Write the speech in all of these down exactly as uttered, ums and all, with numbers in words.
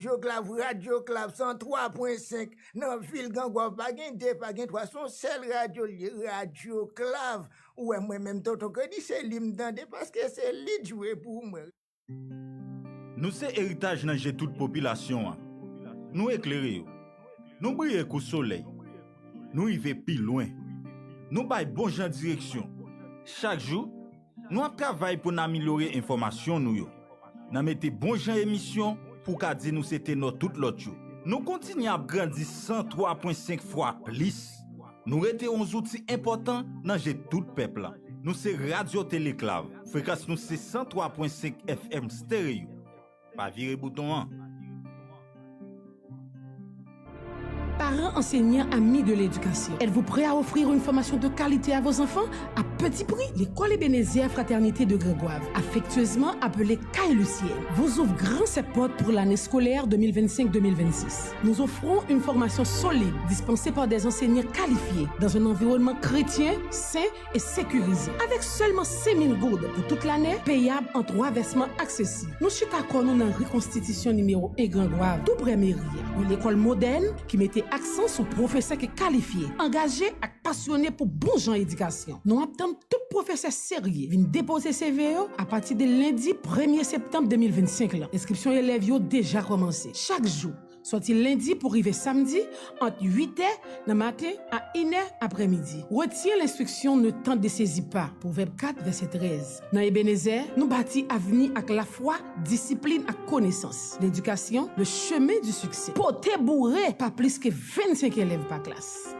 Radyo Klav, Radyo Klav san twa pwen senk nan vil Gran Gwav. Pa gen de, pa gen twa, se yon sèl radyo l ye, Radyo Klav. Ou wè mwen menm Tonton Kredi, se li m tande paske se li k jwe pou mwen. Nou se eritaj nan je tout popilasyon an. Nou eklere yo. Nou briye kou solèy. Nou rive pi lwen. Nou bay bon jan direksyon. Chak jou, nou ap travay pou n amelyore enfòmasyon nou yo. N a mete bon jan emisyon pou w ka di nou se tenò tout lòt yo. Nou kontinye ap grandi san twa pwen senk fwa plis. Nou rete yon zouti enpòtan nan je tout pèp la. Nou se Radyo Teleklav. Frekans nou se san twa pwen senk F M stereo. Pa vire bouton an. Parents, enseignants, amis de l'éducation, êtes-vous prêt à offrir une formation de qualité à vos enfants à petit prix ? L'école Ebenezer Fraternité de Grand Goâve, affectueusement appelée Kay Lucienne, vous ouvre grand ses portes pour l'année scolaire deux mille vingt-cinq deux mille vingt-six. Nous offrons une formation solide, dispensée par des enseignants qualifiés, dans un environnement chrétien, sain et sécurisé. Avec seulement cinq mille goud pour toute l'année, payable en trois versements accessibles. Nou chita kò nou nan ri Konstitisyon nimewo en Gran Gwav, tou prè meri a. Yon lekòl modèn ki mete aksan sou pwofesè ki kalifye, angaje ak pasyone pou bon jan edikasyon. Nou ap tann tout pwofesè serye vin depoze C V yo apati de lendi premye septanm de mil vennsenk lan. Enskripsyon elèv yo deja kòmanse. Chak jou, sòti lendi pou rive samdi, ant uit è nan maten a inè aprèmidi. Retiens l'instruction, ne t'en dessaisis pas. Pwovèb kat, vèsè trèz. Nan Ebenezer, nou bati avni ak lafwa, disiplin ak konesans. L'éducation, le chemin du succès. Pote boure pa plis ke vennsenk elèv pa klas.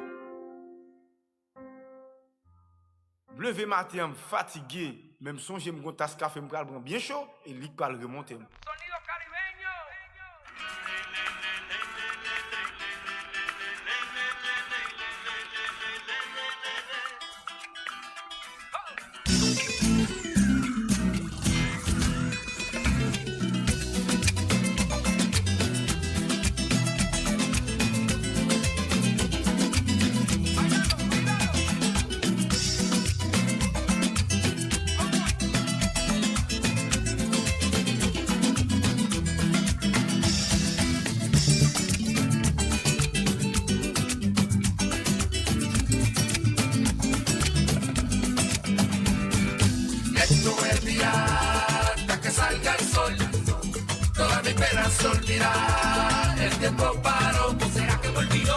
M leve maten an, m fatige, men m sonje m gon tas kafe m pral pran byen cho, e li k pral remonte m. Sonido Caribeño. Esto es real, hasta que salga el sol. Toda mi pena se olvida. El tiempo paró, ¿será que me olvidó?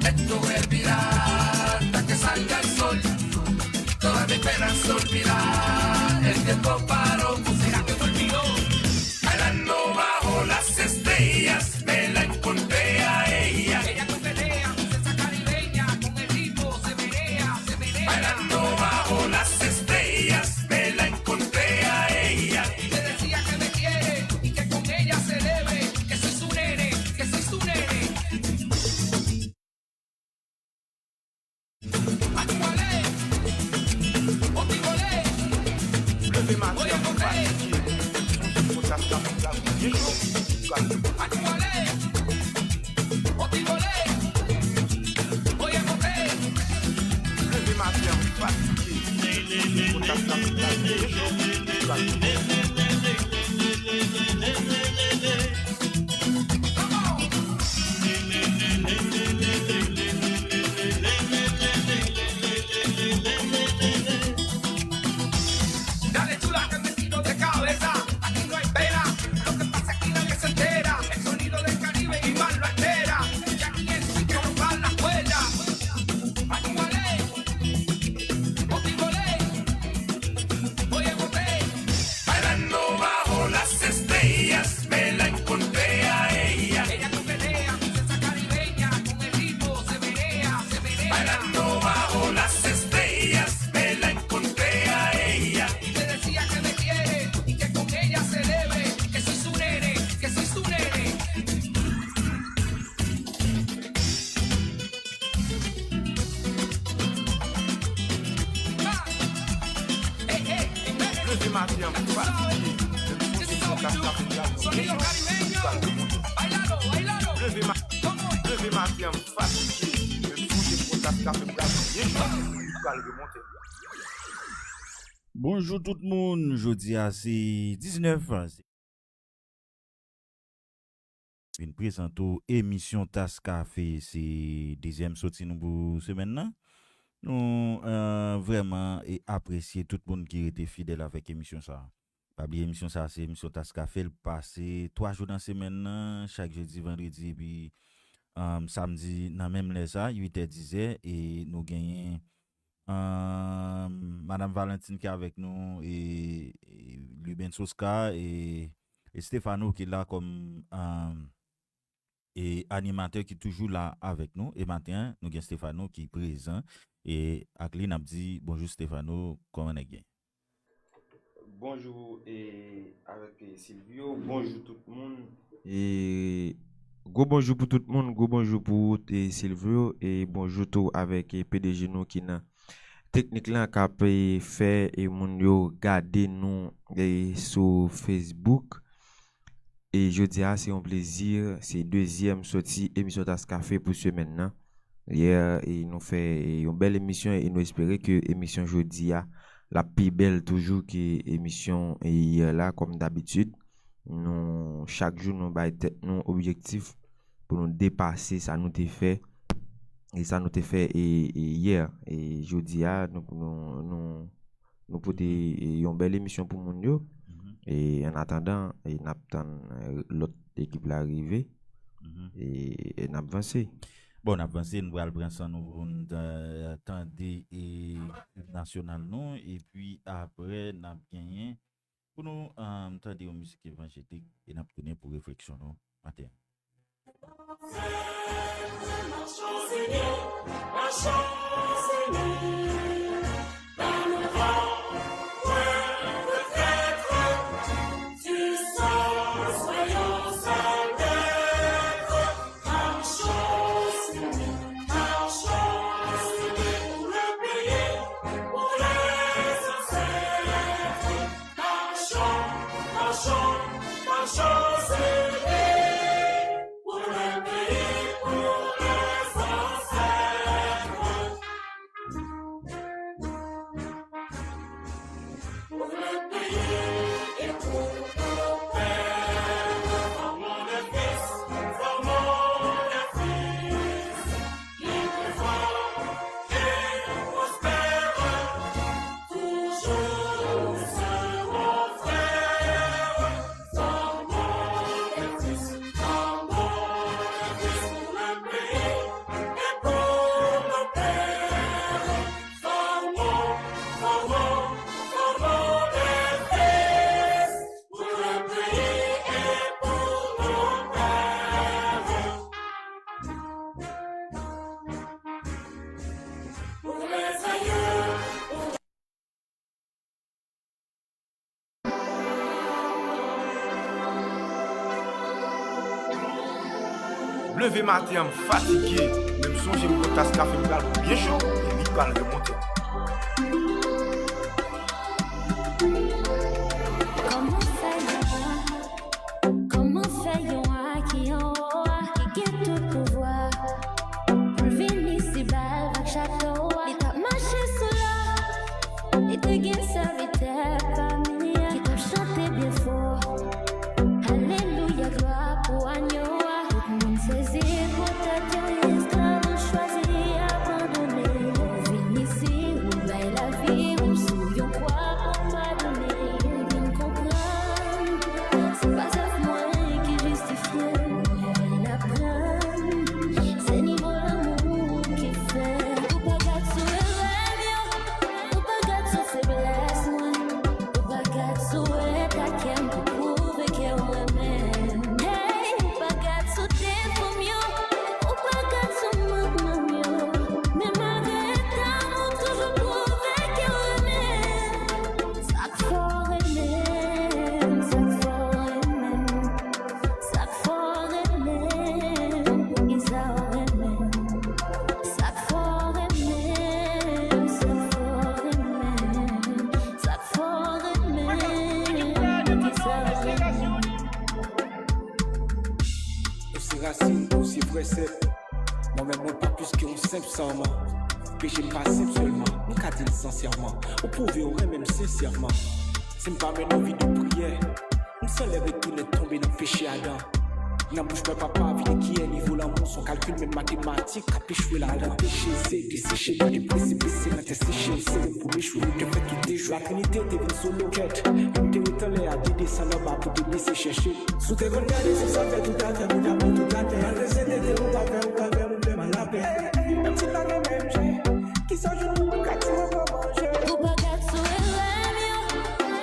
Esto es real, hasta que salga el sol. Toda mi pena se olvida. El tiempo paró, ¿será que me olvidó? Bailando bajo las estrellas, me la encontré a ella. Ella coquetea, princesa caribeña, con el ritmo se menea, se menea. Bailando bajo las estrellas, me la encontré a ella. Y me decía que me quiere y que con ella se debe, que soy su nene, que soy su nene. Leve maten an, m fatige. Sonje m gon tas kafe m pral pran byen cho. Leve maten an, m fatige. Sonje m gon tas kafe m pral pran byen cho. Dale chula que me tiro de cabeza, aquí no hay pena, lo que pasa aquí nadie se entera, el sonido del Caribe y más lo altera, ya aquí el sitio rompa la cuerda. Animales, motivole, oye, bote. Maten an fatige, menm sonje pou yon tas kafe m pral bwè. Byen cho, li pral remonte. Leve ma-, leve maten an fatige, menm sonje pou yon tas kafe m pral bwè. Byen cho, li pral remonte. Bonjou tout moun, jodi a se diznèf, vin prezante w emisyon Tas Kafe, se dezyèm soti nou pou semèn nan. Nou, eh, vrèman, eh, apresye tout moun ki rete fidèl avèk emisyon sa a. Pa bliye emisyon sa a, se emisyon Tas Kafe, l pase twa jou nan semèn nan, chak jedi, vandredi, epi, eh, samdi nan menm lè sa, uit è, diz è, e nou genyen, eh, Madam Valentine ki avèk nou, e, e Lubens Oscar, e, e Stefano ki la kòm, eh, e animatè ki toujou la avèk nou. E maten an, nou gen Stefano ki prezan. E ak li, n ap di bonjou Stefano, kòman nèg ye? Bonjou, e, avèk, e, Silvio, bonjou tout moun. E gwo bonjou pou tout moun, gwo bonjou pou ou, e, Silvio, e bonjou tou avèk, e, P D G nou ki nan teknik lan k ap, e, fè, e, moun yo gade nou, e, sou Facebook. E jodi a, se yon plezi, se dezyèm soti emisyon Tas Kafe pou semèn nan. Yè, e nou fè, e, yon bèl emisyon e nou espere ke emisyon jodi a, l ap pi bèl toujou ke emisyon, e, yè la, kòm dabitid. Nou, chak jou, nou bay tèt nou objektif pou nou depase sa nou te fè, e sa nou te fè, e, e yè. E jodi a, nou, nou, nou, nou pote, e, yon bèl emisyon pou moun yo. Mhm. E an atandan, e n ap tann, e, lòt ekip la rive. Mhm. E, e n ap vanse. Bon, n ap vanse, nou pral pran san nou pou n ta-, tande, e, im nasyonal nou, epi apre, n ap genyen pou nou, um, tande yon mizik evanjelik e n ap tounen pou refleksyon nou maten an. Leve maten an, m fatige, men m sonje m pran tas kafe m pral byen cho, e li pral remonte. Kòman fè yon, kòman fè yon a ki anwo a, ki gen tout pouvwa, pou l vin isi ba l vag chato a, li t ap mache sou lò. Li te gen sèvitè pami a ki t ap chante byen fò. Alelouya, glwa pou Agno a. Tout moun sezi pou tèt yo, esklav ou chwazi abandone. Ou vin isi, ou bay lavi w sou yon kwa pou padone. Ou vin konprann, se pa zèv mwen ki jistifye w, men aprann, se nivo lanmou w ki fè. Ou pa gad sou erè m yo, ou pa gad sou feblès mwen. Ou se vrè sèt. Mwen menm, mwen pa plis ke yon senp sanm. Peche m pa senp sèlman, m ka di l sansèman. Ou pwouve ou renmen m sensèman. Si m pa mennen yon vi de priyè, m sanlè retounen tonbe nan peche adan. Nan bouch mwen, papa, vide kiyè, nivo lanmou s on kalkil, menm matematik k ap echwe ladan. Peche se deseche, kite presipise nan tè seche, se menm pou m echwe, ou te fè tout dejwe. Latrinite te vin sou lokèt, m te ret anlè a, te desann anba pou te bese chèche. Si w te konn gade sou sa fè tout atè, pou ta pran tout atè. Malgre se tete ou pa fè, ou pa fè moun fè mal lapè. Menm si pa gen menm je, kisa jou nou ka di mwen pa manje? Ou pa gad sou erè m yo,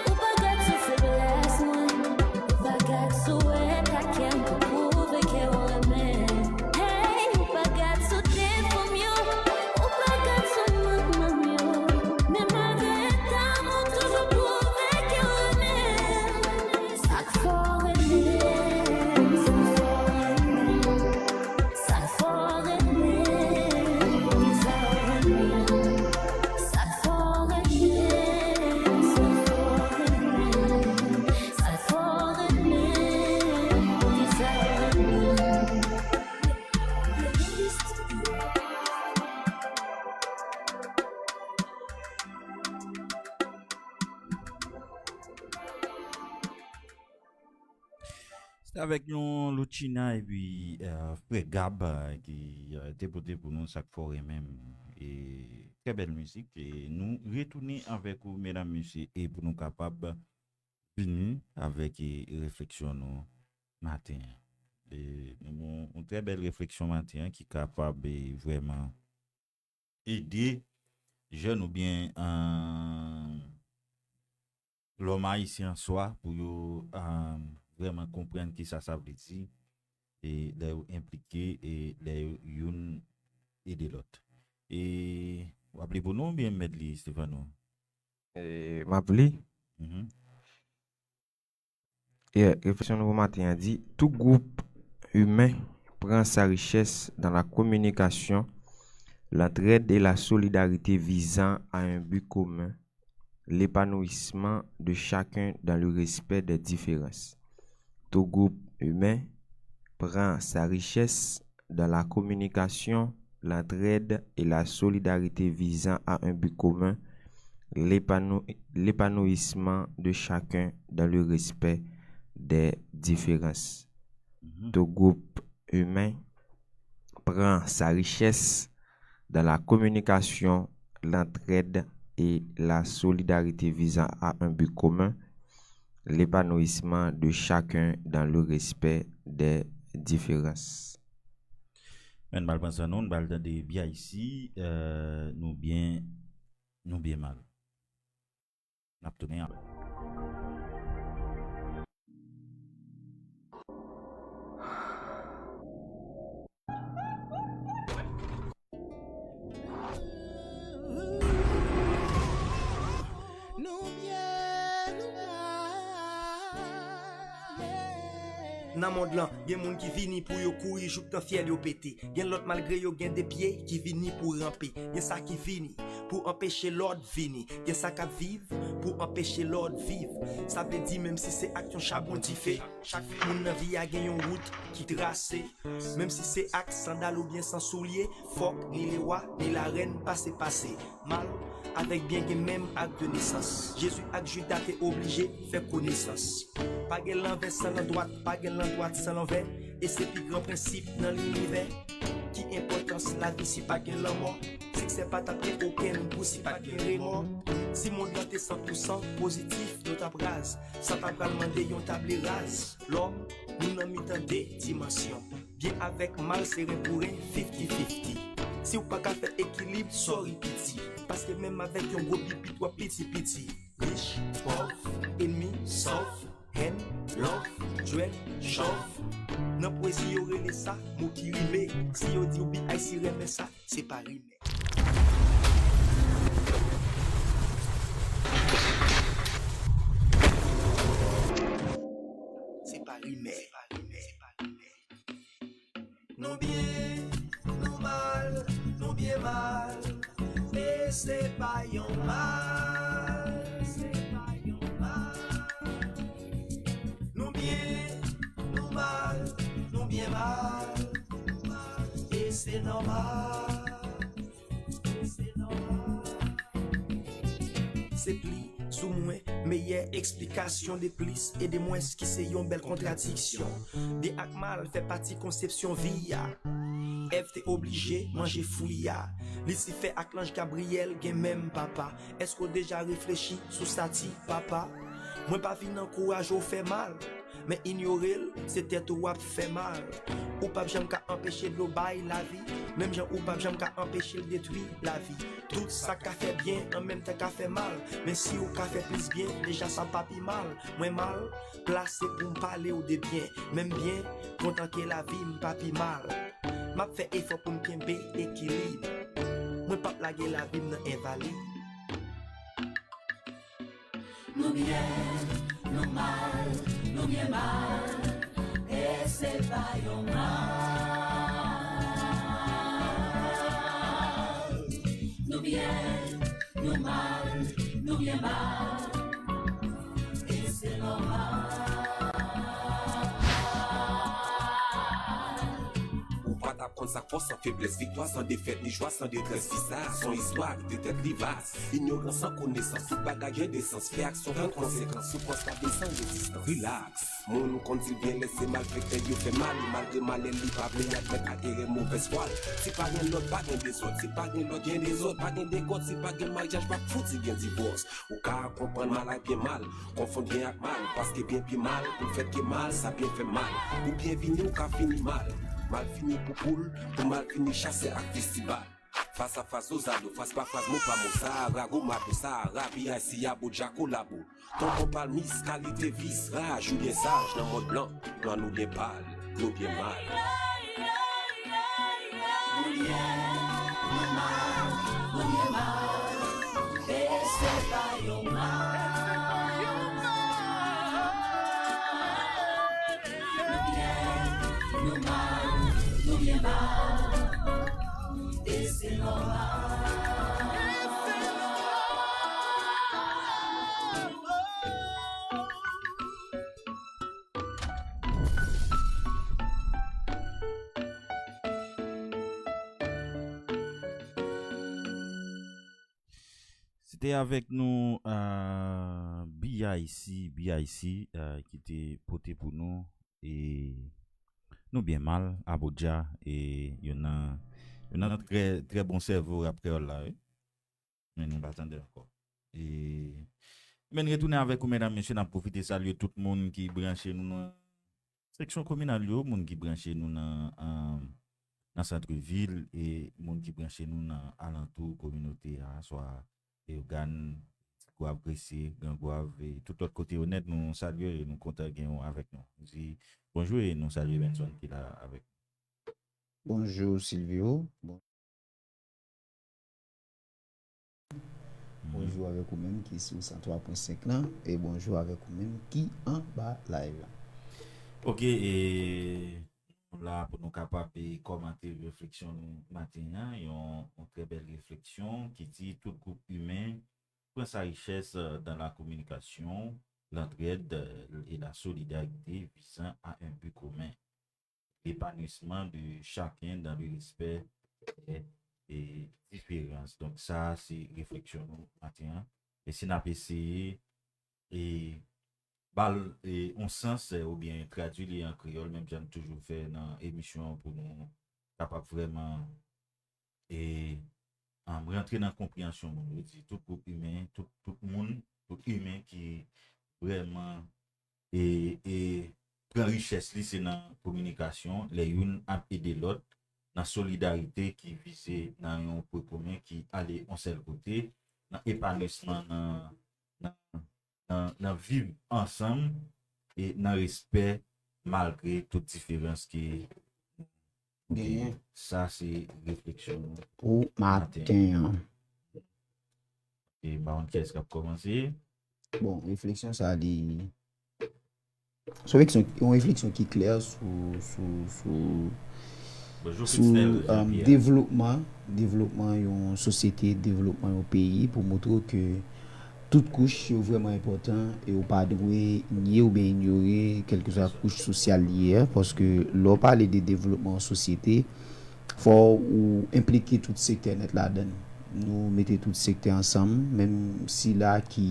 ou pa gad sou feblès mwen, ou pa gad sou eta kè m pou pwouve ke w renmen. Hey, ou pa gad sou defo m yo, ou pa gad sou mankman m yo. Men malgre eta m, ou toujou pwouve ke w renmen. Sa k fè w renmen, sa k fè w renmen, sa k fè w renmen, sa k fè w renmen, sa k fè w renmen, sa k fè w renmen, sa k fè w renmen. Se avèk nou Loutchina epi euh, Frè Gab euh, ki euh, te pote pou nou sa k fè w renmen m. E trè bèl mizik. E nou retounen avèk ou, medam, mesye, e pou nou kapab vini avèk e, refleksyon nou maten an. E nou gon yon trè bèl refleksyon maten an ki kapab e, vrèman ede jèn oubyen euh, lòm ayisyen an swa pou yo euh, vrèman konprann kisa sa vle di e lè yo enplike e lè yo youn ede lòt. E w ap li pou nou oubyen m mèt li, Stefano? E m ap li. Mhm. Yeah, refleksyon nou pou maten an di, tout groupe humain prend sa richesse dans la communication, l'entraide et la solidarité visant à un but commun, l'épanouissement de chacun dans le respect des différences. Tout groupe humain prend sa richesse dans la communication, l'entraide et la solidarité visant à un but commun, l'épanou- l'épanouissement de chacun dans le respect des différences. Mhm. Tout groupe humain prend sa richesse dans la communication, l'entraide et la solidarité visant à un but commun, l'épanouissement de chacun dans le respect des différences. Men n pral pran san nou, n pral tande B I C, euh, nou byen, nou byen mal. N ap tounen apre. Nan mond lan, gen moun ki vini pou yo kouri jouk tan fyèl yo pete. Gen lòt malgre yo gen de pye ki vini pou ranpe. Gen sa ki vini pou anpeche lòt vini. Gen sa k ap viv pou anpeche lòt viv. Sa vle di menm si se ak yon chabon dife, chak moun nan vi a gen yon wout ki trase. Menm si se ak sandal oubyen san soulye, fòk ni lewa ni larèn pase pase. Mal avèk byen gen menm ak de nesans. Jezi ak Jida te oblije fè konesans. Pa gen lanvè san landwat, pa gen landwat san lanvè. E se pi gran prensip nan linivè. Ki enpòtans lavi si pa gen lanmò? Siksè pa t ap gen okenn gou si pa t gen remò. Si mond lan te san pou san pozitif, nou t ap raz. Sa ta pral mande yon table rase. Lòm, nou nan mitan de dimansyon. Byen avèk mal se ren pou ren, fifty fifty. Si w pa ka fè ekilib, sorry piti. Paske menm avèk yon gwo bibit w ap piti piti. Rich, pòv, enmi, sòf, hèn, lòv, jwèt, chòv. Nan pwezi yo rele sa mo ki rime. Si yo di w B I C renmen sa, se pa rimè. Se pa rimè. Nou byen, nou mal, nou byen mal. E se pa yon mal, se pa yon mal. Nou byen, nou mal, nou byen mal. Se nòmal. Se pli sou mwen, meyè eksplikasyon de plis e de mwens ki se yon bèl kontradiksyon. Byen ak mal fè pati konsepsyon vi a. Èv te oblije manje fwi a. Lisifè ak lanj Gabriyèl gen menm papa. Èske w deja reflechi sou sati papa? Mwen pa vin ankouraje w fè mal, men inyore l, se tèt ou w ap fè mal. Ou p ap janm ka anpeche dlo bay lavi, menm jan ou p ap janm ka anpeche l detwi lavi. Tout sa k ka fè byen an menm tan ka fè mal, men si w ka fè plis byen, deja sa pa pi mal. Mwen mal plase pou m pale w de byen, menm byen kontan ke lavi m pa pi mal. M ap fè efò pou m kenbe ekilib. Mwen p ap lage lavi m nan envalid. Nou byen, nou mal, nou byen mal, e se pa yon mal. Nou byen, nou mal, nou byen mal, e se nòmal. Ou pa t ap konn sa k fòs san feblès, viktwa san defèt, ni jwa san detrès. Vi sa a s on istwa ki te tèt li vas. Inyorans an konesans, tout bagay gen de sans. Fè aksyon pran konsekans, soufrans pa desann rezistans. Rilaks, moun konn di l byen lè se malfektè yo fè mal. E malgre malè l li pa vle admèt ak erè movèz fwa l. Si pa gen lòd, pa gen dezòd. Si pa gen lòd, gen dezòd. Pa gen degòd, si pa gen maryaj, p ap fouti gen divòs. Ou ka konprann mal ak byen mal, konfonn byen ak mal, paske byen pi mal pou fèt ke mal, sa byen fè mal. Ou byen vini, ou ka fini mal. Mal fini pou poul, pou mal fini chasè ak fistibal. Fas a fas, dozado, fas pa fas, mo pa mo, Sahara, Gomado, Sahara, B I C, Abodja, kolabo. Tonton Palmis, kalite vis, raj, ou byen saj, nan mòd blan, blan nou byen pal, nou byen mal. Nou byen, nou mal, nou byen mal, e se pa yon mal. Nou byen, nou mal, nou byen mal, e se nòmal. Se te avèk nou, euh, B I C, B I C, euh, ki te pote pou nou, e nou byen mal, Abodja, e youn nan, youn nan trè, trè bon sèvo rap kreyòl la, wi. Men nou pa tande l ankò. E, men n retounen avèk ou, medam, mesye, n ap pwofite salye tout moun ki branche nou nan seksyon kominal yo, moun ki branche nou nan, euh, nan sant vil, e moun ki branche nou nan alantou kominote a, swa Leyogàn, Ti Gwav, Gresye, Gran Gwav, e tout lòt kote yo nèt, nou salye e nou kontan gen w avèk nou. Nou di bonjou e nou salye Benson ki la avèk nou. Bonjou, Silvio. Bon- Bonjou avèk ou menm ki sou san twa pwen senk lan, e bonjou avèk ou menm ki anba live la. Ok, e nou la pou nou kapab, e, kòmante refleksyon nou maten an, yon, yon trè bèl refleksyon ki di tout gwoup imen pran sa richès, euh, dans la communication, l'entraide, euh, et la solidarité visant à un but commun. L'épanouissement de chacun dans le respect des, des différences. Donk, sa a se refleksyon nou maten an. E si n ap eseye, e, ba l, e, yon sans, e, oubyen tradui li an kreyòl, menm jan n toujou fè nan emisyon an pou nou kapab vrèman, e, um, rantre nan konpreyansyon moun. Yo di tout gwoup imen, tout, tout moun, tout imen ki vrèman e, e pran richès li, se nan kominikasyon, lè youn ap ede lòt, nan solidarite ki vize nan yon pwen komen ki ale yon sèl kote, nan epanouisman, nan, nan, nan, nan viv ansanm e nan respè malgre tout diferans ke nou genyen. Sa se refleksyon nou pou maten an. E m pa konn kiyès k ap kòmanse. Bon, refleksyon sa li, se yon refleksyon, yon refleksyon ki klè sou, sou, sou, sou, um, devlopman, devlopman yon sosyete, devlopman yon peyi, pou montre w ke tout kouch yo vrèman enpòtan e ou pa dwe nye oubyen inyore kèlkeswa kouch sosyal li ye a, paske lè w pale de devlopman yon sosyete, fò ou enplike tout sektè nèt ladan l. Nou mete tout sektè ansanm, menm sila ki,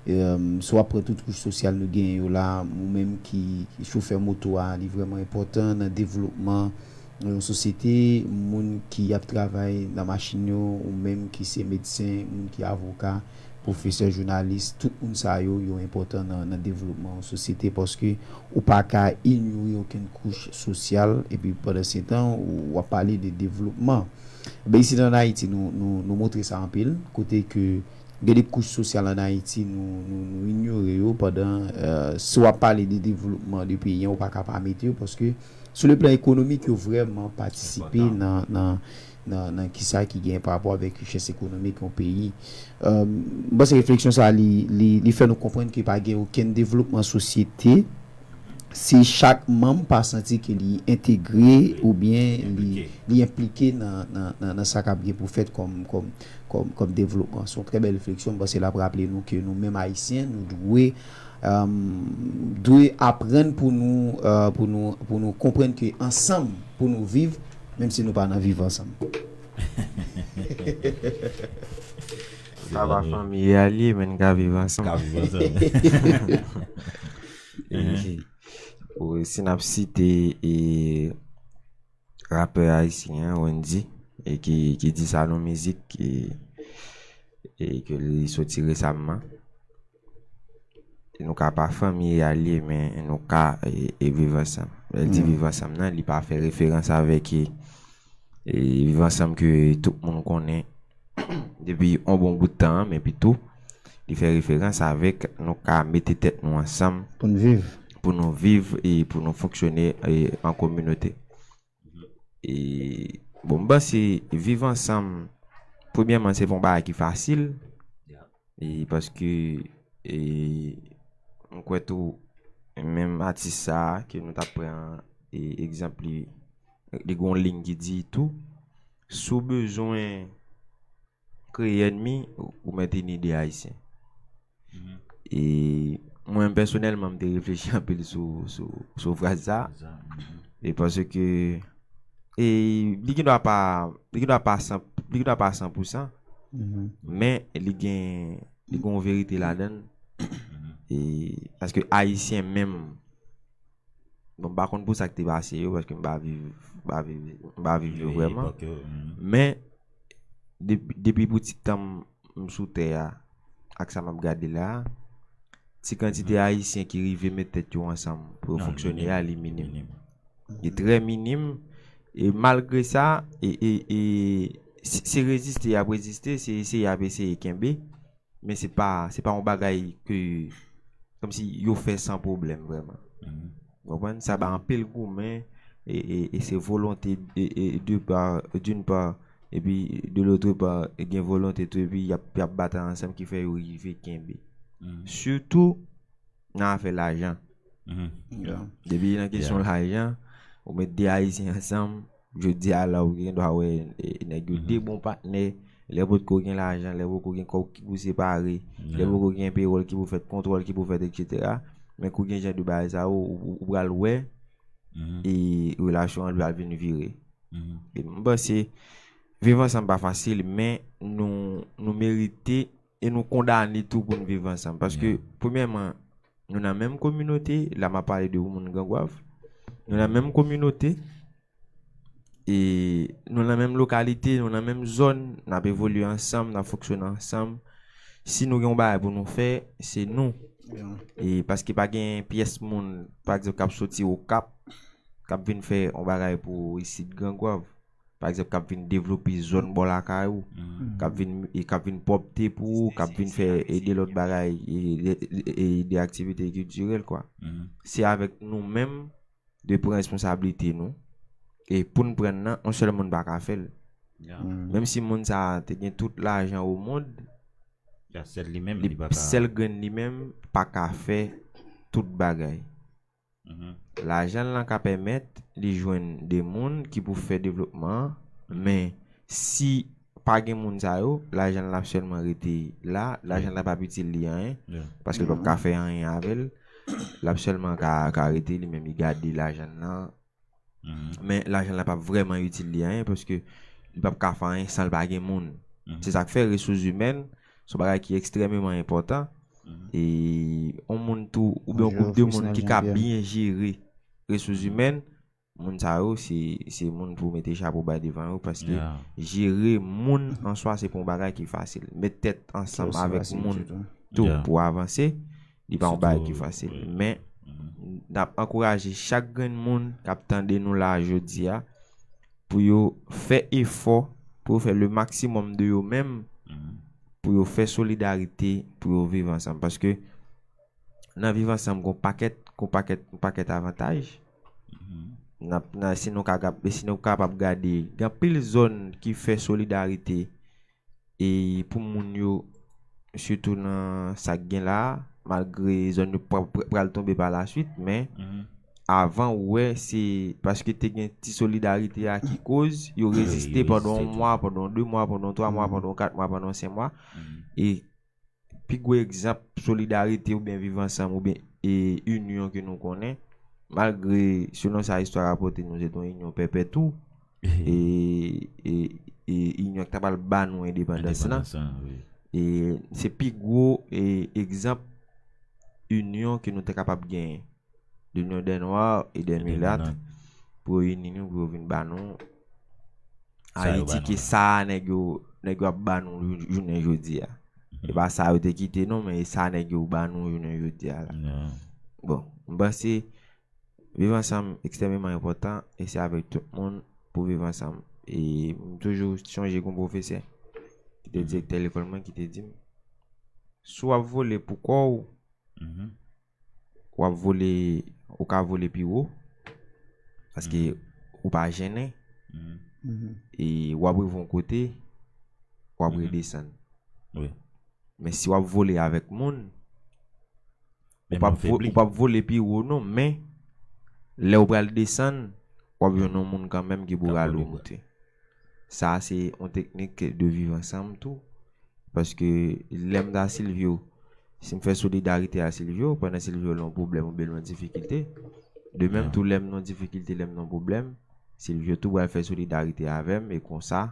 em, si w ap pran tout kouch sosyal nou genyen yo la, ou menm ki, ki chofè moto a, li vrèman enpòtan nan devlopman yon sosyete, moun ki ap travay nan machin yo, ou menm ki se medsen, moun ki avoka, pwofesè, jounalis, tout moun sa yo, yo enpòtan nan, nan devlopman yon sosyete, paske ou pa ka inyore okenn kouch sosyal, epi pandan se tan, ou, w ap pale de devlopman. Ben, isit an Ayiti, nou, nou, nou montre sa anpil, kote ke gen de kouch sosyal an Ayiti, nou, nou, nou inyore yo, pandan, eh, si w ap pale de devlopman de peyi an, ou pa ka pa mete yo, paske sou le plan ekonomik, yo vrèman patisipe nan, nan, nan, nan kisa ki gen pa rapò avèk richès ekonomik yon peyi. Eh, m panse refleksyon sa a, li, li, li fè nou konprann ke pa gen okenn devlopman sosyete si chak manm pa santi ke li entegre oubyen li, li enplike nan, nan, nan, nan sa k ap gen pou fèt kòm, kòm, kòm, kòm devlopman. Se yon trè bèl refleksyon. M panse l ap raple nou ke nou menm Ayisyen, nou dwe, em, dwe aprann pou nou, eh, pou nou, pou nou konprann ke ansanm, pou nou viv, menm si nou pa nan viv ansanm. Sa pa fanmi a li ye, men n ka viv ansanm. Ka viv ansanm. Mhm. Pou, si n ap site e, rapè ayisyen an, Wendy, e ki, ki di sa nan mizik e, e ke li soti resamman. Nou ka pa fanmi a li ye, men nou ka e, e viv ansanm. Lè l di viv ansanm nan, li pa fè referans avèk e, e viv ansanm ke tout moun konnen depi yon bon bout tan an, men pito li fè referans avèk nou ka mete tèt nou ansanm Pou n viv. Pou nou viv e pou nou fonksyone e, an kominote. E bon, m panse viv ansanm, premyèman, se pa yon bagay ki fasil. E paske e, m kwè tou, menm atis sa a, ke nou t ap pran e, egzanp li, li gen yon liy ki di tou, si w bezwen kreye ènmi, ou mèt ini de Ayisyen. E mwen menm pèsonèlman, m te reflechi anpil sou, sou, sou fraz sa. E paske e li gen dwa pa, li gen dwa pa san, li gen dwa pa san pou san, men li gen, li gen yon verite ladan l. E paske Ayisyen menm, bon, m pa konn pou sa k te pase yo, paske m pa viv, m pa viv, m pa viv yo vrèman. Men depi, depi pou ti tan m, m sou tè a, ak sa m ap gade la a, ti kantite Ayisyen ki rive met tèt yo ansanm pou yo fonksyone a, li minim. Li trè minim. E malgre sa, e, e, e, se se reziste y ap reziste, se eseye y ap eseye kenbe, men se pa, se pa yon bagay ke, kòmsi yo fè san pwoblèm vrèman. Ou konprann? Sa ba anpil goumen, e, e, e se volonte, e, e, de pa, d'une part, epi de l'autre part, gen volonte tou, epi y ap, y ap batay ansanm ki fè yo rive kenbe. Sitou nan afè lajan. Depi nan kesyon lajan, ou met de Ayisyen ansanm, jodi a la ou gen dwa wè e, nèg yo de bon patnè, lè potko gen lajan, lè potko gen kòb ki pou separe, lè potko gen pewòl ki pou fèt, kontwòl ki pou fèt, etsetera. Men kou gen jan de bagay sa yo, ou, ou, ou pral wè e relasyon an pral vin vire. E m panse viv ansanm pa fasil, men nou, nou merite e nou kondane tou pou n viv ansanm. Paske, premyèman, nou nan menm kominote, la m ap pale de moun Grangwav. Nou nan menm kominote, e nou nan menm lokalite, nou nan menm zòn, n ap evolye ansanm, n ap fonksyone ansanm. Si nou gen yon bagay pou nou fè, se nou. E paske pa gen pyès moun, pa egzanp, k ap soti Okap, k ap vin fè yon bagay pou isit Grangwav. Pa egzanp, k ap vin devlope zòn bò lakay ou, k ap vin, e k ap vin pwòpte pou ou, k ap vin fè e de lòt bagay, e de, e de aktivite kiltirèl, kwa. Se avèk nou menm de pran responsablite nou, e pou n pran nan, yon sèl moun pa ka fè l. Menm si moun sa a te gen tout lajan o mond, sèl li menm, li pa ka. Sèl grenn li menm pa ka fè tout bagay. Lajan l lan ka pèmèt li jwenn de moun ki pou fè devlopman an, men si pa gen moun sa yo, lajan l lan ap sèlman rete la, lajan l lan p ap itil li anyen, paske l p ap ka fè anyen avè l, l ap sèlman ka, ka rete li menm, li gade lajan l lan, Men lajan la p ap vrèman itil li anyen, paske li p ap ka fè anyen san l pa gen moun. Se sa k fè resous imèn se yon bagay ki ekstrèmeman enpòtan. E yon moun tou, oubyen yon gwoup de moun ki ka byen jere resous imèn, moun sa yo, se, se moun pou mete chapo ba devan yo, paske jere moun an swa, se pa yon bagay ki fasil. Met tèt ansanm avèk moun tou pou avanse, li pa yon bagay ki fasil. Men, n ap ankouraje chak grenn moun k ap tande nou la jodi a, pou yo fè efò, pou yo fè le maksimòm de yo menm, pou yo fè solidarite, pou yo viv ansanm. Paske nan viv ansanm, gon pakèt, gon pakèt, gon pakèt avantaj. N ap, n a, si nou ka gap-, si nou kapab gade, gen anpil zòn ki fè solidarite e pou moun yo, sitou nan sa k gen la a, malgre zòn yo pra-, pra-, pral tonbe pa la swit, men avan ou wè, se paske te gen ti solidarite a ki koz yo reziste pandan yon mwa, pandan de mwa, pandan twa mwa, pandan kat mwa, pandan senk mwa. E pi gwo egzanp solidarite oubyen viv ansanm oubyen e inyon ke nou konnen, malgre selon sa istwa rapòte nou, se te yon inyon pèpè tou, e, e, e inyon k ta pral ba nou endepandans lan. E se pi gwo e, egzanp inyon ke nou te kapab genyen. L'Union des Noirs et des Mulat, pou yo ini nou, pou yo vin ba nou Ayiti, ke sa nèg yo, nèg yo ap ba nou jou-, jounen jodi a. E pa sa yo te kite non, men e sa nèg yo ba nou jounen jodi a la. Bon, m panse viv ansanm ekstrèmeman enpòtan e se avèk tout moun pou viv ansanm. E m toujou chonje gon pwofesè ki te direktè lekòl mwen ki te di m, si w ap vole pou kò w, w ap vole, ou ka vole pi wo, paske ou pa jennen, e w ap rive yon kote, w ap redesann. Men si w ap vole avèk moun, ou p ap vo-, ou p ap vole pi wo non, men lè w pral desann, w ap jwenn yon moun kanmenm ki pou rale w moute. Sa se yon teknik de viv ansanm tou. Paske lè m ta Silvio, si m fè solidarite a Silvio, pandan Silvio nan yon pwoblèm oubyen nan yon difikilte, de menm tou lè m nan yon difikilte, lè m nan yon pwoblèm, Silvio tou pral fè solidarite avè m, e konsa,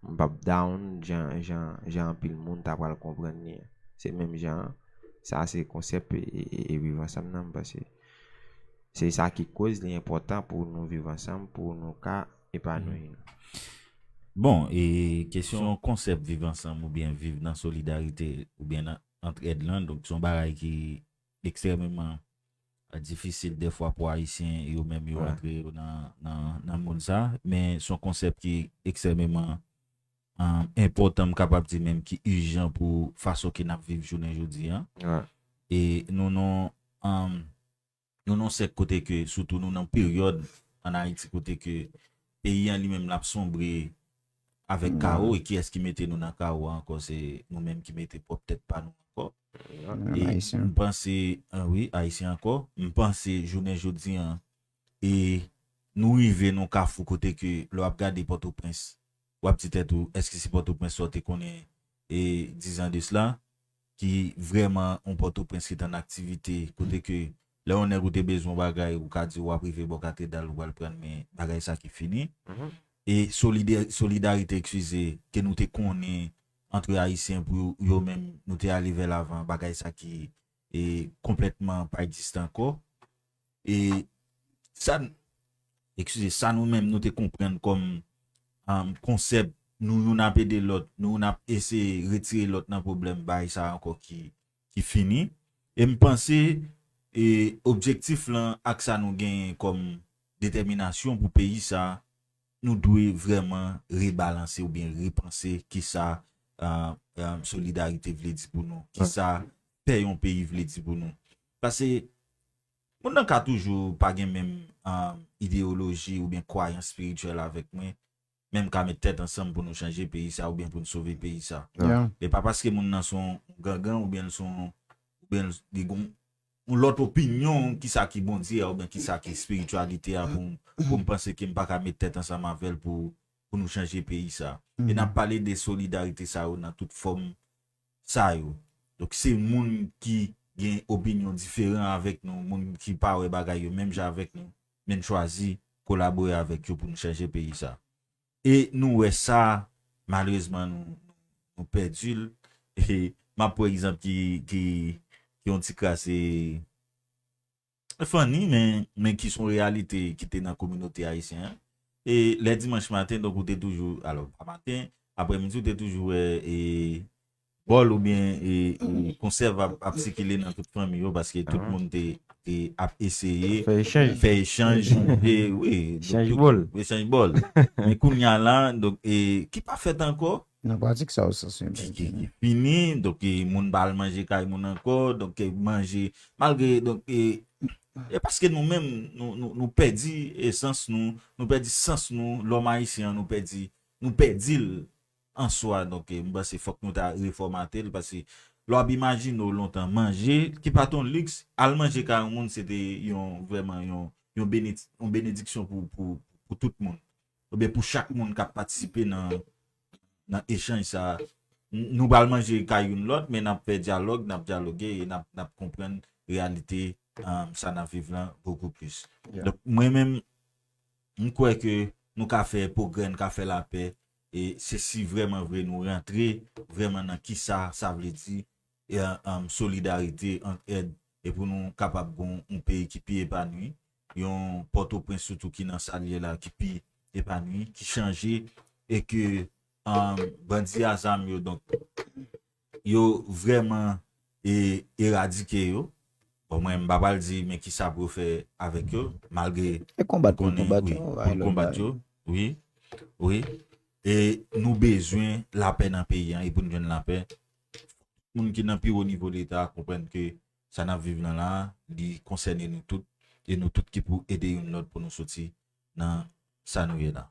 m p ap down jan, jan, jan anpil moun ta pral konprann li an. Se menm jan an, sa se konsèp e, e, e viv ansanm nan, m panse. Se sa ki koz li enpòtan pou nou viv ansanm, pou nou ka epanouyi nou. Bon, e kesyon konsèp viv ansanm oubyen viv nan solidarite oubyen nan antrèd lan, donk se yon bagay ki ekstrèmeman difisil dèfwa pou Ayisyen yo menm yo antre yo nan, nan, nan mond sa, men se yon konsèp ki ekstrèmeman enpòtan, m kapab di menm ki ijan pou fason ke n ap viv jounen jodi a. E nou nan, nou nan sèk kote ke, sitou nou nan peryòd ann Ayiti kote ke peyi an li menm l ap sonbre avèk kawo, e kiyès ki mete nou nan kawo a ankò? Se nou menm ki mete pwòp tèt pa nou ankò. E m panse, ah wi, Ayisyen ankò, m panse jounen jodi a, e nou rive nan kafou kote ke lè w ap gade Pòtoprens, w ap di tèt ou, èske se Pòtoprens sa w te konnen e dizan de sila, ki vrèman yon Pòtoprens ki t an aktivite, kote ke lè yon nèg ou te bezwen yon bagay, ou ka di w ap rive bò katedral, ou pral pran l, men bagay sa ki fini. E solidè-, solidarite, eskize, ke nou te konnen antre Ayisyen pou yo menm, nou te ale vè lavan, bagay sa ki e konplètman pa egziste ankò. E sa, eskize, sa nou menm nou te konprann kòm konsèp, nou youn ap ede lòt, nou youn ap eseye retire lòt nan pwoblèm, bagay sa ankò ki, ki fini. E m panse e objektif lan ak sa nou genyen kòm detèminasyon pou peyi sa, nou dwe vrèman rebalanse oubyen repanse kisa solidarite vle di pou nou, kisa fè yon peyi vle di pou nou. Paske moun nan ka toujou pa gen menm ideyoloji oubyen kwayans espirityèl avèk mwen, men m ka met tèt ansanm pou nou chanje peyi sa oubyen pou nou sove peyi sa. E pa paske moun nan se yon gangan oubyen l se yon, oubyen li gon yon lòt opinyon kisa ki Bondye a oubyen kisa ki espirityalite a pou m, pou m panse ke m pa ka met tèt ansanm avè l pou, pou nou chanje peyi sa. E n ap pale de solidarite sa yo nan tout fòm sa yo. Donk se moun ki gen opinyon diferan avèk nou, moun ki pa wè bagay yo menm jan avèk nou, men n chwazi kolabore avèk yo pou nou chanje peyi sa. E nou wè sa, malerezman, nou, nou pèdi l. E m ap pran egzanp ki, ki, ki yon ti kras e funny, men, men ki se yon reyalite ki te nan kominote ayisyen an. E lè dimanch maten, donk, ou te toujou, alò, pa maten, aprèmidi, ou te toujou wè e bòl oubyen e, e konsèv ap, ap sikile nan tout fanmi yo, paske tout moun te, te ap eseye fè echanj, fè echanj, e, wi, echanj bòl. Echanj bòl. Men kounye a la, donk, e, ki pa fèt ankò, nan pratik sa yo, sa se ki, ki, ki fini, donk, e, moun pa al manje kay moun ankò, donk, e, manje, malgre, donk, e, e paske nou menm, nou, nou, nou pèdi esans nou, nou pèdi sans nou, lòm ayisyen an, nou pèdi, nou pèdi l an swa, donk, e, m panse fòk nou ta refòmate l, paske lè w ap imajine w lontan, manje, ki pa t yon liks, al manje kay yon moun, se te yon, vrèman, yon, yon beni-, yon benediksyon pou, pou, pou tout moun. Oubyen pou chak moun k ap patisipe nan, nan echanj sa a. N-, nou pral manje kay youn lòt, men n ap fè dyalòg, n ap dyaloge e n ap, n ap konprann reyalite, um, sa n ap viv lan bokou plis. Donk, mwen menm, m kwè ke nou ka fè pwogrè, n ka fè lapè, e se si vrèman vre nou rantre vrèman nan kisa sa vle di e, um, solidarite, antrèd, e pou nou kapab gon yon peyi ki pi epanwi, yon Pòtoprens sitou ki nan sa l ye la, ki pi epanwi, ki chanje, e ke, um, bandi a zam yo, donk, yo vrèman e, eradike yo. Bon, mwen, m pa pral di, men kisa pou yo fè avèk yo, malgre e konbat pou yo konbat yo, wi, wi. E nou bezwen lapè nan peyi an, e pou nou jwenn lapè, moun ki nan pi wo nivo Leta a konprann ke sa n ap viv nan la a, li konsène nou tout, e nou tout ki pou ede youn lòt pou nou soti nan sa nou ye la.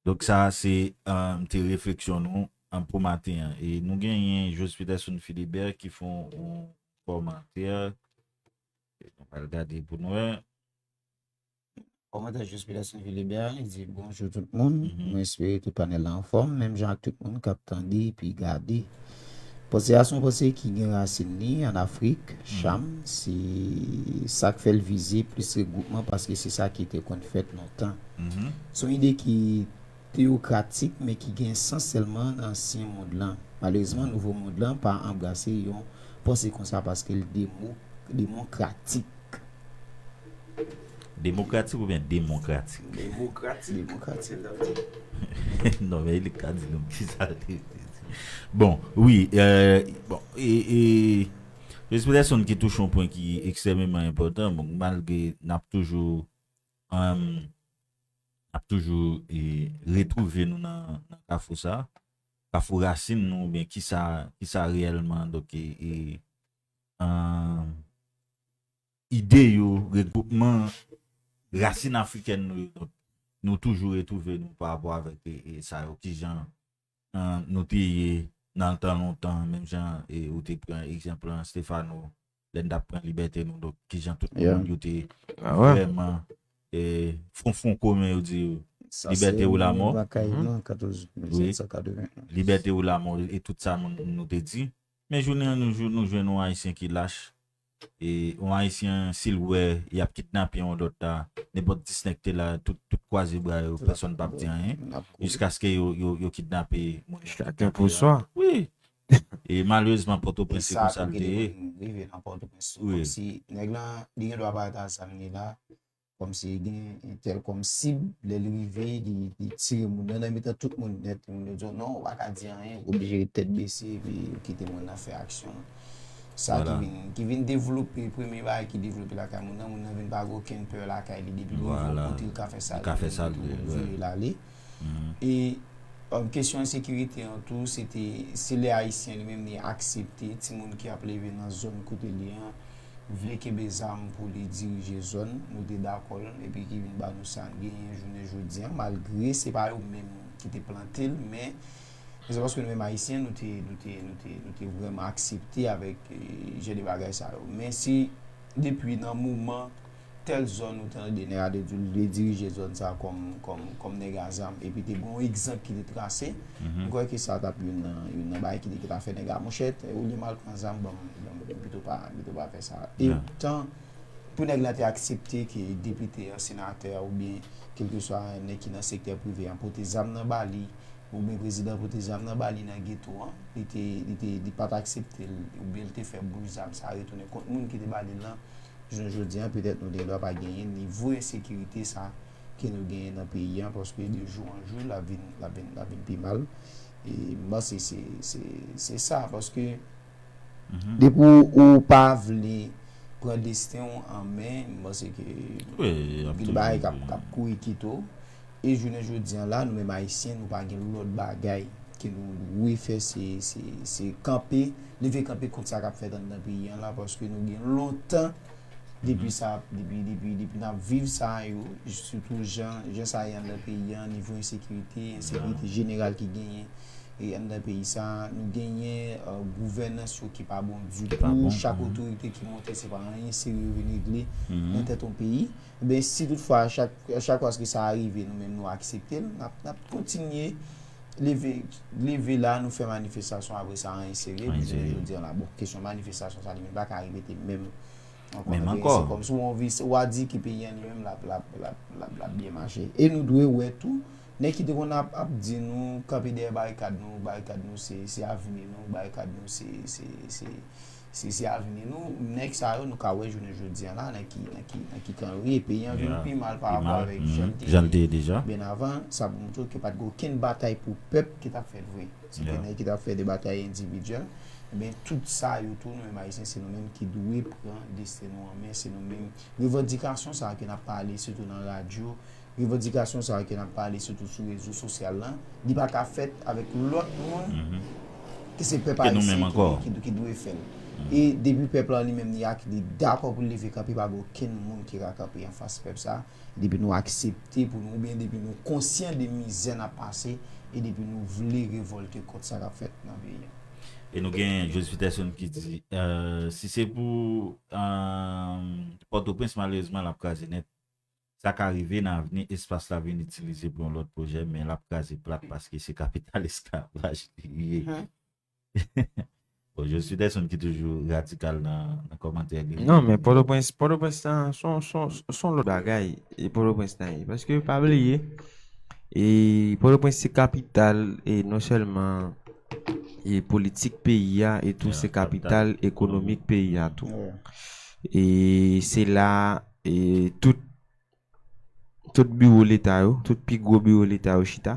Donk, sa a se, um, te refleksyon nou, um, pou maten an. E nou genyen José Peterson Philibert ki fè yon kòmantè. Nou pral gade pou nou wè. Kòmantè José Peterson Philibert, li di, "Bonjou tout moun. Mwen espere tout panèl la anfòm, menm jan ak tout moun k ap tande epi gade." Panse a se yon panse ki gen rasin li ann Afrik, Cham, se sa k fè l vize plis regwoupman, paske se sa ki te konn fèt lontan. Se yon ide ki teyokratik, men ki gen sans sèlman nan ansyen mond lan. Malerezman, nouvo mond lan pa anbrase yon panse konsa, paske l demo-, demokratik. Demokratik oubyen demonkratik? Demokratik. Demokratik. Non, men li ka di nou kisa li di. Bon, wi, euh, bon, e, e, José Peterson ki touche yon pwen ki ekstrèmeman enpòtan, bon, malgre n ap toujou, um, n ap toujou, e, retwouve nou nan, nan kafou sa, kafou rasin nou, oubyen kisa, kisa reyèlman, donk, e, e, um, ide yo, regwoupman, rasin afrikèn nou yo. Donk, nou toujou retwouve nou pa rapò avèk, e, e, sa yo, kijan, e, nou te ye nan tan lontan, menm jan, e, ou te pran egzanp lan Stefano, lè n t ap pran libète nou, donk, kijan tout moun yo te vrèman, e, fon, fon komen, yo di, libète ou lamò. Wi. Libète ou lamò, e tout sa moun, nou te di. Men jounen an, nou, jou-, nou jwenn yon Ayisyen ki lach. E yon Ayisyen, si l wè y ap kidnape yon lòt la, nenpòt dis nèg te la, tout, tout kwaze bra yo, pèsonn p ap di anyen. Jiskaske yo, yo, yo kidnape moun yo. Chacun pour soi. Wi. E malerezman, Pòtoprens, se konsa l te ye. Rive nan Pòtoprens tou, kòmsi nèg lan, li gen dwa pa rete a sa l ye la, kòmsi gen entèl kòm sib, lè l rive, li, li tire moun nan, nan mitan tout moun nèt, moun yo di w, "Non, ou pa ka di anyen, ou oblije ret tèt bese, epi kite moun nan fè aksyon." Sa ki vin, ki vin devlope, premye bagay ki devlope lakay moun nan, moun nan vin pa gen okenn pè lakay li, depi l rive yon kote, l ka fè sa l vle, tout moun veye l ale. E, um, kesyon ensekirite an tou, se te, se lè Ayisyen li menm li aksepte, timoun ki ap leve nan zòn kote li an, vle kenbe zam pou li dirije zòn, nou te dakò l, epi ki vin ba nou sa n genyen jounen jodi an, malgre se pa yo menm ki te plante l, men, men se paske nou menm Ayisyen, nou te, nou te, nou te, nou te vrèman aksepte avèk, e, jan de bagay sa yo. Men si depi nan moman tèl zòn ou tande nèg a te di w li vle dirije zòn sa kòm, kòm, kòm nèg a zam, epi te gen yon egzanp ki te trase. M kwè ke sa t ap youn nan, youn nan bagay ki te, ki ta fè nèg a, "Monchè, olye m al pran zam, ban m, ban m, pito pa, pito pa fè sa." E tan, Pou nèg la te aksepte ke depite an, senatè a, oubyen kèlkeswa nèg ki nan sektè prive an pote zam nan ba li, oubyen prezidan pote zam nan ba li nan geto an, li te, li te, li pa t aksepte l, oubyen li te fè bouch zam sa retounen kont moun ki te ba li l lan, jounen jodi an, petèt nou te dwa pa genyen nivo ensekirite sa ke nou genyen nan peyi an, paske de jou an jou, l ap vin, l ap vin, l ap vin pi mal. E m panse se, se, se sa, paske depi w, ou pa vle pran desten w an men, m panse ke anpil bagay k ap, k ap kouri kite w. E jounen jodi an la, nou menm Ayisyen, nou pa gen lòt bagay ke nou dwe fè, se, se, se kanpe, leve kanpe kont sa k ap fèt anndan peyi an la, paske nou gen lontan depi sa, depi, depi, depi n ap viv sa yo, sitou jan, jan sa ye anndan peyi an, nivo ensekirite, ensekirite jeneral ki genyen e anndan peyi sa, nou genyen, euh, gouvènans yo ki pa bon ditou. Chak otorite ki monte, se pa anyen serye yo vin regle nan tèt yon peyi. Ebyen, si toutfwa, chak, chak fwa ke sa rive, nou menm nou aksepte l, n ap, n ap kontinye leve, leve la, nou fè manifestasyon, apre sa, anyen serye, epi jounen jodi an la, bon, kesyon manifestasyon sa li menm pa ka repete menm ankò nan peyi. Se kòmsi w anvi, w a di ke peyi an li menm l ap, l ap, l ap, l ap, l ap byen mache. E nou dwe wè tou, nèg ki te konn ap, ap di nou, kanpe dèyè barikad nou, barikad nou se, se avni nou, barikad nou se, se, se, se, se avni nou. Nèg sa yo, nou ka wè jounen jodi an la, nan ki, nan ki, nan ki kan yo ye. Peyi an vin pi mal pa rapò avèk jan l te ye byen avan. Sa pou montre w ke pa t gen okenn batay pou pèp ki t ap fèt vre. Se te nèg ki t ap fè de batay endividyèl. Ebyen, tout sa yo tou, nou menm Ayisyen, se nou menm ki dwe pran desten nou an men. Se nou menm. Revandikasyon sa yo ke n ap pale, sitou nan radyo, revandikasyon sa yo ke n ap pale, sitou sou rezo sosyal lan, li pa ka fèt avèk lòt moun ke se pèp ayisyen ki, ki, ki dwe fè l. E depi pèp lan li menm li ak, li dakò pou l leve kanpe, pa gen okenn moun ki ka kanpe anfas pèp sa. Depi nou aksepte pou nou, oubyen depi nou konsyan de mizè n ap pase, e depi nou vle revòlte kont sa k ap fèt nan peyi a. E nou gen Joseph Peterson ki di, euh, si se pou, euh, Pòtoprens, malerezman, l ap kraze nèt. Sa ka rive nan avni, espas la vin itilize pou yon lòt pwojè, men l ap kraze plat paske se kapital esklavaj li ye. Bon, Joseph Peterson ki toujou radikal nan, nan kòmantè li. Non, men Pòtoprens, Pòtoprens lan, se yon, se yon, se yon lòt bagay. E Pòtoprens lan ye. Paske, pa bliye, e Pòtoprens se kapital, e non sèlman, e politik peyi a, e tou se kapital ekonomik peyi a tou. E se la, e tout tout biwo leta yo, tout pi gwo biwo leta yo chita,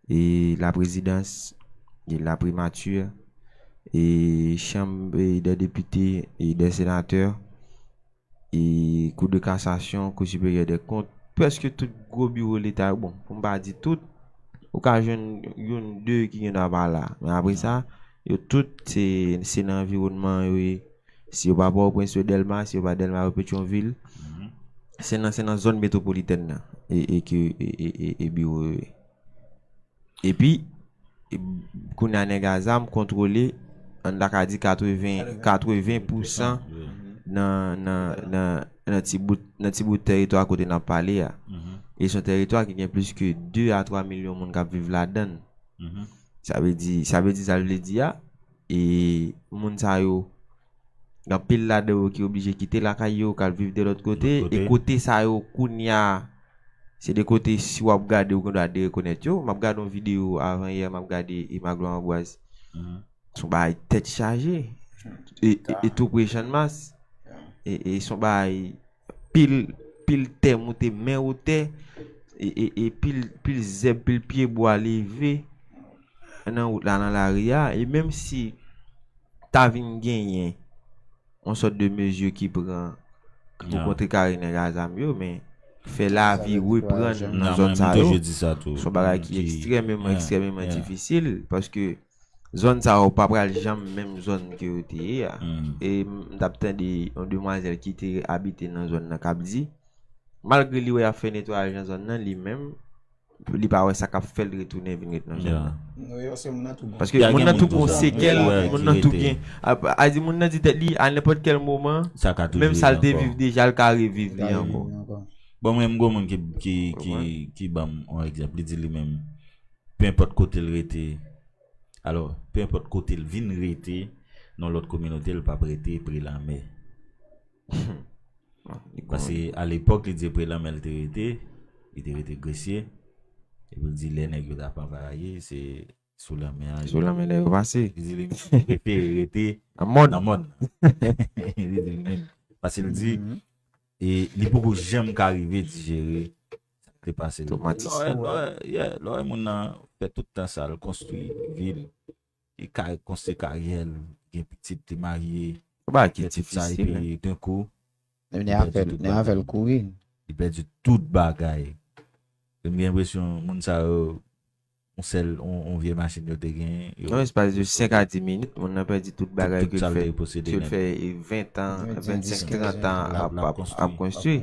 e laprezidans, e laprimati, e chanm, e dè depite, e dè senatè, e kou de kasasyon, kou siperyè dè kont, prèske tout gwo biwo leta yo, bon, pou m pa di tout, ou ka jwenn youn, de ki gen dwa pa la, men apre sa, yo tout se, se nan anviwònman yo ye. Si yo pa Pòtoprens, yo Dèlma, si yo pa Dèlma, yo Petyonvil. Se nan, se nan zòn metwopolitèn nan e, e ke e, e, e, e biwo yo ye. Epi, e, kounye a nèg a zam kontwole, ann ta ka di katreven, katreven pousan nan, nan, nan, nan ti bout, nan ti bout tèritwa kote n ap pale a. E se yon tèritwa ki gen plis ke de a twa milyon moun k ap viv ladan l. Sa vle di, sa vle di, sa l vle di a, e moun sa yo, gen anpil ladan yo ki oblije kite lakay yo, k al viv de lòt kote, e kote sa yo kounye a, se de kote si w ap gade, ou gen dwa derekonèt yo. M ap gade yon videyo avan yè, m ap gade e Magloire Ambroise. Se yon bagay tèt chaje. E, e, e tou pre Channmas. E, e se yon bagay pil, pil tè moute men wotè, e, e, e pil, pil zèb, pil pyebwa leve nan wout la, nan lari a, e menm si ta vin genyen yon sòt de mezi ki pran pou kontrekare nèg a zam yo, men fè lavi reprann nan zòn sa yo, se yon bagay ki ekstrèmeman, ekstrèmeman difisil, paske zòn sa yo pa pral janm menm zòn ke yo te ye a. E m, m t ap tande yon demwazèl ki te abite nan zòn nan k ap di, malgre li wè y ap fè netwayaj nan zòn nan, li menm, li pa wè sa k ap fè l retounen vin ret nan zòn nan. Paske moun nan tou gen yon sekèl, moun nan tou gen, a, a di moun nan di tèt li, a nenpòt kèl moman, menm sa l te viv deja, l ka reviv li ankò. Bon, mwen, m gon moun ki, ki, ki, ki ban m yon egzanp. Li di li menm, penenpòt kote l rete, alò, penenpòt kote l vin rete, nan lòt kominote, l p ap rete pre lanmè. Paske alepòk, li di e pre lanmè l te rete, li te rete Gresye. Epi l di lè nèg yo t ap anvayi, se sou lanmè a. Sou lanmè nèg yo pase. Li di li prefere rete nan mòn. Nan mòn. Li di li menm. Paske l di, e li poko janm ka rive dijere sa k te pase l. Lò, lò, yeah, lò, moun nan fè tout tan sa, l konstwi vi l. Li ka konstwi karyè l, gen pitit, li marye, fè tout sa, epi d'un coup, li pèdi tout bagay. Li pèdi tout bagay. M gen enpresyon, moun sa yo, yon sèl, yon, yon vye machin yo te genyen. Nan espas de senk a dis minit, moun nan pèdi tout bagay ke l fè, ke l fè ven tan, vennsenk, trant an ap, ap, ap konstwi.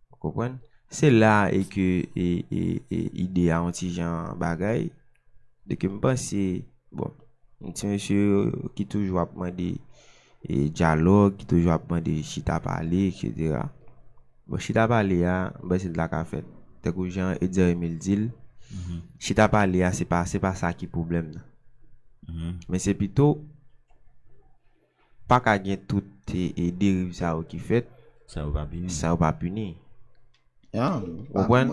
Ou konprann? Se la e ke e, e, e ide a yon ti jan bagay. De ke m panse, bon, yon ti mesye ki toujou ap mande e, dyalòg, ki toujou ap mande chita pale, etsetera. Bon, chita pale a, m panse l ta ka fèt. Tankou jan Edzer Emile di l, chita pale a, se pa, se pa sa ki pwoblèm nan. Men se pito, pa ka gen tout e, e deriv sa yo ki fèt san yo pa pini. San yo pa pini. Ou konprann?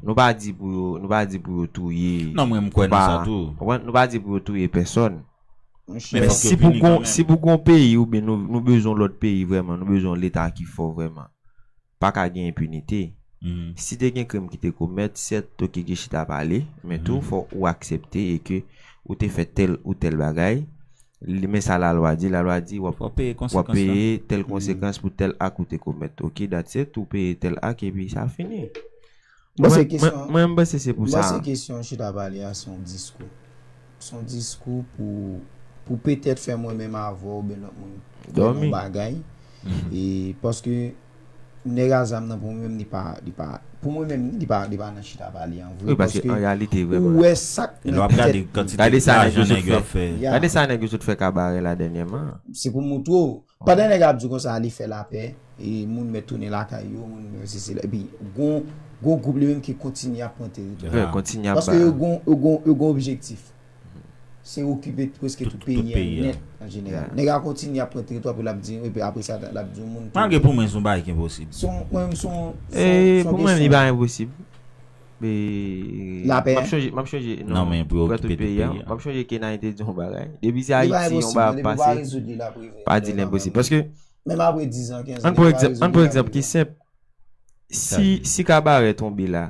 Nou pa di pou yo, nou pa di pou yo touye. Non, mwen, m kwè nan sa tou. Ou konprann? Nou pa di pou yo touye pèsòn. Men si pou gon, si pou gon peyi oubyen nou, nou bezwen lòt peyi vrèman, nou bezwen yon leta ki fò vrèman. Pa ka gen enpinite. Si te gen krim ki te komèt, sèt, oke, gen chita pale, men tou fò ou aksepte e ke ou te fè tèl ou tèl bagay, men sa lalwa di, lalwa di w ap, w ap peye tèl konsekans pou tèl ak ou te komèt. Oke, that's it, ou peye tèl ak epi sa fini. Mwen, mwen, mwen, m panse se pou sa. Mwen, se kesyon chita pale a, se yon diskou. Se yon diskou pou, pou petèt fè mwen menm avè w oubyen lòt moun kwè nan yon bagay. E paske nèg a zam nan, pou mwen menm, li pa, li pa, pou mwen menm, li pa, li pa nan chita pale an vre. Wi, paske an reyalite, vrèman, ou wè sa k nan tèt li. Gade sa nèg yo sot fè. Gade sa nèg yo sot fè Kabarè la dènyèman. Se pou moutre w. Pandan nèg ap di konsa, li fè lapè, e moun mèt tounen lakay yo, moun mèt sesi la. Epi, gon, gon gwoup li menm ki kontinye ap pran teritwa. Paske yo gon, yo gon, yo gon objektif. Se okipe prèske tout peyi an nèt, an jeneral. Nèg la kontinye ap pran teritwa pou l ap di, epi apre sa, l ap di yon moun tou. Malgre pou mwen, se yon bagay ki enposib. Se yon, mwen menm, se yon, se yon, se yon kesyon. Pou mwen, li pa enposib. Lapè. M ap chonje, m ap chonje, non, pran tout peyi an. M ap chonje Kenay te di yon bagay. Depi se Ayiti, yon bagay ap pase, pa di l enposib. Paske, menm apre diz an, kenz an, ann pran egzanp, ann pran egzanp ki senp. Si, si Kabarè tonbe la,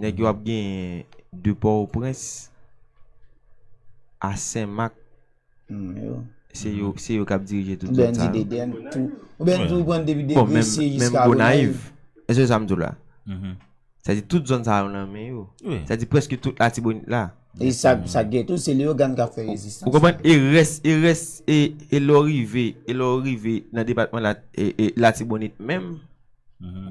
nèg yo ap genyen de Pòtoprens a Senmak. Se yo, se yo k ap dirije tout zòn sa yo. Oubyen tou pran depi de Gresye jiska Gonayiv. Èske sa m di w la? Sa di tout zòn sa yo nan men yo. Sa di prèske tout Latibonit la. E sa, sa gen tou, se Leyogàn k ap fè rezistans. Ou konprann? E rès, e rès, e, e lè w rive, e lè w rive nan depatman la, e, e Latibonit menm,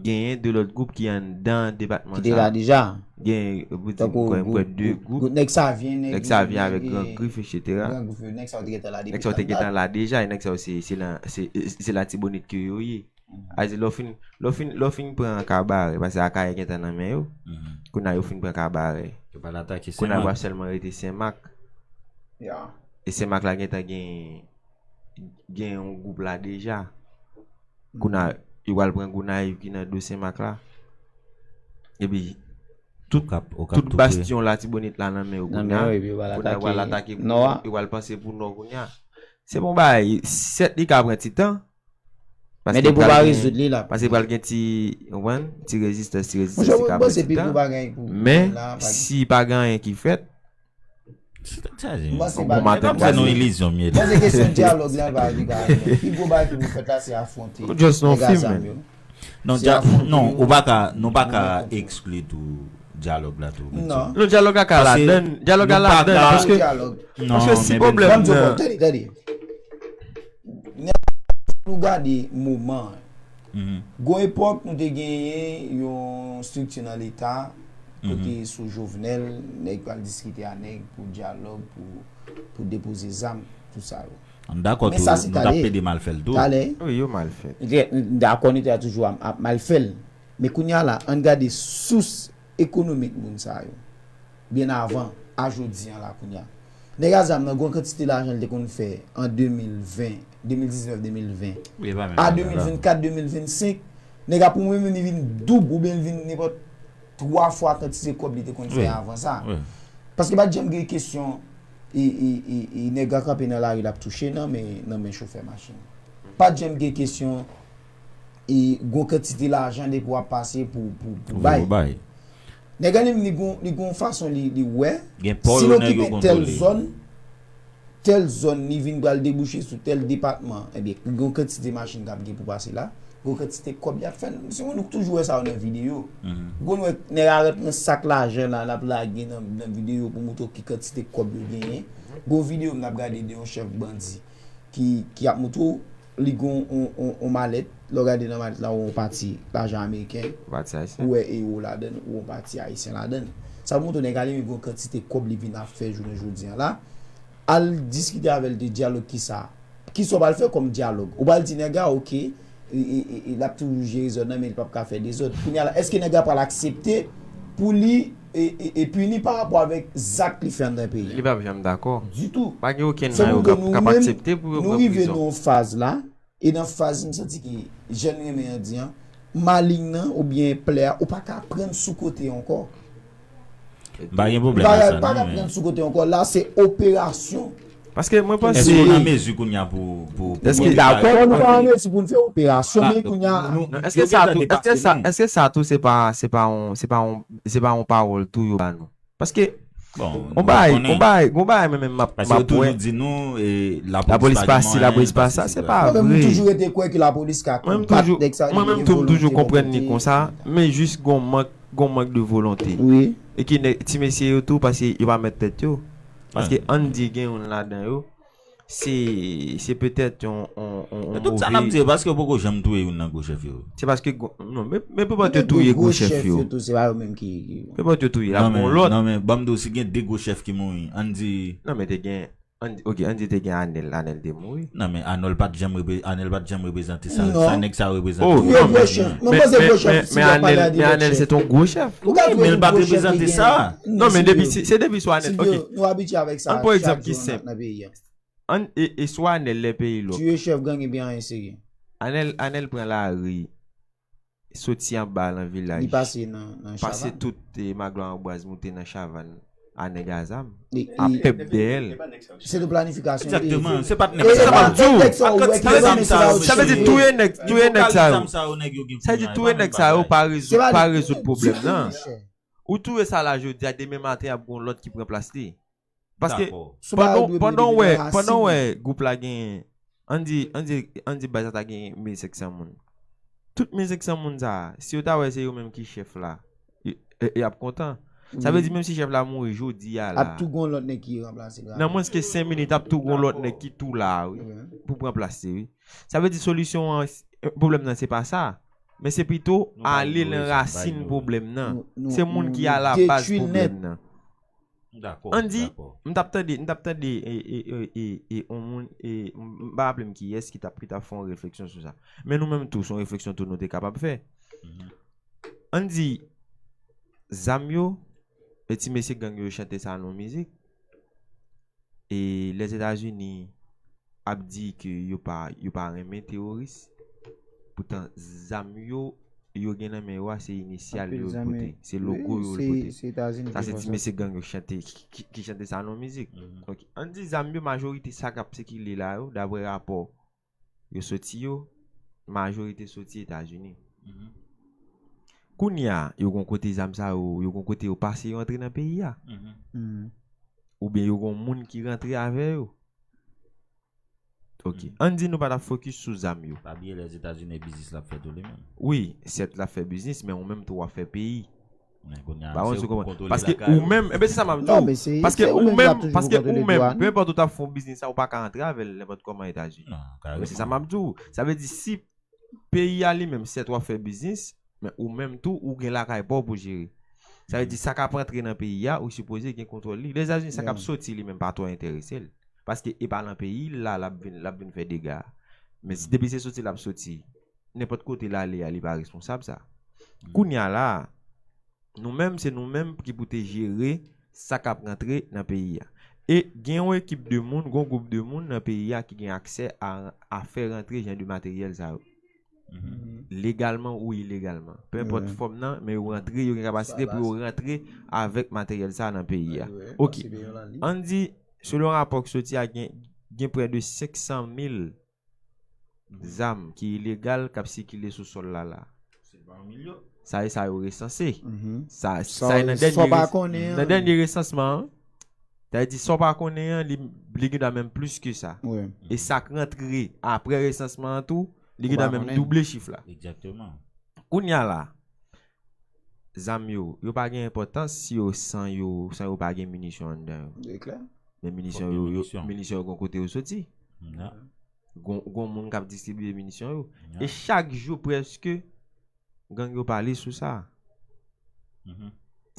genyen de lòt gwoup ki anndan depatman sa. Ki te la deja. Genyen, pou di, m kwè, m kwè de gwoup. Nèg Savyen, nèg Savyen avèk Gran Grif, etsetera. Gran Grif, nèg sa yo te gentan la depi. Nèg sa yo te gentan la deja, e nèg sa yo se, se la, se, se Latibonit ke yo ye. Sa vle di, lè w fin, lè w fin, lè w fin pran Kabarè, paske Akayè gentan nan men yo. Kounye a yo fin pran Kabarè. Kounye a yo ap sèlman rete Senmak. E Senmak la gentan gen, gen yon gwoup la deja. Kounye a, yo pral pran Gonayiv ki nan do Senmak la. Epi, tout, tout bastyon Latibonit la nan men yo kounye a. Kounye a, yo pral atake, yo pral panse pou Nò kounye a. Se bon bagay, sèt li ka pran ti tan. Men depi w pa rezoud li la. Paske pral gen ti, ou konprann? Ti rezistans, ti rezistans ki ka pran ti tan. Men, si pa gen anyen ki fèt, Bon maten, m panse nou ilizyon m ye la. Mwen se kesyon dyalòg la, pa li ka. Pi gwo bagay ki pou fèt la, se afwonte nèg a zam yo. Non, non, ou pa ka, nou pa ka ekskli tou dyalòg la tou. Non, dyalòg la ka ladann, dyalòg la ladann, paske, paske si pwoblèm nan. Tande, tande. Nèg, nou gade moman an. Gon epòk, nou te genyen yon estrikti nan Leta, kote sou Jovenel, nèg pral diskite a nèg pou dyalòg, pou, pou depoze zam, tout sa yo. Ann dakò tou, nou t ap plede mal fè l tou. Talè. Wi, yo mal fè. M dakò, nou te toujou ap, ap mal fè l. Men kounye a la, ann gade sous ekonomik moun sa yo. Byen avan, a jodi an la kounye a. Nèg a zam nan, gon kantite lajan li te konn fè an de mil ven, de mil diznèf, de mil ven. Wi, e pa menm bagay la. A de mil vennkat, de mil vennsenk, nèg a pou mwen menm li vin doub oubyen li vin nenpòt twa fwa kantite kòb li te konn fè avan sa. Paske pa t janm gen kesyon e, e, e, e nèg a kanpe nan lari l ap touche nan men, nan men chofè machin. Pa t janm gen kesyon e gon kantite lajan depi w ap pase pou, pou, pou bay. Nèg la li menm li gon, li gon fason li, li wè, si l okipe tèl zòn, tèl zòn li vin pral debouche sou tèl depatman, ebyen, gon kantite machin k ap gen pou pase la, gon kantite kòb y ap fè. Se moun ou toujou wè sa yo nan videyo. Ou konn wè nèg arèt nan sak lajan la, l ap lage nan, nan videyo pou montre w ki kantite kòb yo genyen. Gon videyo m t ap gade de yon chèf bandi ki, ki ap montre w li gon on, on, on malèt, lè w gade nan malèt la, ou on pati lajan ameriken, ou wè ewo ladan, ou on pati ayisyen ladan. Sa montre w nèg la li menm gon kantite kòb li vin ap fè jounen jodi a la. Al diskite avè l de dyalòg ki sa. Kisa w pral fè kòm dyalòg? Ou pral di nèg la, oke, e, e, e, e, l ap toujou jere zòn nan, men li p ap ka fè dezòd. Kounye a la, èske nèg la pral aksepte pou li e, e, e pini pa rapò avèk zak li fè anndan peyi a? Li p ap janm dakò. Ditou. Pa gen okenn nan yo k ap, k ap aksepte pou yo pran prizon. Se pou nou menm, nou rive nan yon faz la, e nan faz m santi ke jèn renmen an di an, maling nan oubyen plè a, ou pa ka pran l sou kote ankò. M pa gen pwoblèm ak sa non, men. Ou pa ka pran l sou kote ankò. La, se operasyon. Paske mwen panse. Èske nou nan mezi kounye a pou, pou, pou... Èske nou dakò? Bon, nou pa nan mezi pou n fè operasyon, men kounye a. Non, èske sa tou, èske sa, èske sa tou se pa, se pa on, se pa on, se pa on pawòl tou yo ba nou? Paske, bon, on bagay, on bagay, on bagay, mwen menm m ap, m ap wè. Paske yo toujou di nou, e, lapolis pa si, lapolis pa sa, se pa vre. Mwen menm, m toujou rete kwè ke lapolis ka konbat nèg sa yo, mwen menm tou, m toujou konprann li konsa, men jis gon mank, gon mank de volonte. Wi. E ke nèg, ti mesye yo tou, paske yo pa mèt tèt yo. Paske ann di gen youn ladan yo, se, se petèt yon, yon, yon, yon move. Men tout sa n ap di yo, paske yo poko janm touye youn nan gwo chèf yo. Se paske gwo, non, men, men pou yo touye gwo chèf yo. Tou, se pa yo menm ki, ki... Pou yo touye, l ap gon lòt. Non, men, ban m di w, si gen de gwo chèf ki mouri, ann di... Non, men te gen, ann di, oke, ann di te gen Anèl, Anèl te mouri. Non, men Anèl pa t janm repre-, Anèl pa t janm reprezante sa, sa nèg sa yo reprezante. Oh, non, men, men, men, men Anèl, men Anèl se t on gwo chèf. Wi, men l pa t reprezante sa. Non, men depi, se, se depi sou Anèl, oke. Nou abitye avèk sa. Ann pran egzanp ki senp. Ann, e, e swa Anèl lè peyi lòk. Tiye chèf gang epi anyen serye. Anèl, Anèl pran lari, soti anba nan vilaj. Li pase nan, nan Chavann. Pase tout, e, Magloire Ambroise moute nan Chavann a nèg a zam, a pèp dèyè l. Se de planifikasyon. Egzakteman, se pa t nèg sa. Sa m ap di w. Ak kantite zam sa yo, sa vle di touye nèg, touye nèg sa yo. Sa vle di touye nèg sa yo pa rezoud, pa rezoud pwoblèm nan. Ou touye sa la jodi a, demen maten ap gon lòt ki pran plas li. Paske pandan, pandan w wè, pandan w wè gwoup la genyen, ann di, ann di, ann di baz la ta genyen mil senk san moun. Tout mil senk san moun sa a, si yo ta wè se yo menm ki chèf la, y, y, y ap kontan. Sa vle di menm si chèf la mouri jodi a la, ap tou gon lòt nèg ki ranplase l rapid. Nan mwens ke senk minit, ap tou gon lòt nèg ki tou la, wi, pou pran plas li, wi. Sa vle di solisyon an, pwoblèm nan se pa sa. Men se pito ale nan rasin pwoblèm nan. Se moun ki alabaz pwoblèm nan. Ann di, m t ap tande, m t ap tande, e, e, e, e, e, on moun, e, m, m pa raple m kiyès ki t ap, ki t ap fè yon refleksyon sou sa. Men nou menm tou, se yon refleksyon tou nou te kapab fè. Ann di, zam yo, e ti mesye gang yo chante sa nan mizik. E Lèzetazini ap di ke yo pa, yo pa renmen teworis. Poutan, zam yo, yo gen nan men yo a, se inisyal yo l pote. Se logo yo l pote. Sa se ti mesye gang yo chante, ki, ki, ki chante sa nan mizik. Donk, ann di zam yo, majorite sa k ap sikile la yo, daprè rapò yo soti yo, majorite soti Etazini. Kounye a, yo gon kote zam sa yo, yo gon kote yo pase yo antre nan peyi a. Oubyen yo gon moun ki rantre avè yo. Ok. Ann di nou pa t ap fokis sou zam yo. Pa bliye Lèzetazini e biznis l ap fè tou li menm. Wi, sèt l ap fè biznis, men ou menm tou w ap fè peyi. Men kounye a, se ou ki pou kontwole lakay ou. Paske ou menm, enben se sa m ap di w. Paske ou menm, paske ou menm, peu importe ou t ap fè yon biznis sa, ou pa ka antre avè l nenpòt kòman Etazini. Non, karèman. Men se sa m ap di w. Sa vle di si peyi a li menm, sèt w ap fè biznis, men ou menm tou, ou gen lakay pa w pou jere. Sa vle di sa k ap antre nan peyi a, ou sipoze gen kontwòl li. Lèzetazini, sa k ap soti li menm pa twò enterese l. Paske e pa nan peyi l la, l ap vin, l ap vin fè dega. Men si depi se soti l ap soti, nenpòt kote l ale a, li pa responsab sa. Kounye a la, nou menm, se nou menm ki pou te jere sa k ap rantre nan peyi a. E gen yon ekip de moun, gen yon gwoup de moun nan peyi a ki gen aksè a, a fè rantre jan de materyèl sa yo. Legalman ou ilegalman. Pe enpòt fòm nan, men yo rantre, yo gen kapasite pou yo rantre avèk materyèl sa nan peyi a. Ok. Ann di, selon rapò ki soti a, gen, gen prè de senk san mil zam ki ilegal k ap sikile sou sòl la la. Sa e sa yo resanse. Sa, sa e nan dènye, nan dènye resansman an. Sa vle di, sa w pa konnen an, li, li gen dwa menm plis ke sa. E sa k rantre apre resansman an tou, li gen dwa menm double chif la. Kounye a la, zam yo, yo pa gen enpòtans si yo san yo, san yo pa gen minisyon anndan yo. Men minisyon yo, yo, minisyon yo gon kote yo soti. Gon, gon moun k ap distribiye minisyon yo. E chak jou prèske, gang yo pale sou sa.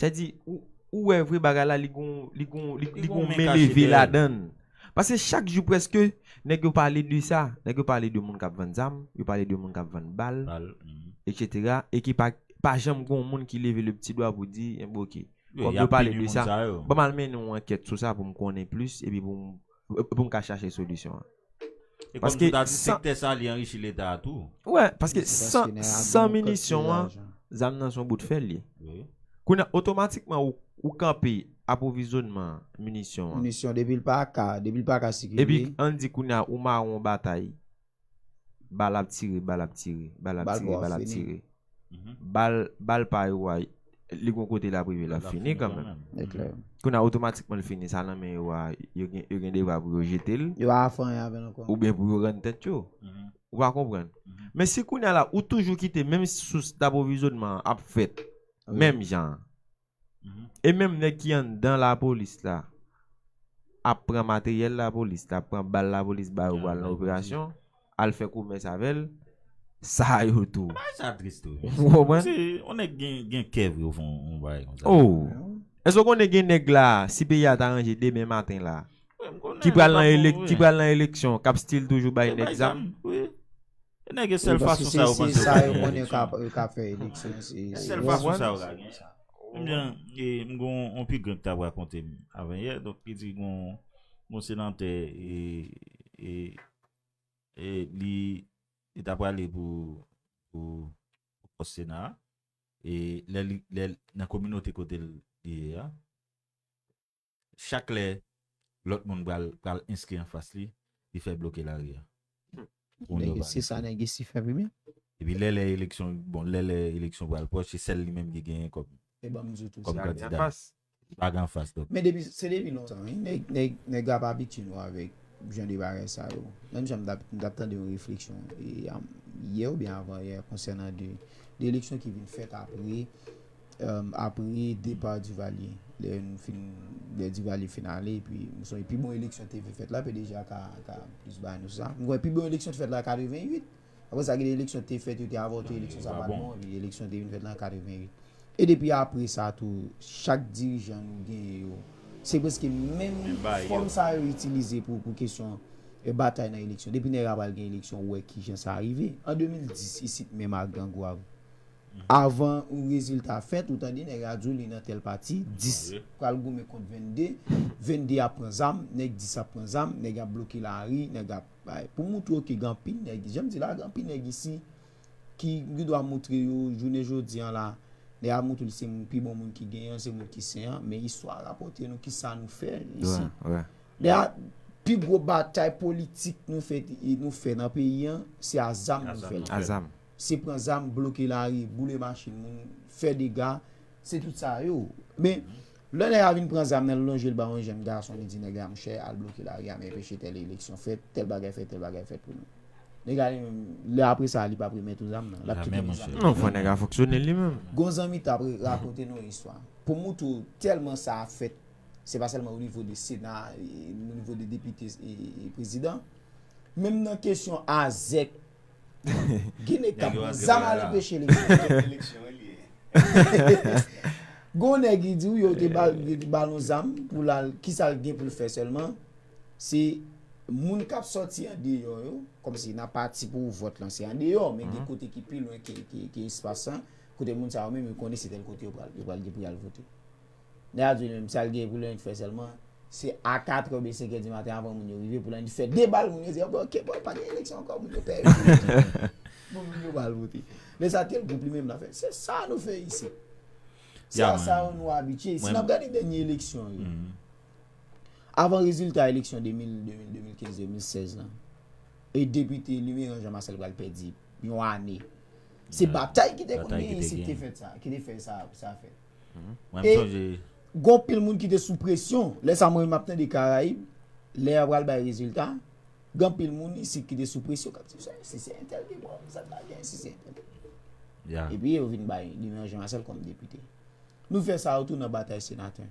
Sa di, ou, ou wè vre bagay la, li gon, li gon, li, li gon men leve ladan l. Paske chak jou prèske, nèg yo pale de sa. Nèg yo pale de moun k ap vann zam, yo pale de moun k ap vann bal, etsetera. E ki pa, pa janm gon moun ki leve le pti dwa pou di, enben, ok. Kòm yo pale de sa, ban m al mennen yon ankèt sou sa pou m konnen plis, epi pou m, pou m ka chache solisyon an. Paske sektè sa, li anrichi Leta a tou. Wè, paske san, san minisyon an, zam nan se yon bout fè l ye. Kounye a, otomatikman, ou, ou kanpe apwovizyonnman minisyon an. Minisyon, depi l pa ka, depi l pa ka sikile. Epi, ann di kounye a, ou mare yon batay. Bal ap tire, bal ap tire, bal ap tire, bal ap tire. Bal, bal pa yo a, li gon kote l ap rive, l ap fini kanmenm. Kounye a, otomatikman l fini, sa nan men yo a, yo gen, yo gen devwa pou yo jete l. Yo pa fè anyen avè l ankò. Oubyen pou yo rann tèt yo. Ou pa konprann. Men si kounye a la, ou toujou kite menm sous d apwovizyonnman an ap fèt, menm jan an. E menm nèg ki anndan lapolis la ap pran materyèl lapolis, ap pran bal lapolis ba yo pou al nan operasyon, al fè komès avè l, sa yo tou. Bagay sa tris tou. Ou konprann? Se yon nèg gen, gen kè vre, ou fè yon bagay konsa. Oh! Èske w konnen gen nèg la, si peyi a ta ranje demen maten la, ki pral nan elek-, ki pral nan eleksyon, k ap still toujou bay nèg zam? E nèg, e sèl fason sa yo panse yo ka genyen eleksyon. E sèl fason sa yo ka genyen sa. Menm jan, e, m gon yon pi gran ki t ap rakonte m avanyè, donk, li di gon, gon senatè, e, e, e li, li t ap prale pou, pou, pou pòs Sena a. E lè li, lè, nan kominote kote l ye a, chak lè lòt moun pral, pral enskri anfas li, li fè bloke lari a. Nèg, se sa nèg isi fè pi byen. Epi lè, lè eleksyon, bon, lè, lè eleksyon pral pwòch, se sèl li menm ki genyen kòm, kòm kandida. Li pa gen anfas, donk. Men depi, se depi lontan, wi. Nèg, nèg, nèg ap abitye nou avèk jan de bagay sa yo. Menm jan m t ap, m t ap tande yon refleksyon, e, am, yè oubyen avan yè konsènan de, de eleksyon ki vin fèt apre, apre depa Duvalier. Lè nou fin, lè Duvalier fin ale, epi m sonje pi bon eleksyon te vin fèt la, P D G a ka, ka plis bay nou sa. M kwè pi bon eleksyon te fèt la katreventuit. Apre sa, gen de eleksyon te fèt, yo te avòte eleksyon sa pa t bon, epi eleksyon te vin fèt la katreventuit. E depi apre sa tou, chak dirijan nou genyen yo, se prèske menm fòm sa yo itilize pou, pou kesyon, e, batay nan eleksyon. Depi nèg la pral gen eleksyon, ou wè kijan sa rive. An de mil dis, isit menm ak Grangwav, avan yon rezilta fèt, ou tande nèg la di w li nan tèl pati, dis pral goumen kont vennde, vennde ap pran zam, nèg dis ap pran zam, nèg ap bloke lari, nèg ap bay. Pou moutre w ke gen anpil nèg, jan m di la, gen anpil nèg isi ki, ki dwa moutre yo, jounen jodi an la, nèg ap moutre l se moun, pi bon moun ki genyen, se moun ki sen an, men istwa rapòte nou kisa nou fè isi. Nèg a, pi gwo batay politik nou fè, nou fè nan peyi an, se a zam nou fè l. A zam. Se pran zam, bloke lari, boule machin moun, fè dega, se tout sa yo. Men, lè nèg la vin pran zam nan, l lonje l ba yon jèn gason, li di nèg la, monchè, al bloke lari a, men enpeche tèl eleksyon fèt, tèl bagay fèt, tèl bagay fèt pou nou. Nèg la, li menm, lè apre sa, li p ap remèt ou zam nan. L ap kite nou zam nan. Non, fò nèg la fonksyone li menm. Gon zanmi t ap rakonte nou yon istwa. Pou moutre w tèlman sa ap fèt, se pa sèlman o nivo de Sena, e, o nivo de depite, e, e, prezidan. Menm nan kesyon azèk, gen nèg k ap pran zam al anpeche eleksyon. Gon nèg ki di w yo te ba, yo te ba l yon zam pou l al, kisa l gen pou l fè sèlman, se moun k ap sòti andeyò yo, kòmsi nan pati pou vòt lan, se andeyò, men gen kote ki pi lwen ke, ke, ke espas lan, kote moun sa yo menm yo konnen se tèl kote yo pral, yo pral gen pou y al vote. Nèg la di menm sa l gen pou l fè sèlman, Se a katrè oubyen senkè di maten, avan moun yo rive, pou l annik fè de bal, moun yo di, "Ah, bon, ok, bon, pa gen eleksyon ankò, moun yo pè eleksyon." Bon, moun yo pral vote. Lè sa, tèl gwoup li menm la fè. Se sa nou fè isi. Se a sa nou abitye. Si n ap gade dènye eleksyon yo, avan rezilta eleksyon de mil, de mil, de mil kenz, de mil sèz lan, e depite Luméran Jean Marcel pral pèdi yon ane. Se batay ki te konn genyen isi ki te fè sa, ki te fè sa, sa fèt. Mwen, m sonje. Gon pil moun ki te sou presyon. Lè sa mwen, m ap tande Karayib, lè y ap pral bay rezilta, gen pil moun isi ki te sou presyon, k ap di, "Si se entèl ki pran, sa t la gen, si se entèl." Epi yo vin bay Luméran Jean Marcel kòm depite. Nou fè sa yo tou nan batay senatè.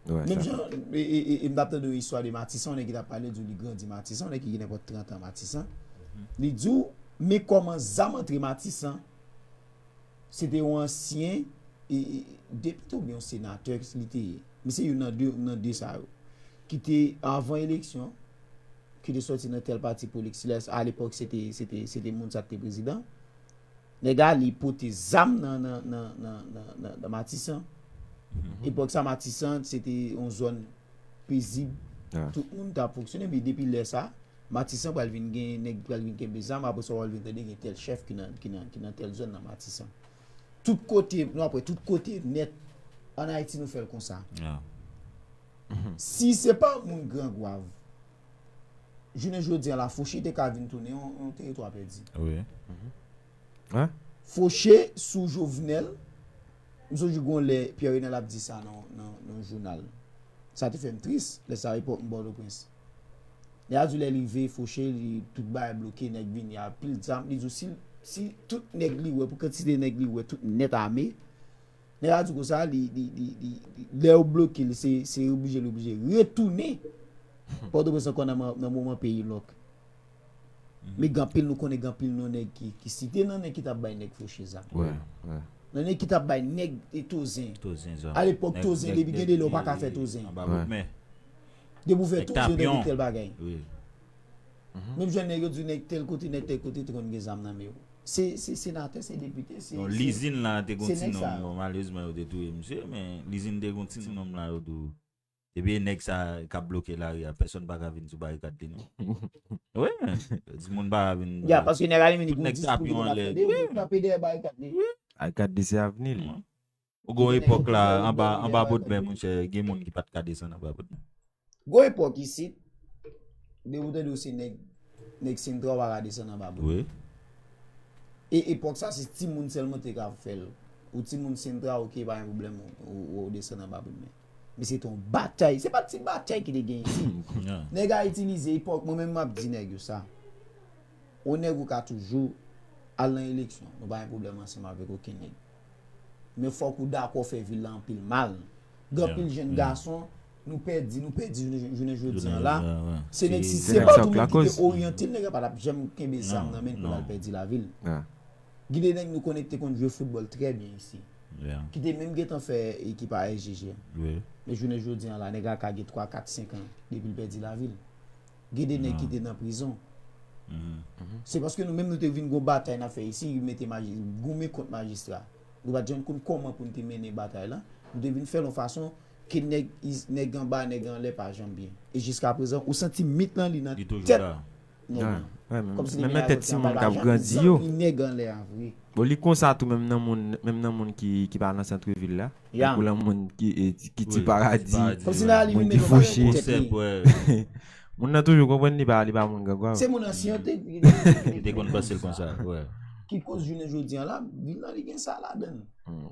Menm jan, e, e, e, e m t ap tande yon istwa de Matisan, yon nèg ki t ap pale, di w li grandi Matisan, yon nèg ki gen nenpòt trant an Matisan. Li di w, men kòman zam antre Matisan, se te yon ansyen, e, e, depite oubyen yon senatè li te ye. Men se youn nan de, nan de sa yo. Ki te, avan eleksyon, ki te sòti nan tèl pati politik. Alepòk, se te, se te, se te moun sa ki te prezidan. Nèg la, li pote zam nan, nan, nan, nan, nan, nan, nan Matisan. Epòk sa, Matisan, se te yon zòn pezib. Tout moun t ap fonksyone, men depi lè sa, Matisan pral vin gen, nèg pral vin kenbe zam, apre sa, w pral vin tande gen tèl chèf ki nan, ki nan, ki nan tèl zòn nan Matisan. Tout kote, nou ap wè, tout kote nèt, ann Ayiti, nou fè l konsa. Si se pa moun Gran Gwav, jounen jodi a la, Foche te ka vin tounen yon, yon teritwa pèdi. Wi. Foche sou Jovenel, m sonje gon lè Pierre Renel ap di sa nan, nan, nan jounal. Sa te fè m tris, lè sa epòk m Pòtoprens. Lè a di lè l rive Foche, li, tout bagay bloke, nèg vini a pil zam, li di w si, si tout nèg li wè, pou kantite nèg li wè, tout nèt ame, nèg la di konsa, li, li, li, li, li, lè yo bloke l, se, se oblije, l oblije retounen Pòtoprens ankò nan, nan moman peyi lòk. Men gen anpil, nou konnen gen anpil non nèg ki, ki site nan nèg ki t ap bay nèg Foche zam. Nan nèg ki t ap bay nèg e Tozen. Alepòk, Tozen, depi gen de lè, w pa ka fè Tozen. Depi w fè Tozen, depi tèl bagay. Menm jan nèg yo di nèg tèl kote, nèg tèl kote, te konn gen zam nan men yo. Se, se senatè, se depite, se, se, lizin la te gon ti nonm, bon, malerezman, yo te touye misye, men lizin te gon ti nonm la, yo di w, depi e nèg sa k ap bloke lari a, pèsonn pa ka vin sou barikad li, non. Wi, yo di moun pa ka vin. Ya, paske nèg a li menm li gon diskou li konn ap tande, yo kanpe dèyè barikad li. Barikad li se avni li. Ou gon epòk la, anba, anba Bodmè, monchè, gen moun ki pa t ka desann anba Bodmè. Gon epòk isit, depi w tande w se nèg, nèg Sentra, w pa ka desann anba Bodmè. Wi. E epòk sa, se timoun sèlman te ka fè l. Ou timoun Sentra, oke, pa gen pwoblèm, ou, ou, ou desann anba Bodmè. Men se te yon batay, se pa ti batay ki te gen isit. Nèg a itilize epòk, mwen menm m ap di nèg yo sa. Yon nèg ou ka toujou al nan eleksyon, nou pa gen pwoblèm ansanm avèk okenn nèg. Men fòk ou dakò fè vil la anpil mal. Gen anpil jèn gason, nou pèdi, nou pèdi jounen, jounen jodi a la. Se nèg, si se pa tou moun ki te oryante l, nèg la pa t ap janm kenbe zam nan men l pou l al pèdi lavi l. Gen de nèg nou konnen ki te konn jwe foutbòl trè byen isi. Ki te menm gentan fè ekip a S J G. Men jounen jodi a la, nèg la ka gen twa, kat, senk an depi l pèdi lavi l. Gen de nèg ki te nan prizon. Se paske nou menm nou te vin gon batay n ap fè isi, mete maji-, goumen kont majistra. Nou pa t janm konn kòman pou n te mennen batay la. Nou te vin fè l yon fason ke nèg is-, nèg anba, nèg anlè pa janm byen. E jiskaprezan, ou santi mit lan li nan tèt nèg lan. Kòmsi nèg la pa janm zanmi nèg anlè a vre. Bon, li konsa tou, menm nan moun, menm nan moun ki, ki pa nan sant vil la. Tankou nan moun ki, e, ki Ti Paradi, moun ki Foche. Moun nan toujou konprann li pa, li pa moun Gran Gwav. Se moun ansyen te, ki te konn panse l konsa, wi. Ki koz jounen jodi a la, vil lan li gen sa ladan l.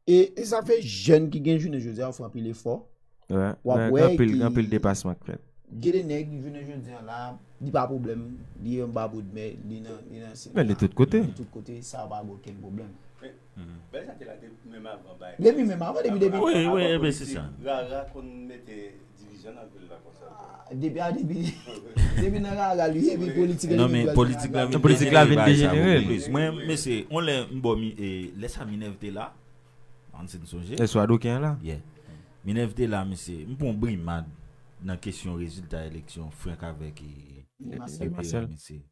E, e sa fè jèn ki gen jounen jodi a, yo fè anpil efò. W ap wè gen anpil, gen anpil depasman k fèt. Gen de nèg, jounen jodi a la, li pa pwoblèm, li anba Bodmè, li nan, li nan, men li tout kote. Li tout kote, sa pa gen okenn pwoblèm. Bèl sa te la depi menm avan bay. Depi menm avan, depi, depi. Wi, wi, avan politik, se sa. Rara konn mete divizyon nan vil la konsa. Depi a, depi, depi nan rara li, epi politik la vin dejenere. Politik la vin dejenere. Mwen, mesye, yon lè m bò mi, e, lè sa Minèv te la, ann si n sonje. Lè Swadoken an la. Yeah. Minèv te la, mesye. M pran yon brimad nan kesyon rezilta eleksyon Frank avèk, e, e, Marcel, mesye.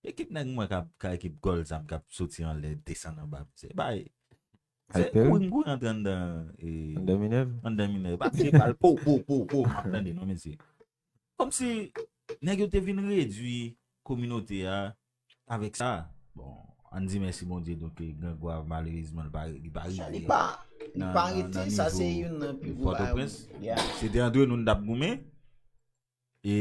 Ekip nèg mwen k ap, k ap ekip gòl sa m k ap soti anlè, desann anba, mesye. Bay. Se kouri m kouri antre anndan. Anndan minèv? Anndan minèv. Pa tire bal, po, po, po, po, m ap tande, non, mesye. Kòmsi nèg yo te vin redui kominote a avèk sa. Bon, ann di mèsi Bondye, donk, Grangwav, malerezman, li pa, li pa rive. Li pa, li pa rete, sa se youn nan pi gwo bagay. Se te antre nou n t ap goumen. E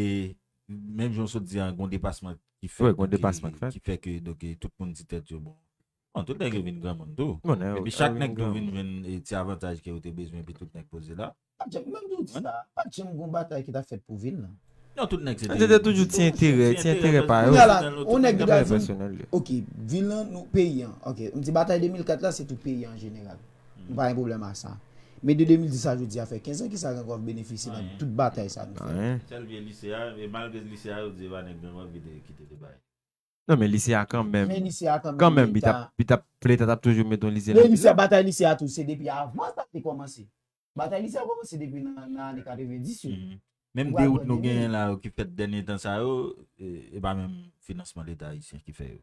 menm jan w sot di an, gon depasman ki fèt, gon depasman ki fèt, ki fè ke, donk, tout moun di tèt yo, bon. Bon, tout nèg yo vin granmoun tou. Epi chak nèg tou vin jwenn ti avantaj ke yo te bezwen, epi tout nèg poze la. Pa t janm, menm tou di sa, pa t janm gon batay ki t ap fèt pou vil lan. Non, tout nèg se te toujou ti enterè, ti enterè pa yo. Kounye a la, yon nèg ki ta di, ok, vil lan, nou, peyi an, ok, m di batay de mil kat la, se tout peyi an jeneral. Nou pa gen pwoblèm ak sa. Men de de mil dis a jodi a fè kenz an, kisa Grangwav benefisye nan tout batay sa nou fè? Anyen. Sèl vye lise a, e malgre lise a, yo di e pa nèg Grangwav ki te, ki te, te bay. Non, men lise a kanmenm. Men lise a kanmenm, kanmenm, li t ap, li t ap, leta t ap toujou met yon lise nan vil lan. Men lise a, batay lise a tou, se depi avan sa te kòmanse. Batay lise a kòmanse depi nan, nan ane katrevenndis yo. Menm de wout nou genyen la yo ki fèt dènye tan sa yo, e, e pa menm finansman leta ayisyen ki fè yo.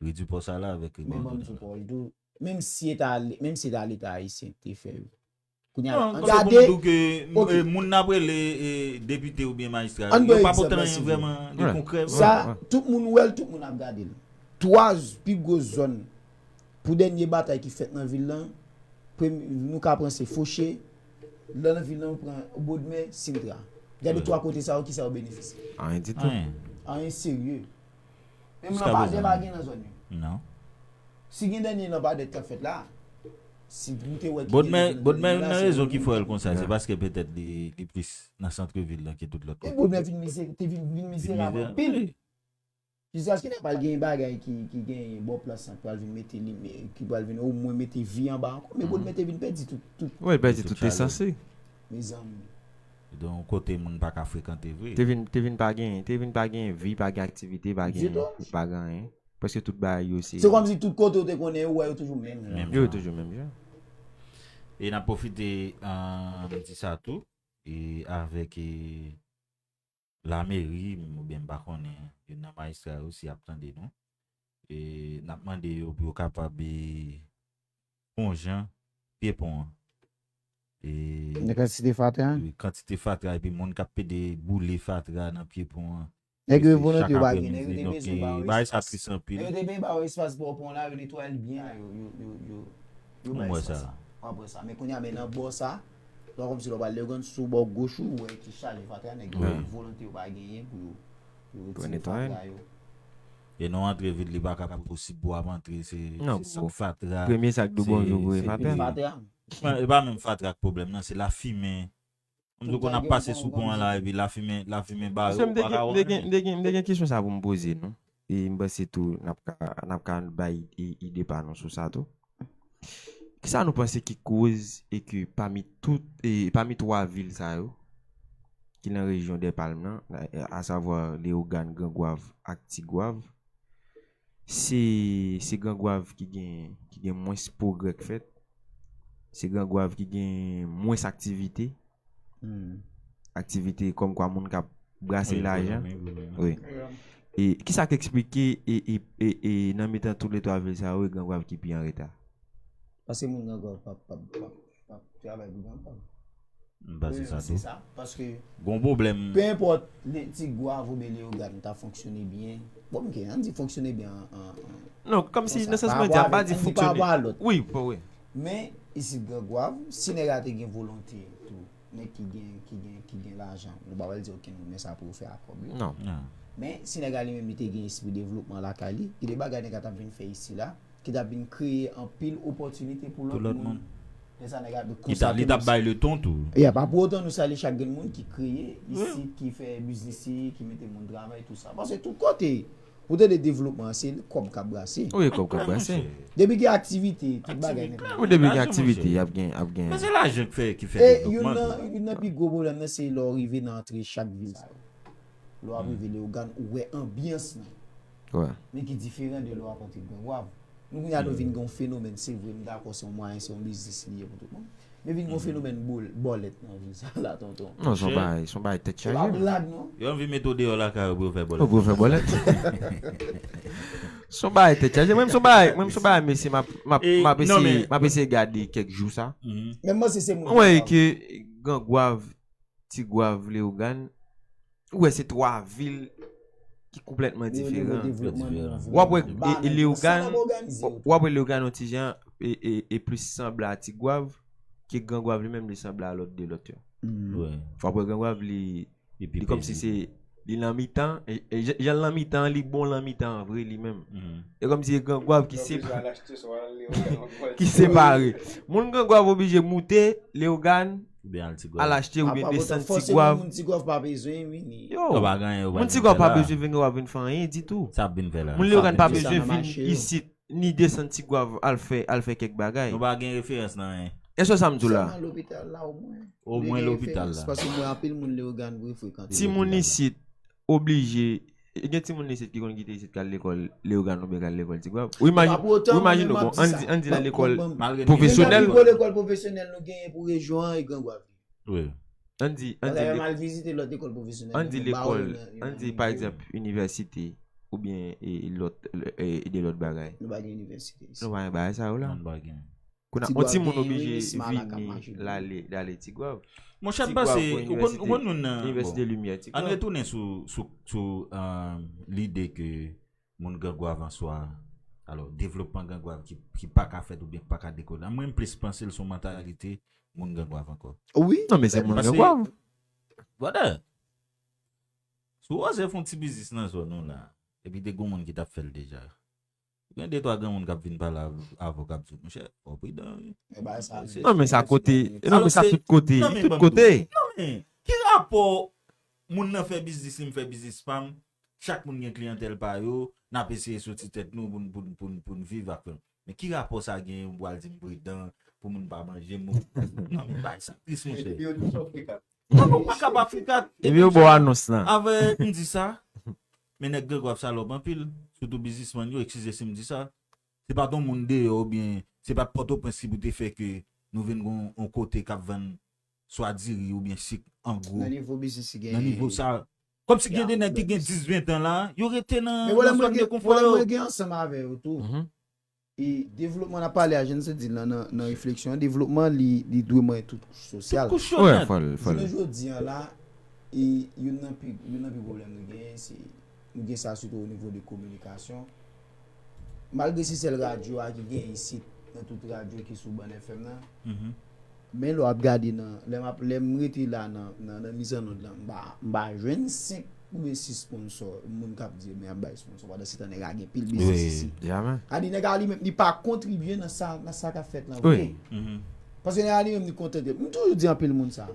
Redui pò sa la avèk rebò. Men ban m di w pawòl tou, menm si eta, menm si eta leta ayisyen te fè yo. Kounye a, non, an gade, moun n ap rele, e, depite oubyen majistra yo, yo pa pote anyen vrèman de konkrè. Sa, tout moun wè l, tout moun ap gade l. Twa pi gwo zòn pou dènye batay ki fèt nan vil lan, premye, nou ka pran se Foche, nan vil lan, ou pran Bodmè, Sintra. Gade twa kote sa yo, kisa yo benefisye? Anyen ditou. Anyen serye. Menm lanpadè pa gen nan zòn yo. Non. Si gen dènye lanpadè k ap fèt la, si nou te wè ki te nan rezon ki fè l konsa, se paske petèt li, li plis nan sant vil lan ke tout lòt kote. E Bodmè vin mize-, te vin, vin mizerab anpil. Jiskaske nan pral gen bagay ki, ki gen bò plas lan, pral vin mete li, ki pral vin omwen mete vi anba ankò. Men Bodmè te vin pèdi tout, tout. Wi, pèdi tout esans li. Mezanmi. Donk, kote moun pa ka frekante vre. Te vin, te vin pa gen, te vin pa gen vi, pa gen aktivite, pa gen, pa gen anyen. Prèske tout bagay yo se. Se kòmsi tout kote ou te konnen yo, ou wè yo toujou menm jan. Yo toujou menm jan. E n ap pwofite, e, di sa tou, e avèk, e, lameri, oubyen m pa konnen, youn nan majistra yo, si y ap tande nou. E n ap mande yo pou yo kapab, e, pon jan, pye pon an. E nan kantite fatra? Wi, kantite fatra, epi moun k ap pede boule fatra nan pye pon an. Nèg yo volonte, yo pa gen, nèg yo te bezwen ba yo espas. Bagay sa tris anpil. Nèg yo te bezwen ba yo espas bò pon la, yo netwaye l byen, yo, yo, yo, yo, yo bay espas sa. Mwen wè sa. Mwen wè sa. Men kounye a, men nan bò sa, lè w kòmsi lè w pral Leyogàn sou bò goch ou, ou wè ki chaje fatra, nèg yo volonte, yo pa genyen pou yo, pou yo retire fatra yo. E nan antre vil, li pa ka posib pou w ap antre, se, se sant fatra. Premye sa k dou bonjou pou e fatra. Fatra. E pa menm fatra k pwoblèm nan, se lafimen. M di w konn ap pase sou pon an la, epi lafimen, lafimen bare w, ou pa ka wè anyen. M te gen, m te gen, m te gen kesyon sa pou m poze nou. E m panse tou, n ap ka, n ap ka bay i-, ide pa nou sou sa tou. Kisa nou panse ki koz e ke pami tout, e pami twa vil sa yo, ki nan rejyon Dèpalm nan, a, asavwa Leyogàn, Grangwav ak Tigwav, se, se Grangwav ki gen, ki gen mwens pwogrè k fèt. Se Grangwav ki gen mwens aktivite. Aktivite kòmkwa moun k ap brase lajan. Wi. E kisa k eksplike e, e, e, e nan mitan toulètwa vil sa yo, e Grangwav ki pi an reta? Paske moun Grangwav p ap, p ap, p ap, p ap travay pou Grangwav. M panse sa tou. Se sa, paske gon pwoblèm. Pe enpòt Tigwav oubyen Leyogàn ta fonksyone byen. Bon, ok, ann di fonksyone byen an, an, an. Non, kòmsi nan sans mwen di a, m pa di fonksyone. Ann di pa rapò a lòt. Wi, wi. Men isit Grangwav, si nèg la te gen volonte tou, nèg ki gen, ki gen, ki gen lajan, nou pa pral di, ok, nou men sa pou yo fè ak kòb yo. Non. Men si nèg la li menm li te gen espri devlopman lakay li, gen de bagay nèg la t ap vin fè isi la, ki t ap vin kreye anpil opòtinite pou lòt moun. Lè sa nèg la ap konstate. Li t ap bay le ton tou. Ya, pa pou otan nou salye chak grenn moun ki kreye isit, ki fè biznis li, ki mete moun travay, tou sa. Paske tout kote, ou tande devlopman an, se kòb k ap brase. Wi, kòb k ap brase. Depi gen aktivite, tout bagay nèt. Wi, depi gen aktivite, y ap gen, ap gen. Men se lajan k fè, ki fè devlopman. E youn nan, youn nan pi gwo pwoblèm nan, se lè w rive nan antre chak vil sa yo. Lè w ap rive Leyogàn, ou wè anbyans lan. Wi. Men ki diferan de lè w ap antre Grangwav. Nou kounye a nou vin gen yon fenomèn, se vre, m dakò, se yon mwayen, se yon biznis li ye pou tout moun. Men vin gen yon fenomèn bòl-, bòlèt nan vil sa la, tonton. Non, se yon bagay, se yon bagay tèt chaje. Se pa blag, non. Yo anvi mete w deyò lakay ou pou yo fè bòlèt. Pou yo fè bòlèt. Son bagay tèt chaje. Mwen, son bagay, mwen, son bagay, mesye, m ap, m ap, m ap eseye, m ap eseye gade kèk jou sa. Menm mwen, se se moun. Mwen wè ke Gran Gwav, Ti Gwav, Leyogàn, ou wè se twa vil ki konplètman diferan. W ap wè Leyogàn, w ap wè Leyogàn yon ti jan e, e, e plis sanble a Ti Gwav ke Gran Gwav li menm li sanble a lòt de lòt yo. W ap wè Gran Gwav li Li kòmsi se li nan mitan, jan l nan mitan an, li bon nan mitan an vre li menm. E kòmsi se Gran Gwav ki separe. Moun Gran Gwav oblije moute Leyogàn, al achte oubyen desann Ti Gwav. Yo, moun Ti Gwav pa bezwen vin Gran Gwav vin fè anyen ditou. Moun Leyogàn pa bezwen vin isit ni desann Ti Gwav al fè, al fè kèk bagay. Nou pa gen referans nan anyen. Èske sa m di w la? Sèlman lopital la omwen. Omwen lopital la. Paske m wè anpil moun Leyogàn vre frekante lopital la. Timoun isit oblije, gen timoun isit ki konn kite isit k al lekòl Leyogàn oubyen k al lekòl Ti Gwav. Ou imajine, ou imajine w, bon, ann di, ann di l al lekòl pwofesyonèl. Menm pi gwo lekòl pwofesyonèl nou genyen pou rejyon an e Gran Gwav. Wi. Ann di, ann di. Dayè m al vizite lòt lekòl pwofesyonèl. Ann di lekòl, ann di pa egzanp inivèsite oubyen e lòt, e de lòt bagay. Nou pa gen inivèsite isit. Nou pa gen bagay sa yo la. Nou pa gen. Kounye a, yon timoun oblije vini l ale, l ale Ti Gwav. Monchè, m panse, ou konn, ou konn nou nan, bon, ann retounen sou, sou, sou lide ke moun Gran Gwav an swa, alò, devlopman Gran Gwav ki, ki pa ka fèt oubyen ki pa ka dekole. Mwen, m plis panse l se yon mantalite moun Gran Gwav ankò. Wi. Non, men se moun Gran Gwav. Brother, si w oze fè yon ti biznis nan zòn ou la, epi te gen yon moun ki t ap fè l deja, gen de twa granmoun k ap vin pale avè w k ap di w, monchè, fò w pridan wi. Non, men sa kote, non, men sa tout kote, tout kote. Non, men ki rapò moun nan fè biznis li, m fè biznis pa m, chak moun gen kliyantèl pa yo, n ap eseye soti tèt nou pou n, pou n, pou n, pou n viv ak. Men ki rapò sa gen pou al di m pridan, pou moun pa manje m? Non, men bagay sa tris, monchè. Non, ou pa ka pa frikat. Epi yo ba w anons lan. Avè m di sa, men nèg Gran Gwav salòp anpil, sitou biznismann yo, eskize si m di sa. Se pa t yon moun deyò oubyen se pa t Pòtoprens ki pou te fè ke nou vin gen yon kote k ap vann swa diri oubyen sik an gwo. Nan nivo biznis ki genyen. Nan nivo sa. Kòmsi gen de nèg ki gen dis, ven tan la, yo rete nan zòn de konfò yo. Men pwoblèm mwen gen ansanm avè yo tou. E devlopman n ap pale a, jan n te di l nan, nan, nan refleksyon an, devlopman li, li dwe manyen tout kouch sosyal. Tout kouch yo nèt. Jounen jodi a la, e youn nan pi, youn nan pi pwoblèm nou genyen, se, nou gen sa sitou o nivo de kominikasyon. Malgre se sèl radyo a ki genyen isit, nan tout radyo ki sou bann F M nan, men lè w ap gade nan, lè m ap, lè m rete la nan, nan, nan mizannòd lan, m pa, m pa jwenn senk oubyen sis sponsò, moun k ap di men ap bay sponsò, pandan se tan nèg la gen pil biznis isi. A di nèg la li menm, li pa kontribye nan sa, nan sa k ap fèt lan vre. Paske nèg la li menm li kontante. M toujou di anpil moun sa.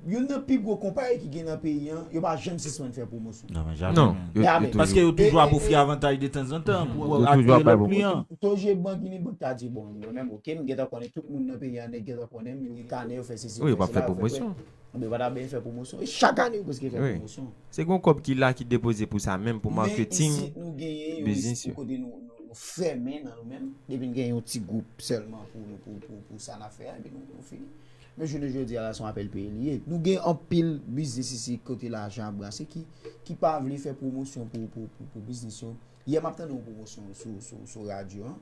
Youn nan pi gwo konpayi ki gen nan peyi an, yo pa janm sispann fè pwomosyon. Non, men jamè. Non, yo, yo toujou. Paske yo toujou ap ofri avantaj detanzantan pou atire lòt kliyan. Toujou bank, Unibank ta di, bon, mwen menm, oke, m gentan konnen tout moun nan peyi an, nèg gentan konnen m, yo gen kanè, yo fè sesi, yo fè sela, yo fè pwomosyon. Men yo pa ta byen fè pwomosyon. E chak ane, yo prèske fè pwomosyon. Se gen yon kòb ki la ki depoze pou sa menm, pou maketing biznis yo. Men isit, nou genyen yon espri kote nou, nou, nou fèmen nan nou menm. Depi n gen yon ti gwoup sèlman pou, pou, pou, pou sa n ap fè a, epi nou, nou fini. Men jounen jodi a la, se yon apèl peye li ye. Nou gen anpil biznis isi kote lajan ap brase ki, ki pa vle fè pwomosyon pou, pou, pou, pou biznis yo. Yè m ap tande yon pwomosyon sou, sou, sou radyo an.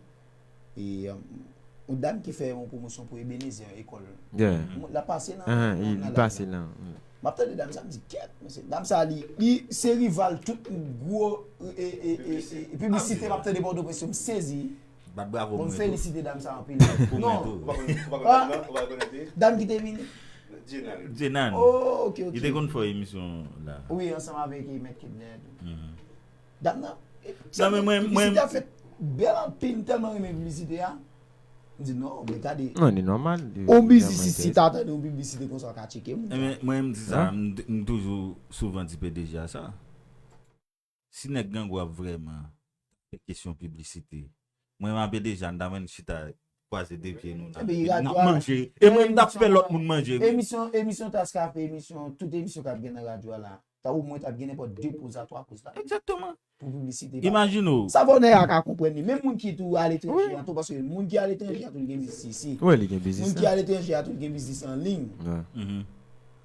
E, yon dam ki fè yon pwomosyon pou Ebenezer, ekòl. L ap pase nan, nan live la. M ap tande dam sa, m di, kèt, mesye. Dam sa, li, li se rival tout gwo, e, e, e, e, piblisite m ap tande Pòtoprens yo, m sezi. Bat bravo pou mwen tou. Bon, m felisite dam sa anpil. Pou mwen tou. Dam ki te vini. Djenan. Djenan. Oh, ok, ok. Li te konn fè emisyon la. Wi, ansanm avèk Mèt Kidnè tou. Dam nan. Non, men mwen, mwen. Piblisite a fèt bèl anpil, m tèlman renmen piblisite a. M di non, men gade. Non, li nòmal. On biznis isi ta tande yon piblisite konsa w ka tcheke moun. Mwen, mwen, m di sa, m toujou souvan di P D G a sa. Si nèg Gran Gwav vrèman t ap fè kesyon piblisite, mwen menm avè P D G a, n ta jwenn chita kwaze de pye nou la. N ap manje. E mwen, m t ap fè lòt moun manje. Emisyon, emisyon Taskafe, emisyon, tout emisyon k ap gen nan radyo a la, ta omwen t ap gen nenpòt de poz a twa poz la. Egzakteman. Pou piblisite. Imajine w. Sa fò nèg la ka konprann li. Menm moun ki tou aletranje an tou, paske moun ki aletranje an tou, li gen biznis isi. Wi, li gen biznis. Moun ki aletranje an tou, li gen biznis an liy.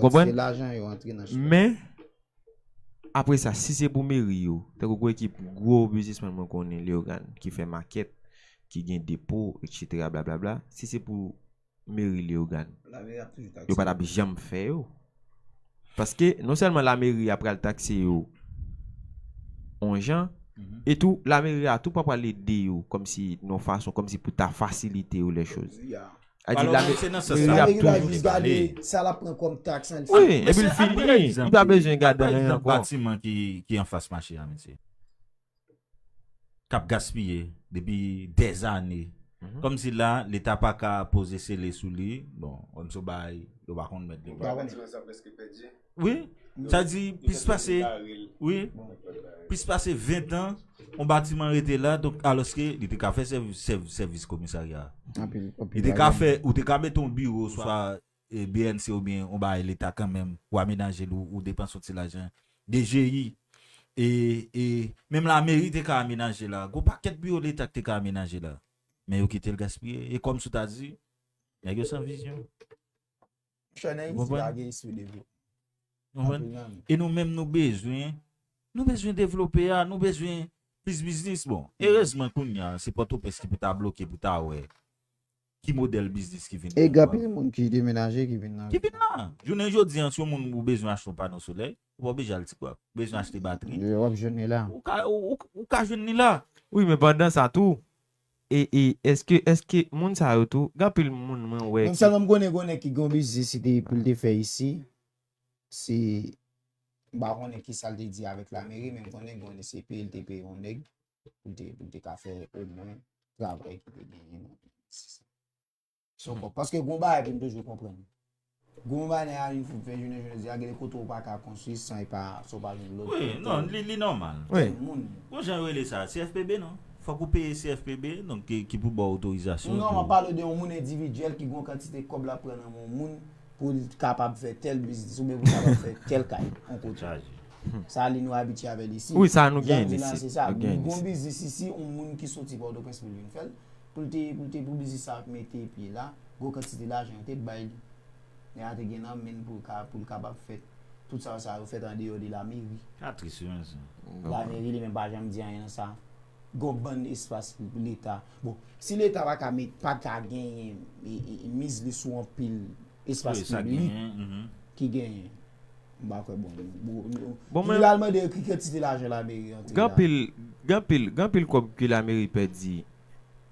Ou konprann? Se lajan yo antre nan chèk. Men, apre sa, si se pou meri yo, tankou gwo ekip, gwo biznismenn mwen konnen, Leogane, ki fè makèt, ki gen depo, etsetera, blablabla, si se pou meri Leogane, Lameri ap toujou takse. Yo pa t ap janm fè yo. Paske non sèlman lameri a pral takse yo on jan, e tou lameri a tou pa pral ede yo kòmsi non fason, kòmsi pou ta fasilite yo lè choz. Ya. A di Alò, lameri se nan sans meri sa. a ap Lameri va toujou. jis gade sa l ap pran kòm taks an Wi, epi l se fini. pa egzanp, Li pa bezwen pa gade anyen egzanp ankò. Batiman ki, ki anfas mache a, mesye. K ap gaspiye depi dèzane. Kòmsi la, Leta pa ka poze sele sou li. Bon, wè m sou bay, yo pa konn mèt li. Ba wè. Wi, sa di, plis pase, wi, plis pase ven tan, yon batiman rete la, donk, alòske li te ka fè sèv- sèv- sèvis komisarya. Anpil, anpil Li te ka bagay. fè, ou te ka mete yon biwo, swa e, B N C oubyen yon bagay leta kanmenm, ou amenaje l, ou, ou depanse yon ti lajan. D G I, e, e, menm lameri te ka amenaje la. Gon pakèt biwo leta ki te ka amenaje la. Men yo kite l gaspiye. E kòmsi w ta di, nèg yo san vizyon. Chè nan Ayiti pa gen espri devlopman. Konprann? E nou menm nou bezwen, nou bezwen devlope a, nou bezwen plis biznis. Bon, erezman kounye a, se Pòtoprens ki pou ta bloke, pou ta wè ki modèl biznis ki vin. E gen anpil moun ki demenaje, ki vin nan. Ki vin la. Jounen jodi an, si yon moun ou bezwen achte yon pano solèy, ou pa oblije al Ti Gwav. Ou bezwen achte batri. W ap jwenn li la. Ou ka, ou, ou, ou ka jwenn li la. Wi, men pandan sa tou, e, e, èske, èske moun sa yo tou, gen anpil moun mwen wè Menm sèlman m konnen konnen ki gen yon biznis li te, pou l te fè isi, se, m pa konnen ki sa l te di avèk lameri, men m konnen gen yon S C P, li te peye yon nèg, pou l te, pou l te ka fè omwen travay ki te genyen nan biznis. Son kòb. Paske gon bagay pou n toujou konprann. Gon bagay nan lavi pou fè jounen jodi a, gen de kote ou pa ka konstwi san e pa, san ou pa jwenn lòd. Wi, non, li, li nòmal. Wi. Moun. Bon, jan yo rele sa, C F P B, non? Fòk ou peye C F P B, donk ki, ki pou ba w otorizasyon. Non, m ap pale de yon moun endividyèl ki gon kantite kòb l ap pran nan men yon moun pou l kapab fè tèl biznis oubyen pou l kapab fè tèl kay yon kote. Sa li nou abitye avè l isi. Wi, sa nou Jan gen m di la, isi. se sa. Nou gen Gon isi. Biznis isi, yon moun ki soti Pòtoprens pou l vin fè l, pou l te, pou l te, pou biznis sa ap mete pye la, gwo kantite lajan yo te bay li. Nèg la te gen nan men l pou l ka, pou l kapab fè tout sa, sa yo fèt andeyò de lameri. Sa tris, wi, men sa. Lameri li menm pa janm di anyen nan sa. Gon bann espas leta. Bon, si leta pa ka met, pa ka genyen e, e, e miz li sou anpil espas Wi, sa piblik genyen, mhm. Ki genyen. M pa kwè bon. Bon, Bon, li men- al mande yo ki kantite lajan lameri antre Gen la. anpil, gen anpil, gen anpil kòb ke lameri pèdi.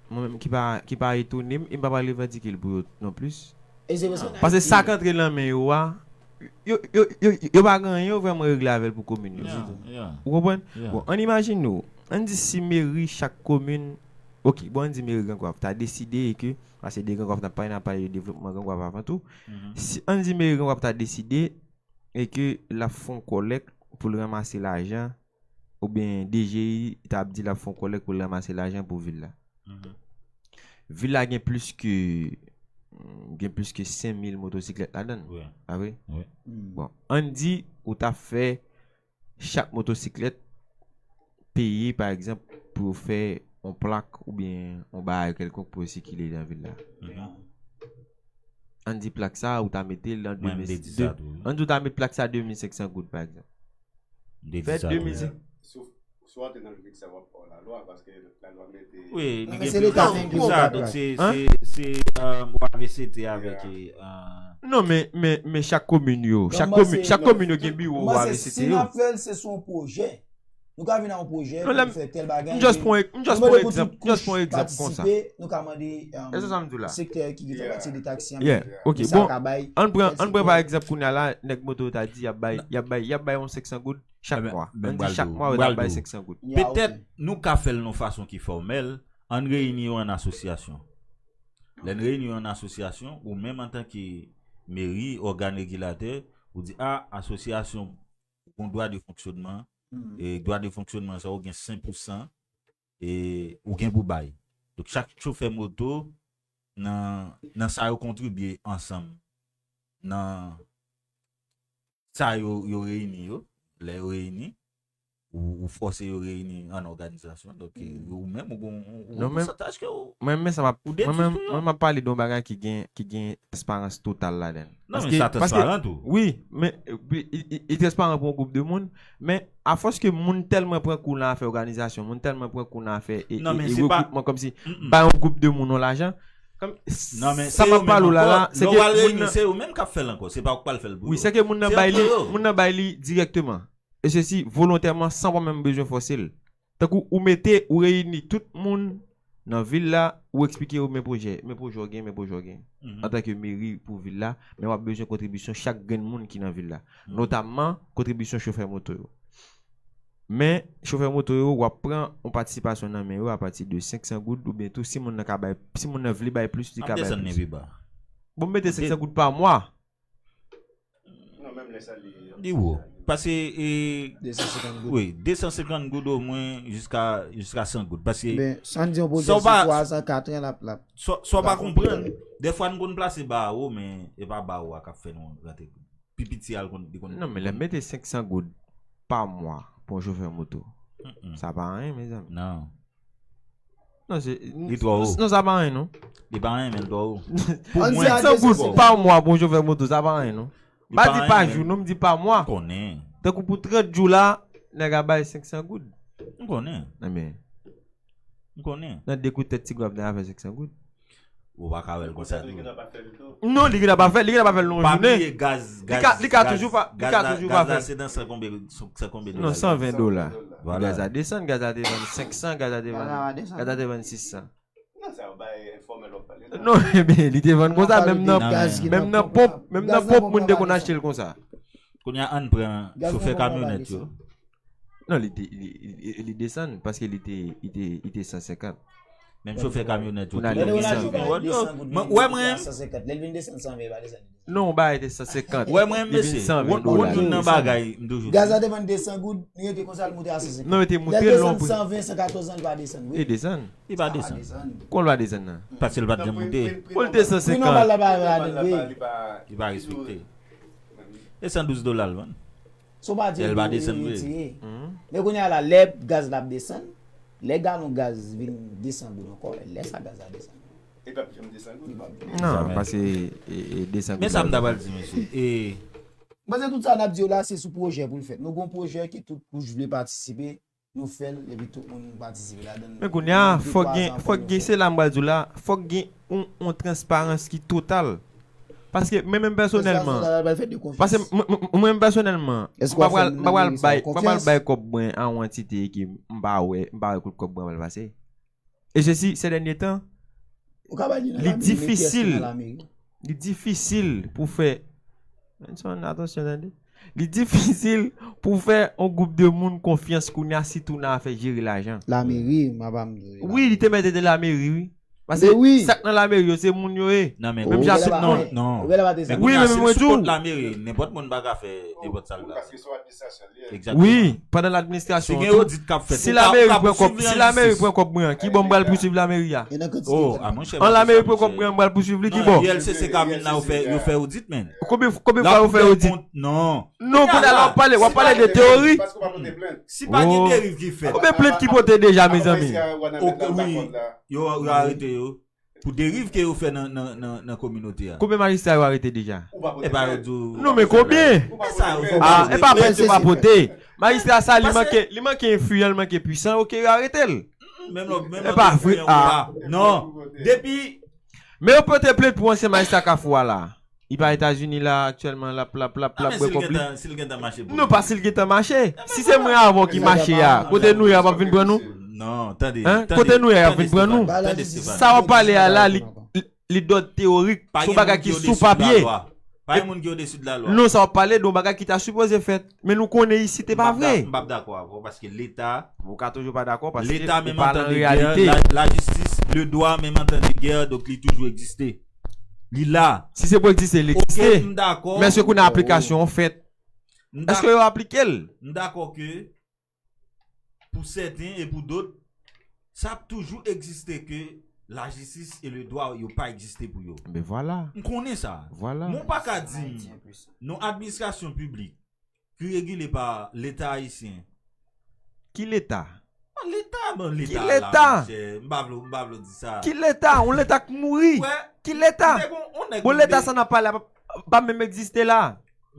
Mwen menm ki pa, ki pa etone m, e m pa pral revandike l pou yo non plis. E se pou sa. Paske sa k antre nan men yo a, yo, yo, yo, yo pa gen anyen yo vrèman regle avè l pou komin yo. Yeah, yeah. Ou konprann? Yeah. Bon, ann imajine w, ann di si meri chak komin, ok, bon, ann di meri Gran Gwav ta deside e ke, paske de Gran Gwav n ap pale, n ap pale de devlopman Gran Gwav avan tou. Mhm. Si, ann di meri Gran Gwav ta deside e ke l ap fè yon kòlèk pou l ranmase lajan, oubyen D G I ta ap di l ap fè yon kòlèk pou l ranmase lajan pou vil la. Mhm. Vil la gen plis ke, gen plis ke senk mil motosiklèt ladan l. Wi. Pa vre? Wi. Hmm. Bon, ann di ou ta fè chak motosiklèt peye, pa egzanp, pou yo fè yon plak oubyen yon bagay kèlkonk pou yo sikile nan vil la. Mhm. Ann di plak sa, ou ta mete l nan Mwen, m de mil, te di de- sa tou, wi. ann di ou ta met plak sa de mil senk san goud, pa egzanp. M te di Fè sa de tou. mil senk. Sou, sou atè nan vin sa w ap pran lalwa, paske lalwa mete. Wi, Non, li men gen se leta tou menm pou ki sa, pou donk pran. se, Hein? se, se, euh, W A V C T avèk, Yeah. euh, Non, men, men, men chak komin yo, Non, chak mwen komin, se- chak komin yo gen biwo Mwen se W A V C T si n yo. ap fè l, se sou yon pwojè. Nou ka vin a yon pwojè Non, pou lè nou fè tèl bagay. M just men pran, m just nou pran mande pou egzanp, tout just pran kouch egzanp konsa. Patisipe, nou ka mande um, E se sa m di w la. Sektè ki fè Yeah. pati de taksi an. Yeah, ok, Sa bon, ka bay ann pran, tèl ann pran pa sektè. Egzanp kounye a la, nèg moto ta di y ap bay, y ap bay, y ap bay yon senk san goud chak Ebyen, mwa. ebyen, Ann bral di chak di w, mwa, yo bral ta bay di w. senk san goud. Ya, Petèt ok. Nou ka fè l nan yon fason ki fòmèl, ann reyini yo an asosyasyon. Lè n reyini yo an asosyasyon, ou menm antanke meri, ògàn regilatè, ou di, a, asosyasyon, ou gen dwa de fonksyonman, Mhm. e dwa de fonksyonman sa, ou gen senk pousan, e ou gen pou bay. Donk, chak chofè moto, nan, nan sa yo kontribye ansanm, nan sa yo, yo reyini yo, lè yo reyini, ou, ou fòse yo reyini an òganizasyon. Donk, ou menm, ou gon, ou gon Non, men- pousantaj ke ou, Mwen, men sa m ap, ou detwi mwen, men, sou yo. mwen, m ap pale de yon bagay ki gen, ki gen transparans total ladan l. Non, Paske- men sa paske- transparan tou. Wi, men, e, e, e, e transparan pou yon gwoup de moun, men afòs ke moun tèlman pran kou nan afè òganizasyon, moun tèlman pran kou nan afè e, Non, e, men e se pa- rekrutman, kòmsi Mm-mm. bay yon gwoup de moun yon lajan, kòm, Non, men sa se m yo ap pale w menm la, ankò. la, se Lè ke w al moun reyini, nan, se yo menm k ap fè l ankò. Se pa ou k pral fè l pou wi, yo. Se ke moun nan Se bay yo li, pou yo. Moun nan bay li dirèkteman. E sesi volontèman, san w pa menm bezwen fòse l. Tankou ou mete, ou reyini tout moun nan vil la, ou eksplike yo men pwojè, men pwojè w gen, men pwojè w gen. Mhm. Antanke meri pou vil la, men w ap bezwen kontribisyon chak grenn moun ki nan vil la. Mhm. Notamman, kontribisyon chofè moto yo. Men, chofè moto yo, w ap pran yon patisipasyon nan men yo apati de senk san goud, oubyen tou, si moun nan ka bay, si moun nan vle bay plis, li Ap ka bay desann li plis. pi ba. Bon, m mete Ap de- senk san goud pa mwa. Non, menm lè sa li. Li wo. Paske, e, de san senkant goud. Wi, de san senkant goud omwen jiska, jiska san goud. Paske, Ben, san di yon pwojè Sa w sou pa- twa zan, kat an, l ap, l ap. sa, sa w pa Dakò. Konprann, dèfwa n konn plase bawo, men e pa bawo a k ap fè nou rantre. Pi piti a, l konn, li konn. Non, men lè m mete senk san goud pa mwa pou yon chofè moto, Mm-mm. sa pa anyen, mezanmi. Non. Non, se. Li twò wo. Non, sa pa anyen, non. Li pa anyen, men l twò wo. Pou mwen, Senk san goud pa mwa pou yon chofè moto, sa pa anyen, non. M pa di pa jou, non, m di pa mwa. M konnen. Tankou pou trant jou la, nèg a bay senk san goud. M konnen. Ebyen, M konnen. Nan de kout tèt ti gwab nan afè senk san goud. Ou pa ka wè l konsa tou. Non, li gentan pa fè, li gentan pa fè l nan Pa jounen. bliye gaz, Li gaz, ka- li ka gaz, toujou pa- li gaz ka la- toujou gaz pa la fè. Se nan san konbyen, san konbyen Non, dola? san ven dola. Vwala. Gaz la desann, gaz la te vann senk san, gaz la te vann, Gaz la desann. Gaz la te vann sis san. Non, sa yo bay enfòmèl w ap pale la. Non, ebyen, li te vann konsa, menm nan, Gaz ki menm nan nan ponp ponp, la. menm Gaz nan nan ponp, ponp moun la te pa konn desann. Achte l konsa. Kounye a, ann pran Gaz chofè nan ponp la pa kamyonèt yo. desann. Non, li te, li, li, li desann, paske li te, li te, li te san senkant. Menm chofè kamyonèt yo. Pou n ale Tout desann. moun yo, Desann yo, goud, mwen- wè mwen, san senkant. Lè l vin desann san ven, pa desann. Non, ba, te san senkant. Wè mwen, Li vin mesye, san ven wonn wonn dola. youn nan bagay, m toujou di. Gaz la te vann de san goud, li rete konsa, l moute a san senkant. Non, yo te Lè monte l l lon desann pri. san ven, san katòz an, li pa desann. Li desann. Li pa desann. Kon l pa desann nan? Paske l pa t janm monte. Pou l te san Pri nòmal senkant. la pa, pa vin veye. Li pa respekte. E san douz dola l vann. So pa di Lè l pa desann vre. Men kounye a la, lè gaz la ap desann, lè galon gaz vin de san goud ankò, lè sa gaz la desann. E pa janm desann goud. Non, Jamè. Paske e, e, de san Men sa m ta pral di, mesye. E Mwen se tout sa n ap di yo la, se sou pwojè pou l fèt. Nou gon pwojè ke tout kouch vle patisipe, nou fè l, epi tout moun patisipe ladan l. Men kounye a, fòk gen, fòk gen, se la m pral di w la, fòk gen yon, yon transparans ki total. Paske mwen menm pèsonèlman, paske mwen, mwen, mwen menm pèsonèlman, m pa pral, m pa pral bay, m pa pral bay kòb mwen a yon antite ke m pa wè, m pa wè kot kòb mwen pral pase. E se si, se dènye tan, li difisil. Li difisil pou fè, men son atansyon tande. Li difisil pou fè yon gwoup de moun konfyans kounye a, sitou nan afè jere lajan. Lameri, m ap di. Wi, li te mèt ede lameri, wi. Paske sa k nan lameri yo, se moun yo ye. Non, men Menm jan se non, moun. Non. Wi, men mwen di w. Nenpòt moun pa ka fè nenpòt sa l la. Paske se yon administrasyon li ye. Egzakteman. Wi, pandan ladministrasyon tou. Si lameri pran kòb, si lameri pran kòb mwen, ki bò m pral pouswiv lameri a? Oh, a monchè. An lameri pran kòb mwen, m pral pouswiv li, ki bò? U L C C K vin la, yo fè, yo fè odit, men. Konbyen, konbyen fwa yo fè odit? Non. Non, kounye a la w ap pale, w ap pale de teyori. Si pa gen deriv ki fèt. Konbyen plent ki pote deja, mezanmi? Wi, yo, yo arete yo. Pou deriv ke yo fè nan, nan, nan, nan kominote a. Konbyen majistra yo arete deja? E pa yo di w. Non, men konbyen? E sa yo fè. Ah, e pa plent yo pa pote. Majistra sa, li manke, li manke enfliyan, li manke pwisan, oke, yo arete l. Menm lò, menm E pa vre, ah. Non. Depi Men yo pote plent pou ansyen majistra Kafou a la. Li pa Etazini la aktyèlman, l ap, l ap, l ap, l ap bwè kòb li. Si l gentan mache pou Non, pa si l gentan mache. Si se mwen avè w ki mache a, kote nou ye a, w ap vin pran nou? Non, tande. Hein? Kote nou ye a, w ap vin pran nou? Sa w ap pale a la, li, li dòd teyorik. Se yon bagay ki sou papye. Pa gen moun ki odesi de lalwa. Non, sa w ap pale de yon bagay ki ta sipoze fèt. Men nou konnen isit, e pa vre. M p ap dakò avè w paske Leta. Ou ka toujou pa dakò paske Leta ou menm pa an tan nan de reyalite. Gè, la, lajistis, ledwa menm an tan de gè, donk li toujou egziste. Li la. Si se pou egziste, li egziste. M dakò. Men èske kounye a aplikasyon an fèt? Èske yo aplike l? M dakò ke pou sèten e pou dòt, sa ap toujou egziste ke lajistis e ledwa yo pa egziste pou yo. Ben vwala. M konnen sa. Vwala. Men w pa ka di m, nan administrasyon piblik ki regile pa Leta ayisyen. Ki Leta? Ah, Leta, bon, Leta Ki la, Leta? Monchè, m pa vle, m pa vle di sa. Ki Leta? Yon Leta k mouri. Ki Leta? Bon, Leta sa n ap pale a pa, pa menm egziste la.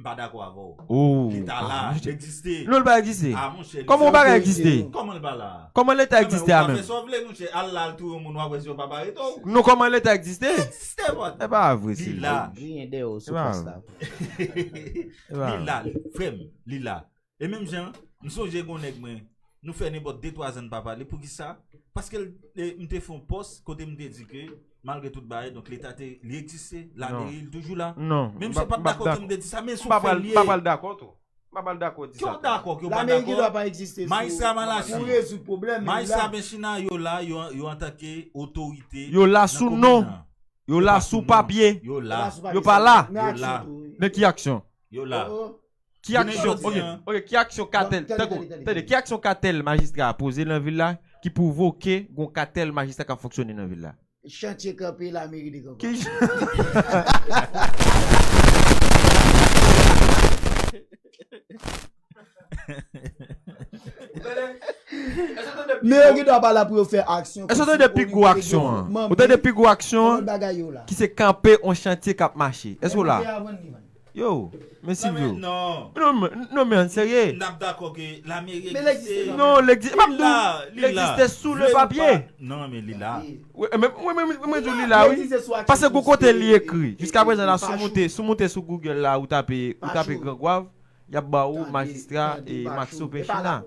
M pa dakò avè w. Oh. Leta la, li egziste. Non, li pa egziste. Ah, monchè, Kòman yon bagay egziste? Kòman li pa la? Kòman Leta egziste a menm? Fè sa w vle, monchè, al la, al touye yon moun, w ap wè si yo p ap arete w. Non, kòman Leta egziste? Egziste, bò. E pa vre, se Li la. Griyen dèyè w sou E pa fòs vre. la. E pa Li vre. la, frè m, li la. E menm jan, m sonje gon nèg mwen, nou fè nenpòt de twa zan n pa pale. Poukisa? Paske l, e, m te fè yon pòs kote m te di ke, malgre tout bagay, donk Leta te, li egziste, la Non. meri, li toujou la. Non. Menm si w pa t dakò ke m te di sa, men si w pa fè pral, li pa ye. Pral dakò tou. M pa pral dakò di Ke sa. W dakò, ke w pa Lameri ki dwa dakò. Pa egziste. Majistra Malachi. Pou rezoud pwoblèm. Majistra Benchina, yo la, yo, yo antanke otorite. Yo la sou non. Yo la sou papye. Yo la. Yo pa la. Yo la. Men ki aksyon? Yo la. Ki aksyon, ok, ok, ki aksyon katèl, tankou, tande, ki aksyon katèl majistra a poze nan vil la ki pwovoke gon katèl majistra k ap fonksyone nan vil la? Chantye kanpe, lameri te kanpe. Ki jan? Men yo gen dwa pa la pou yo fè aksyon. Èske w tande pi gwo aksyon an? Ou tande pi gwo aksyon an? Ki se kanpe yon chantye k ap mache. Èske w la? Yo, men Silvio. Non, men, non, men, serye. N ap dakò ke lameri egziste. Non, l egziste. M ap di w, l egziste sou le papye. Non, men li la. Wi, men, wi, men, mwen di w li la, wi. Paske gon kote li ekri. Jiska prezan la, si w moute, si w moute sou Google la, ou tape, ou tape Gran Gwav, y ap ba ou majistra e Maxo Penchina.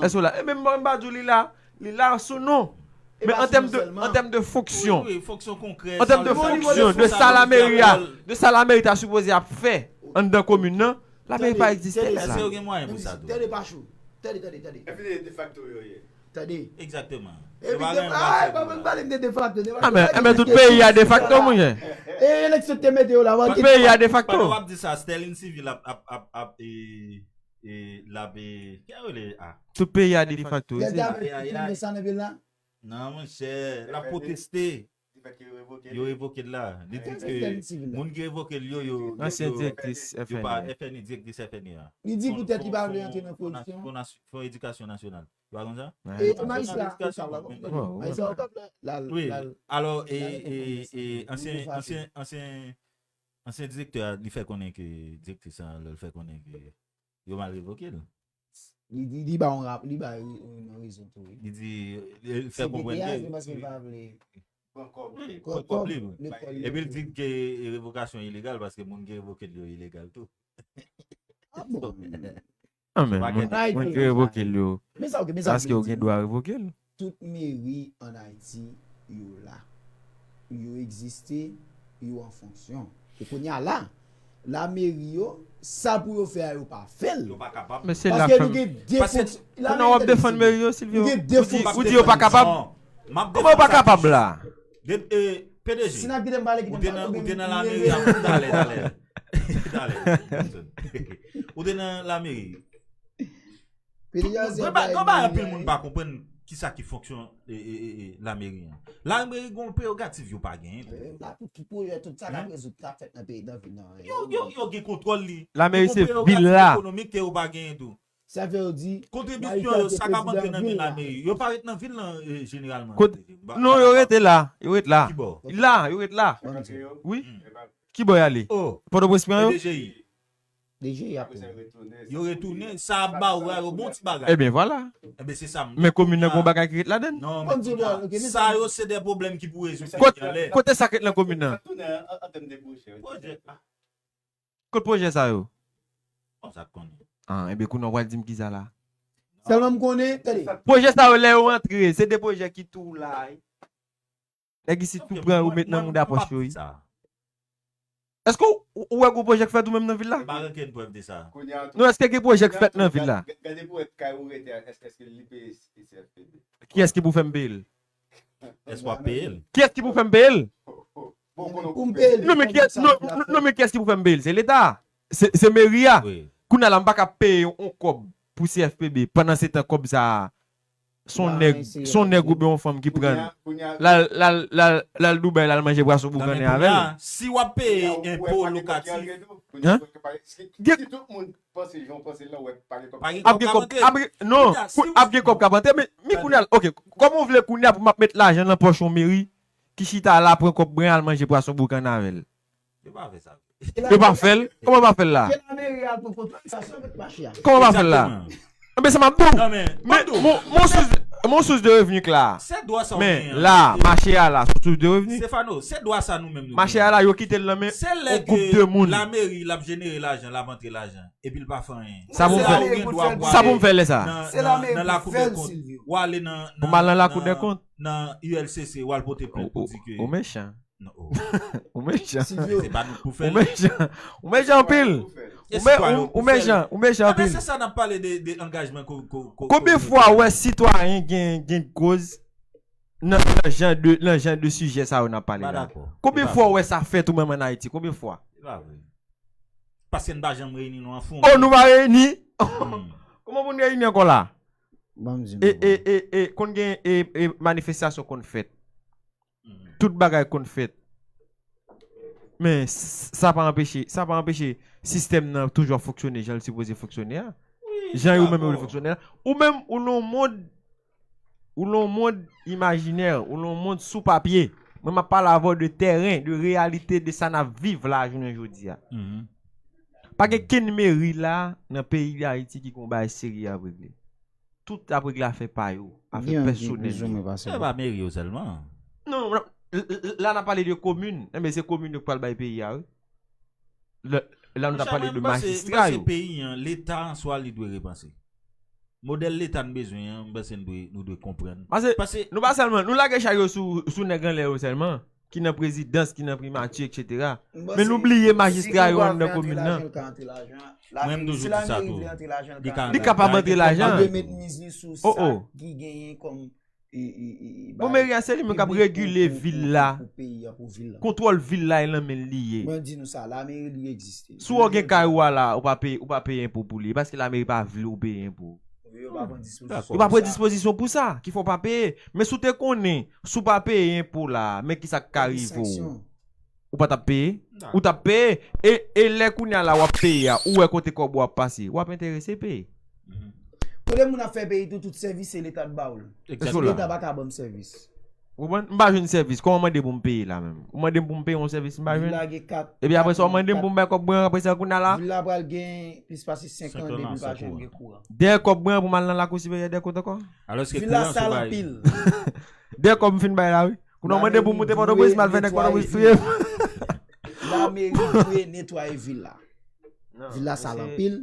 Èske w la? E men m pa di w li la, li la sou non. Men an tèm de, an tèm de fonksyon, an tèm de fonksyon, de sa lameri a, de sa lameri ta sipoze ap fè anndan komin nan, lameri pa egziste nèt la. Èske yo gen mwayen pou sa tou? Tande, Pachou. Tande, tande, tande. Epi de facto yo ye. Tande. Egzakteman. Epi de, ah, pa vin pale m de defakto. Ah, men, men tout peyi a defakto, monchè. E eleksyon te mete yo la. Tout peyi a defakto. Pandan w ap di sa, Sterline Civil ap, ap, ap, ap, e, e, l ap, e, ki a rele a? Tout peyi a defakto, wi. Sa nan vil la? Non, monchè, l ap pwoteste. Yo revoke l la. Li di ke moun ki revoke l yo, yo, yo, ansyen direktris F N I. F N I, direktris F N I a. Li di poutèt li pa vle antre nan koripsyon. Fon edikasyon nasyonal. Ou pa konn sa? E majistra, majistra, wi. Alò, e, e, e, ansyen, ansyen, ansyen, ansyen direktè a, li fè konnen ke, direktris sa, lè l fè konnen ke yo mal revoke l. Li di, li ba yon rap, li ba yon, yon rezon tou, wi. Li di, li fè konprann ke se paske li pa vle pran kòb. Wi, pran kòb li, wi. Epi l di ke revokasyon ilegal paske moun ki revoke l yo ilegal tou. Ah bon? Ah, men, moun, moun ki revoke l yo, paske yo gen dwa revoke l. Tout meri ann Ayiti yo la. Yo egziste, yo an fonksyon. E kounye a la, lameri yo, sa pou yo fè a, yo pa fè l. Yo pa kapab. Men se la paske nou gen de fonksyon. Kounye a w ap defann meri yo, Silvio. Nou gen de fonksyon. Ou di yo pa kapab? Kòman yo pa kapab la? P D G, si n ap kite m pale, kite m pale. Ou te nan lameri a, talè, talè. Talè. Ou te nan lameri. Gon bagay anpil moun pa konprann kisa ki fonksyon, e, e, e, e, lameri an. Lameri gon prerogativ yo pa genyen tou. La pou tout pwojè, tout sa k ap rezoud, k ap fèt nan peyi, nan vil nan. Yo, yo, yo gen kontwòl li. Lameri se vil la. Ekonomik ke yo pa genyen tou. Sa vle di kontribisyon yo, sa k ap antre nan men lameri, yo pa ret nan vil lan, e, jeneralman. Non, yo rete la. Yo ret la. Ki bò? La, yo ret la. Wi. Ki bò y ale? Pòtoprens pran yo? D G I. D G I ap yo retounen, sa ap ba ou a yo bon ti bagay. Ebyen, vwala. Ebyen, se sa m di. Men komin nan gon bagay ki ret ladan l. Non, men sa yo se de pwoblèm ki pou rezoud. Kote sa k ret nan komin nan? Pwojè. Kot pwojè sa yo? Bon, sa k konnen. Ah, ebyen, kounye a w pral di m kisa la? Sèlman m konnen, tande. Pwojè sa yo, lè yo antre, se de pwojè ki tou la, wi. Nèg isit tou pran yo met nan mouda pòch yo, wi. Èske w, ou wè gwo pwojè k fèt ou menm nan vil la? Pa gen okenn prèv de sa. Non, èske gen pwojè k fèt nan vil la? Gade pou wè kay ou rete a, èske, èske li peye C F P B? Kiyès ki pou fè m peye l? Èske w ap peye l? Kiyès ki pou fè m peye l? Pou m peye l. Non, men kiyès, non, non, men kiyès ki pou fè m peye l? Se Leta. Se, se meri a. Wi. Kounye a la, m pa ka peye yon kòb pou C F P B. Pandan se tan, kòb sa a, se yon nèg, se yon nèg oubyen yon fanm ki pran l. L al, l al, l al, l al Dubai, l al manje pwason boukannen avè l. Si w ap peye enpo lokatif, ap gen kòb, ap gen, non, ap gen kòb k ap antre, men, men kounye a, ok, kòman w vle kounye a pou m ap met lajan nan pòch yon meri ki chita la, pran kòb mwen, al manje pwason boukannen avè l? Yo pa fè sa. Yo pa fè l? Kòman yo pa fè l la? Kòman yo pa fè l la? Egzakteman. Enben, sa m ap di w. Men, men, men yon sous, men yon sous de revni k la. Men la, mache a la, se yon sous de revni. Stefano, se dwa sa nou menm nou genyen. Mache a la, yo kite l nan men yon gwoup de moun. Se lè ke lameri, l ap jenere lajan, l ap antre lajan, epi l pa fè anyen. Sa pou m fè? Sa pou m fè lè sa? Nan, nan, nan lakou dèkont. W ale nan, nan, nan, nan U L C C, w al pote plent pou di ke. Ou mechan. Non, oh. Ou mechan. Se pa nou k pou fè l. Ou mechan. Ou mechan anpil. Ou mechan, ou mechan anpil. Ebyen, se sa n ap pale de, de angajman ko, ko, ko, konbyen fwa w wè sitwayen gen, gen koz nan, nan jan de, nan jan de sijè sa yo n ap pale la? Konbyen fwa w wè sa fèt ou menm ann Ayiti? Konbyen fwa? Se pa vre. Paske n pa janm reyini nou an foum. Oh, nou pa reyini. Hmm. Kòman pou n reyini ankò la? Ban m di E, nou. e, e, e, konn gen e, e, manifestasyon konn fèt. Tout bagay konn fèt. Men s- sa pa anpeche, sa pa anpeche sistèm nan toujou ap fonksyone jan l sipoze fonksyone a. Jan yo menm yo vle fonksyone a. Ou menm ou nan yon mond, ou nan yon mond imajinè, ou nan yon mond sou papye. Mwen m ap pale avè w de tèren, de reyalite de sa n ap viv la jounen jodi a. Mhm. Pa gen kenn meri la nan peyi Dayiti ki gon bagay serye ap regle. Tout ap regle afè pa yo, afè Gen ki pèsonèl plizoumwen yo. pase. Se pa meri yo sèlman. Non, non, l- l- la n ap pale de komin. Enben se komin yo k pral bay peyi a, wi. Lè- La nou t ap pale de majistra yo. Peyi an, Leta an swa li dwe repanse. Modèl Leta n bezwen an, m panse n dwe, nou dwe konprann. Pase Pase nou pa sèlman, nou lage chay yo sou, sou nèg anlè yo sèlman, ki nan prezidans, ki nan primati, etsetera. Mwen Men nou se- bliye si majistra yo Gregwa anndan vle antre komin nan. Lajan, l ka antre lajan. La Mwen, m meri- toujou si di la sa meri tou. vle antre lajan, l Li ka ka antre Li antre. kapab lajan. antre Li lajan. Li dwe met miz li sou Oh, sa oh. ki genyen kòm e, e, e, Bon, bagay meri a se li menm k ap piblik regile pou- vil pou- la. Pou peyi a, pou vil la. Kontwòl vil la e nan men l li ye. Mwen di nou sa, la meri li egziste. Si w gen kay ou a la, ou pa peye, ou pa peye enpo pou li. Paske la meri pa vle ou peye enpo. Yo pa pran dispozisyon. Dakò. Yo pa pran Sa. Dispozisyon pou sa, ki fè w pa peye. Men si w te konnen, si w pa peye enpo la, men ki sa k ka rive w. Sanksyon. Ou pa t ap peye? Dakò. Ou t ap peye? E, e lè kounye a la w ap peye a, ou wè kote kòb ou ap pase, w ap enterese peye. Mhm. Kote moun ap fè peyi tou, tout sèvis se Leta t ba w l. Egzakteman. Leta pa ka ban m sèvis. Ou konprann? M pa jwenn sèvis. Kòman w mande pou m peye la menm? Ou mande m pou m peye yon sèvis m pa Vil jwenn? la gen kat. Epi apre sa, w kat- mande m pou m bay kòb mwen an, apre sa kounye a la, Vil la pral gen plis pase senk Senk an an depi nan pa sèk janm ou gen an. kouran. Dèyè kòb mwen an pou m al nan lakou siveye dèyè kot ankò? Alòske Vil la kouran sal sou bay. Anpil. Dèyè kòb m fin bay la, wi. Kounye a w mande pou m moute Pòtoprens, m al fè nèg Pòtoprens touye m. La meri dwe netwaye vil la. Vil la sal anpil.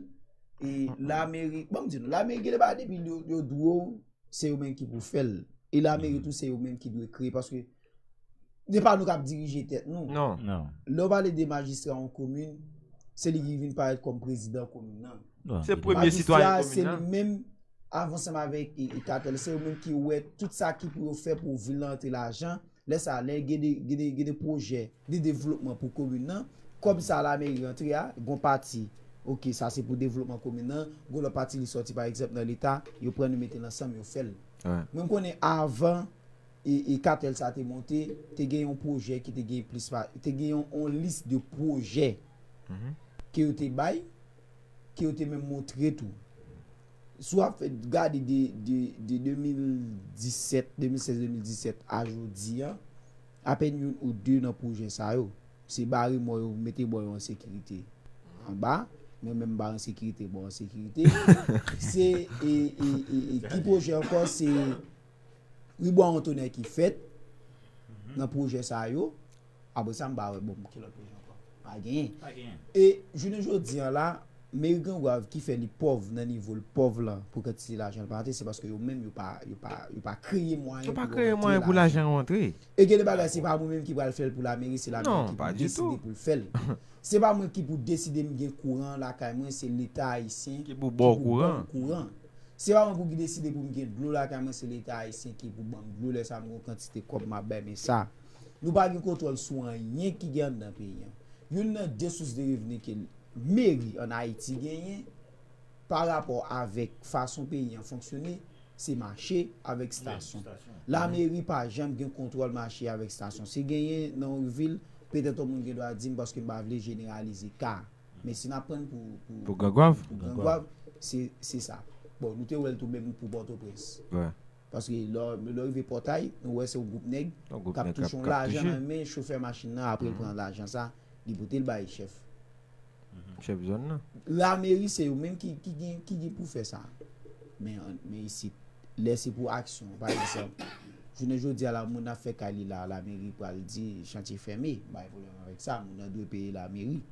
E la meri, bon, m di nou, la meri gen de bagay depi yo, yo dwe w, se yo menm ki pou fè l. E la meri tou, se yo menm ki dwe kreye, paske se pa nou k ap dirije tèt nou. Non. Non. Lè w pale de majistra yon komin, se li ki vin parèt kòm prezidan komin nan. Non. Se premye Majistra sitwayen se komin li nan. menm, avan ansanm avèk e, e katèl, se yo menm ki wè tout sa ki pou yo fè pou vil la antre lajan. Lè sa, lè gen de, gen de, gen de pwojè de devlopman pou komin nan, kòb sa la meri rantre a, gon pati, oke, sa se pou devlopman komin nan, gon lòt pati li sòti, pa egzanp, nan Leta, yo pran, yo mete l ansanm, yo fè l. Wi. Mwen, m konnen avan e, e katèl sa te monte, te gen yon pwojè ki te gen plis pa, te gen yon, yon lis de pwojè Mhm. ke yo te bay, ke yo te menm montre tou. Si w ap fè, gade de, de, de de mil disèt, de mil sèz, de mil disèt a jodi a, apèn youn ou de nan pwojè sa yo, se bare mò yo, mete mò yo an sekirite anba, mwen menm m pa an sekirite, mò an sekirite. Se, e, e, e, e ki pwojè ankò? Se ribwa yon tonè ki fèt nan pwojè sa yo. Apre sa, m pa wè, bon, ki lòt pwojè ankò? Pa genyen. Pa genyen. E jounen jodi an la, meri Grangwav ki fè li pòv nan nivo l pòv lan pou kantite lajan l pa antre, se paske yo menm yo pa, yo pa, yo pa kreye mwayen Yo pa pou yo kreye antre mwayen pou lajan. Lajan antre. E gen de bagay, se pa mwen menm ki pral fè l pou lameri, se lameri Non, ki pa pou ditou. Deside pou l fè l. Se pa mwen ki pou deside m gen kouran lakay mwen, se Leta ayisyen Ki pou ba w ki pou ban kouran. M kouran. Se pa mwen pou ki deside pou m gen dlo lakay mwen, se Leta ayisyen ki pou ban m dlo. Lè sa m gen yon kantite kòb m ap bay, men sa. Nou pa gen kontwòl sou anyen ki gen anndan peyi an. Youn nan de sous de revni ke meri ann Ayiti genyen, pa rapò avèk fason peyi an fonksyone, se mache avèk stasyon. Stasyon. Lameri pa janm gen kontwòl mache avèk stasyon. Si genyen nan yon vil, petèt yon moun gen dwa di m paske m pa vle jeneralize ka. Men si n ap prann pou, pou, Pou Grangwav? Pou Grangwav, se, se sa. Bon, nou te wè l tou menm pou Pòtoprens. Wi. Paske lè, lè w rive Pòtay, nou wè se yon gwoup nèg Yon gwoup k ap nèg k ap, touche yon k ap lajan touche. nan men chofè machin nan, apre l pran lajan sa, li pote l bay chèf. Chèf zòn nan. Lameri se yo menm ki, ki gen, ki gen pou fè sa. Men, men isit, lè se pou aksyon, pa egzanp, jounen jodi a la, moun ap fè kay li la, lameri pral di chantye fèmen, bay pwoblèm avèk sa, moun nan dwe peye lameri.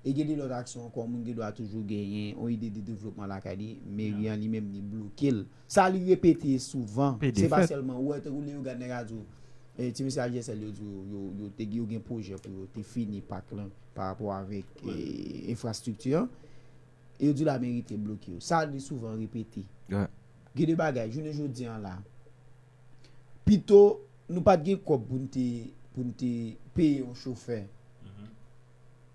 E gen de lòt aksyon ankò, moun gen dwa toujou genyen yon ide de devlopman lakay li, meri an li menm li bloke l. Sa li repete souvan, P D se pa fèt. Sèlman, ou wè, tankou lè yo gad nèg a di w, eh, ti mesye a G S L yo di w, yo, yo, te, yo gen pwojè pou yo te fini pak lan pa rapò avèk eh, enfrastrikti an. E yo di lameri te bloke yo. Sa li souvan repete. Wi. Gen de bagay, jounen jodi an la, pito nou pa t gen kòb pou n te, pou n te peye yon chofè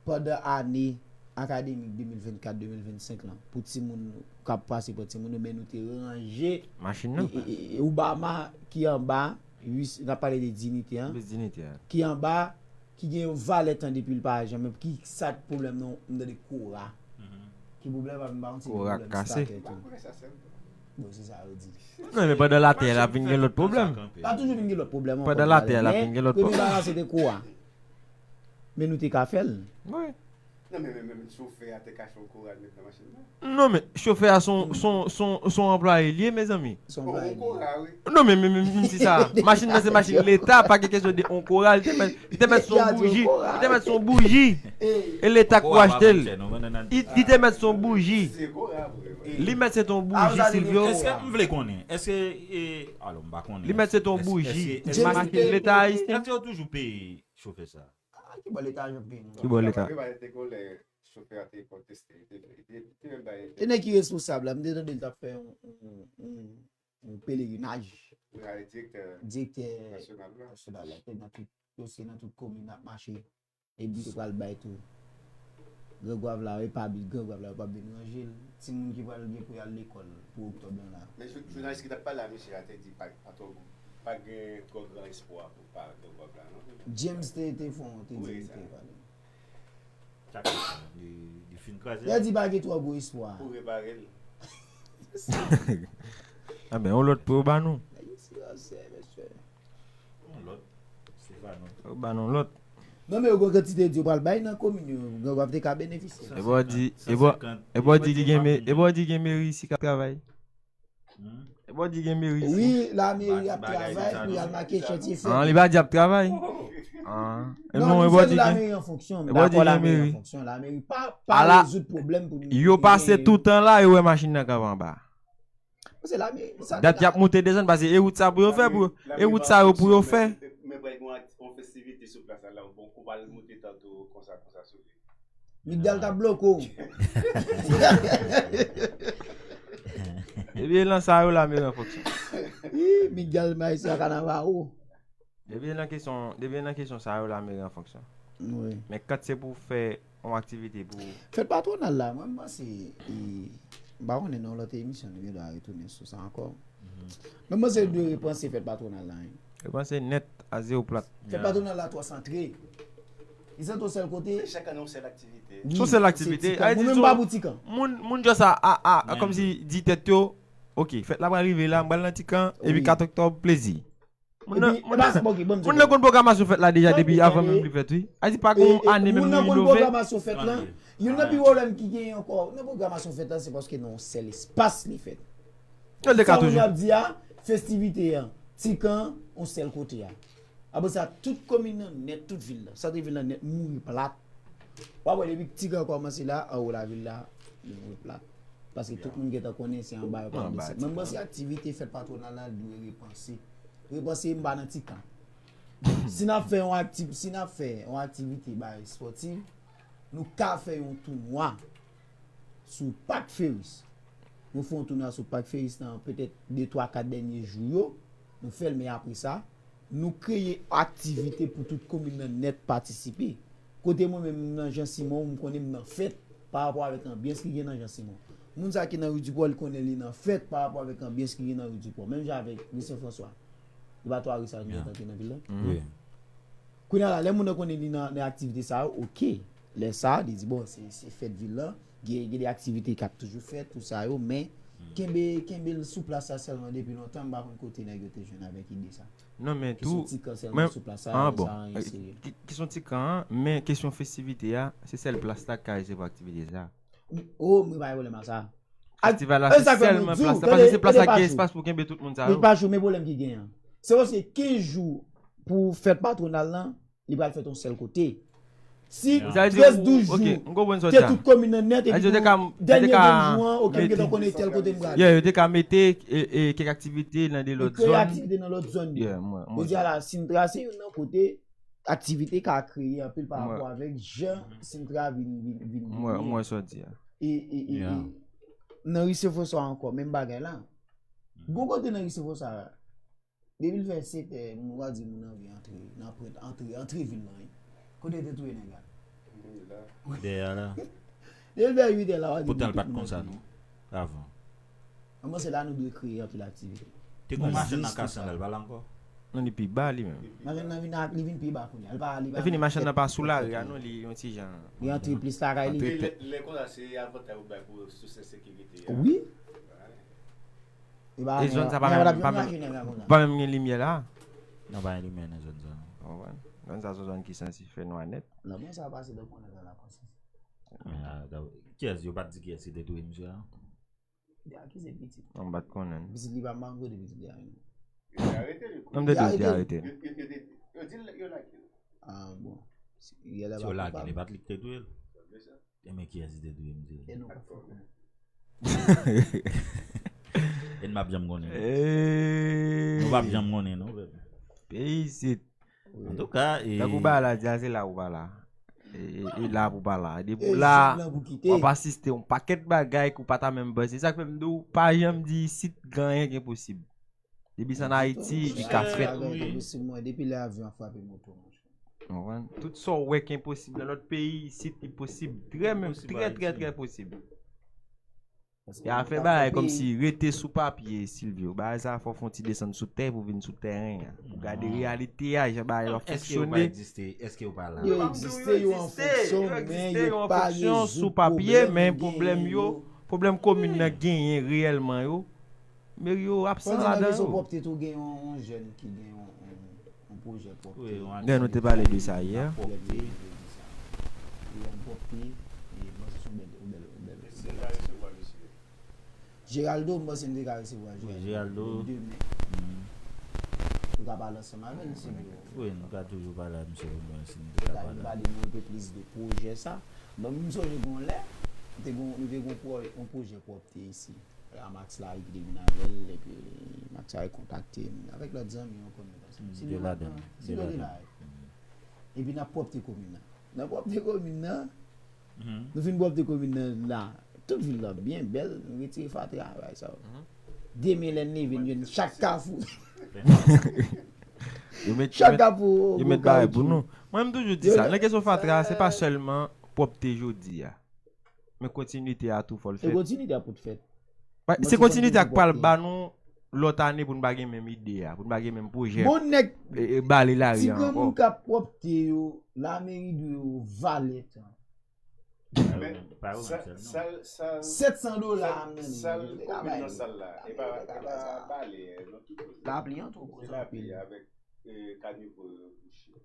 pandan ane, akademik de mil vennkat de mil vennsenk lan pou timoun k ap pase pran timoun yo, men nou te ranje Machin nan. e- e- e- Obama ki anba, n ap pale de Dignité an, Plis Dignité a. ki anba, ki gen yon valè tan depi l pa janm, ki sa k pwoblèm nan, m tande Kora. Ki pwoblèm ap m pa konn si gen Kora pwoblèm kase. Starter tou. Bon, se sa yo di. Non, men pandan latè la vin gen lòt pwoblèm. La toujou vin gen lòt pwoblèm. Pandan latè la vin gen lòt pwoblèm. Premye bagay se te Kora. Men nou te ka fè l. Wi. Non, men men men chofè a te kache yon koral met nan machin nan. Non, men chofè a son son son son anplwaye li ye, mezanmi. Son Bon, bagay. yon koral, wi. Non, men men men si sa. Machin nan se machin leta, pa gen kesyon de yon koral, li te met li te met son Ya di bouji, yon koral. Li te met son bouji. E leta k pou achte l. Li li te met son bouji. Se koral, vre, vre. Li met se ton bouji, Silvio. Èske m vle konnen? Èske e, alò m pa konnen. Li met se ton Èske- bouji. èske- Machin leta ayisyen. Èske yo toujou peye chofè sa? Ah, ki bò leta ap peye nou? Ki bò leta? Apre ba te kolè chofè a te konteste, te te te menm bay E nèg ki responsab la, m te tande l t ap fè yon- yon- yon- yon pelerinaj. pou ale direktè Direktè nasyonal la. Nasyonal la, te nan tout dosye, nan tout komin ap mache. E li te pral bay tou. Grangwav la, e pa bi, Grangwav la, yo p ap vin ranje l. Timoun ki pral gen pou y al lekòl pou oktòb lan la. Men jou- jounalis ki t ap pale a misye a te di pa pa twò pa gen twò gran espwa pou pa Grangwav la non. James te te fon, te Wi, di sa. te pale. Chak li li fin kraze. Lè di pa gen twò gwo espwa. Pou repare l. A ben, yon lòt pou yo ba nou. Nèg yo sirasè, mesye. Yon lòt. Se pa non. Yo ba nou lòt. Non, men yo gen kantite di yo pral bay nan komin yo, Grangwav te ka benefisye. E bò di, e bò, e bò di ki gen me- e bò di gen meri isi k ap travay. E bò di gen meri isi. Wi, lameri ap travay pou y al make chantye fè. An, li pa di ap travay. An. E Non, non, e nou bò fè di nou gen. lameri an fonksyon. M E bò di dakò gen lameri meri. An fonksyon. Lameri pa pa Ala, rezoud pwoblèm pou nou. Yo pase tout tan la, yo wè machin nan k ap anba. Se lameri. Sa Dat y ap moute desann, paske e wout sa pou yo fè, pou yo- e wout sa yo pou yo fè. Men pral gen yon festivite sou plas la, bon, ou pral moute tanto konsa konsa sou li. Migdal t ap bloke w. Epi lan sa yo lameri an fonksyon. Ih, Migdal Maestro Kanavaro. Depi nan kesyon, depi nan kesyon sa yo lameri an fonksyon. Wi. Men kan se pou fè yon aktivite pou Fèt patwonal la, mwen m panse, e, m pa konnen nan yon lòt emisyon nou gen dwa retounen sou sa ankò. Men m panse yo dwe repanse fèt patwonal la, wi. Yo panse nèt a zewo plat. Fèt patwonal la twò santre. Li santre yon sèl kote. Chak ane yon sèl aktivite. Wi, Son sèl aktivite. se Tikan. Mwen menm pa pou Tikan. Moun, moun jan sa a, a, a kòmsi di tèt yo, ok, fèt la pral rive la, m pral nan Tikan, epi Wi. kat oktòb, plezi. Moun nan Epi, e pa sa, bon, ok, bon, moun nan konn pwogramasyon fèt la deja depi avan menm li fèt, wi. A di pa gen yon ane menm moun nou nan konn inove. Pwogramasyon fèt lan. Youn nan pi pwoblèm ki genyen ankò nan pwogramasyon fèt lan, se paske nan yon sèl espas li fèt. Yo te ka Sa moun toujou. Ap di a, festivite an, Tikan, yon sèl kote a. Apre sa, tout komin nan nèt, tout vil lan, sant vil lan nèt mouri plat. W ap wè depi Tikan kòmanse la, anwo lavil la, li mouri plat. Paske tout moun gentan konnen se anba yo pral desann. Mwen m panse aktivite fèt patwonal la dwe repanse. Repanse m pa nan Tikan. Si n ap fè yon akti, si n ap fè yon aktivite bay espòtif, nou ka fè yon tounwa sou Pak Feris. Nou fè yon tounwa sou Pak Feris nan petèt de, twa, kat dènye jou yo. Nou fè l, men apre sa, nou kreye aktivite pou tout komin nan nèt patisipe. Kote mwen menm m nan Jan Simon, m konnen m nan fèt pa rapò avèk anbyans ki gen nan Jan Simon. Moun sa ki nan Ri Dipò, li konnen li nan fèt pa rapò avèk anbyans ki gen nan Ri Dipò. Menm jan avèk Ri Sen Franswa. Li pa twa ri sa nou gentan te nan vil la. Wi. Kounye a la, lè moun nan konnen li nan, nan aktivite sa yo, ok. Lè sa, li di, bon, se, se fèt vil la, gen, gen de aktivite k ap toujou fèt, tout sa yo, men kenbe, kenbe l sou plas la sèlman depi lontan, m pa konn kote nèg yo te jwenn avèk ide sa. Non, men Kesyon tou, Tikan sèlman men, sou plas la, ah, sa bon, anyen serye. Ki- kesyon Tikan an, men kesyon festivite a, se sèl plas la k ka resevwa aktivite sa. Oh, mwen pa gen pwoblèm ak sa. Festival la, se sèlman plas la, paske se plas la ki gen espas pou kenbe tout moun sa yo. Pa chou, men pwoblèm ki gen an. Se paske kenz jou pou fèt patwonal lan, li pral fèt yon sèl kote. Si Sa vle di, trèz, douz ok, jou, m konprann sa w te di a. Tout komin nan nèt, Sa vle epi di, yo te pou ka, yo te dènye ka venn jou an, ok, m mete, gentan konnen tèl kote m prale. Yeah, yo te ka mete e, e, kèk aktivite nan de Yo lòt kreye zòn. Aktivite nan lòt zòn yo. Yeah, mwen, mwen. Jodi a la, si n trase youn nan kote, aktivite ka kreye anpil pa Mwen. Rapò avèk jan Sintra vin, vin, vin, vin Mwen, ye. Mwen sa w di a. E, e, e, Yeah. e, nan Ri Sen Franswa ankò, menm bagay la. Gon kote nan Ri Sen Franswa, depi l fè sèt è, m va di moun anvi antre, nan prent, antre, antre vil lan, wi. Kote te touye nèg la? Dèyè la. Te leve uit è la, w a di Poutan l tout pa t moun konsa, ap di. Non. Avan. Mwen panse la nou dwe kreye anpil aktivite. Te gon machann nan Kasan la, l pa la ankò? Non, li pi ba li menm. Machann nan vin ak, li vin pi ba kounye a. Li pa, li pa Li fini machann nan pa sou lari a non, li yon ti jan. Li antre plis lakay li. Lè, lè konsa se avantaj ou bay pou sou sekirite a. Wi. E ba, E zòn sa pa men menm, ap pa yon menm, machin nan konsa. Pa menm gen limyè la. Nan pa gen limyè nan zòn sa non. Konprann? Zòn sa se yon zòn ki santi fè nwa nèt. Nan bon sa pase donk konnen nan la konsyans. Men a, da- kiyès yo pa t di kiyès ki te touye misye a? Li akize pitit. Mwen m pa t konnen. Pitit li pa mango de pitit li a. Yo te arete li. Non, m te di yo te Arete. Arete. Yo, yo, yo, yo di l- yo lage l. Ah bon. Yè la Si yo lage li, pa pa t li ki te touye l. Sa vle sa. E men kiyès ki te touye misye? E nou pa fè konnen. E n p ap janm konnen. Eey. Nou p ap janm konnen non. Peyi isit. Antouka, e Tankou ba la, di a se la ou pa la. E, e, e la pou pa la. Depi E ou la, zòn nan pou kite. W ap asiste yon pakèt bagay ke w pa ta menm panse. Sa k fè m di w, pa janm di isit gen anyen ki enposib. Depi se ann Ayiti, li ka Eh, fèt. wi. Depi lè avyon frape moto, monchè. Konprann? Tout sa w wè ki enposib nan lòt peyi, isit li posib. Trè menm, Posib trè, trè, Ayiti. Trè posib. E a fè bagay kòmsi rete sou papye, Silvio. Bagay sa fò w fè yon ti desann sou tè pou vin sou tèren an. Pou gade reyalite a, jan bagay yo ap Èske yo pa fonksyone. Egziste? Èske yo pa la? Yo egziste, yo an fonksyon, men yo pa rezoud Sou papye, pwoblèm men yo pwoblèm genyen yo, yo. Pwoblèm komin nan genyen reyèlman yo, meri yo absan Pandan nan ladan kesyon yo. Pwòpte tou gen yon, yon jèn ki gen yon, yon, yon pwojè pwòpte. Wi, yon Dè nou te pale de sa yè. Pwòpte. Yon pwòpte, e mwen se yon bèl, yon bèl, yon bèl. Èske n ka resevwa misye? Geraldo, mwen se nou te ka resevwa Wi, Geraldo. Demen. Mm. Nou ka pale ansanm avè l, si nou. Wi, nou ka toujou pale a misye pou mwen si nou te ka Ka pale. nou pale nou anpe plis de pwojè sa. Bon, m sonje gon lè, nou te gon, nou te gon pwo- yon pwojè pwòpte isi. A Max Larue ki te vin avè l, epi Max Larue kontakte m avèk lòt zanmi yo konn met ansanm. Si De ladan. Si de la. Epi n ap pwòpte komin nan. Nan pwòpte komin nan, nou fin pwòpte komin nan la. Tout vil la byen bèl, nou retire fatra, bagay sa yo. Demen lè n leve, n jwenn chak kafou. Yo met, Chak kafou. yo met bagay pou nou. Mwen, m toujou di sa. Nan kesyon fatra, se pa sèlman pwòpte jodi a. Men kontinite a tou fò l E fèt. Kontinite a pou t fèt. Se kontinite a k pral ba nou lòt ane pou n pa gen menm ide a, pou n pa gen menm pwojè. Bon nèg, E, e bale lari ti a granmoun k ap pwòpte yo, lameri dwe yo valè tan. Men, sa, sa, sa, Sèt san dola a m nan sa, li. komin nan sal la, e pa, e pa bale, non, tout kote. Lapli an twò gwo Se lapli anpil. Avèk eh, kanivo yo bouche.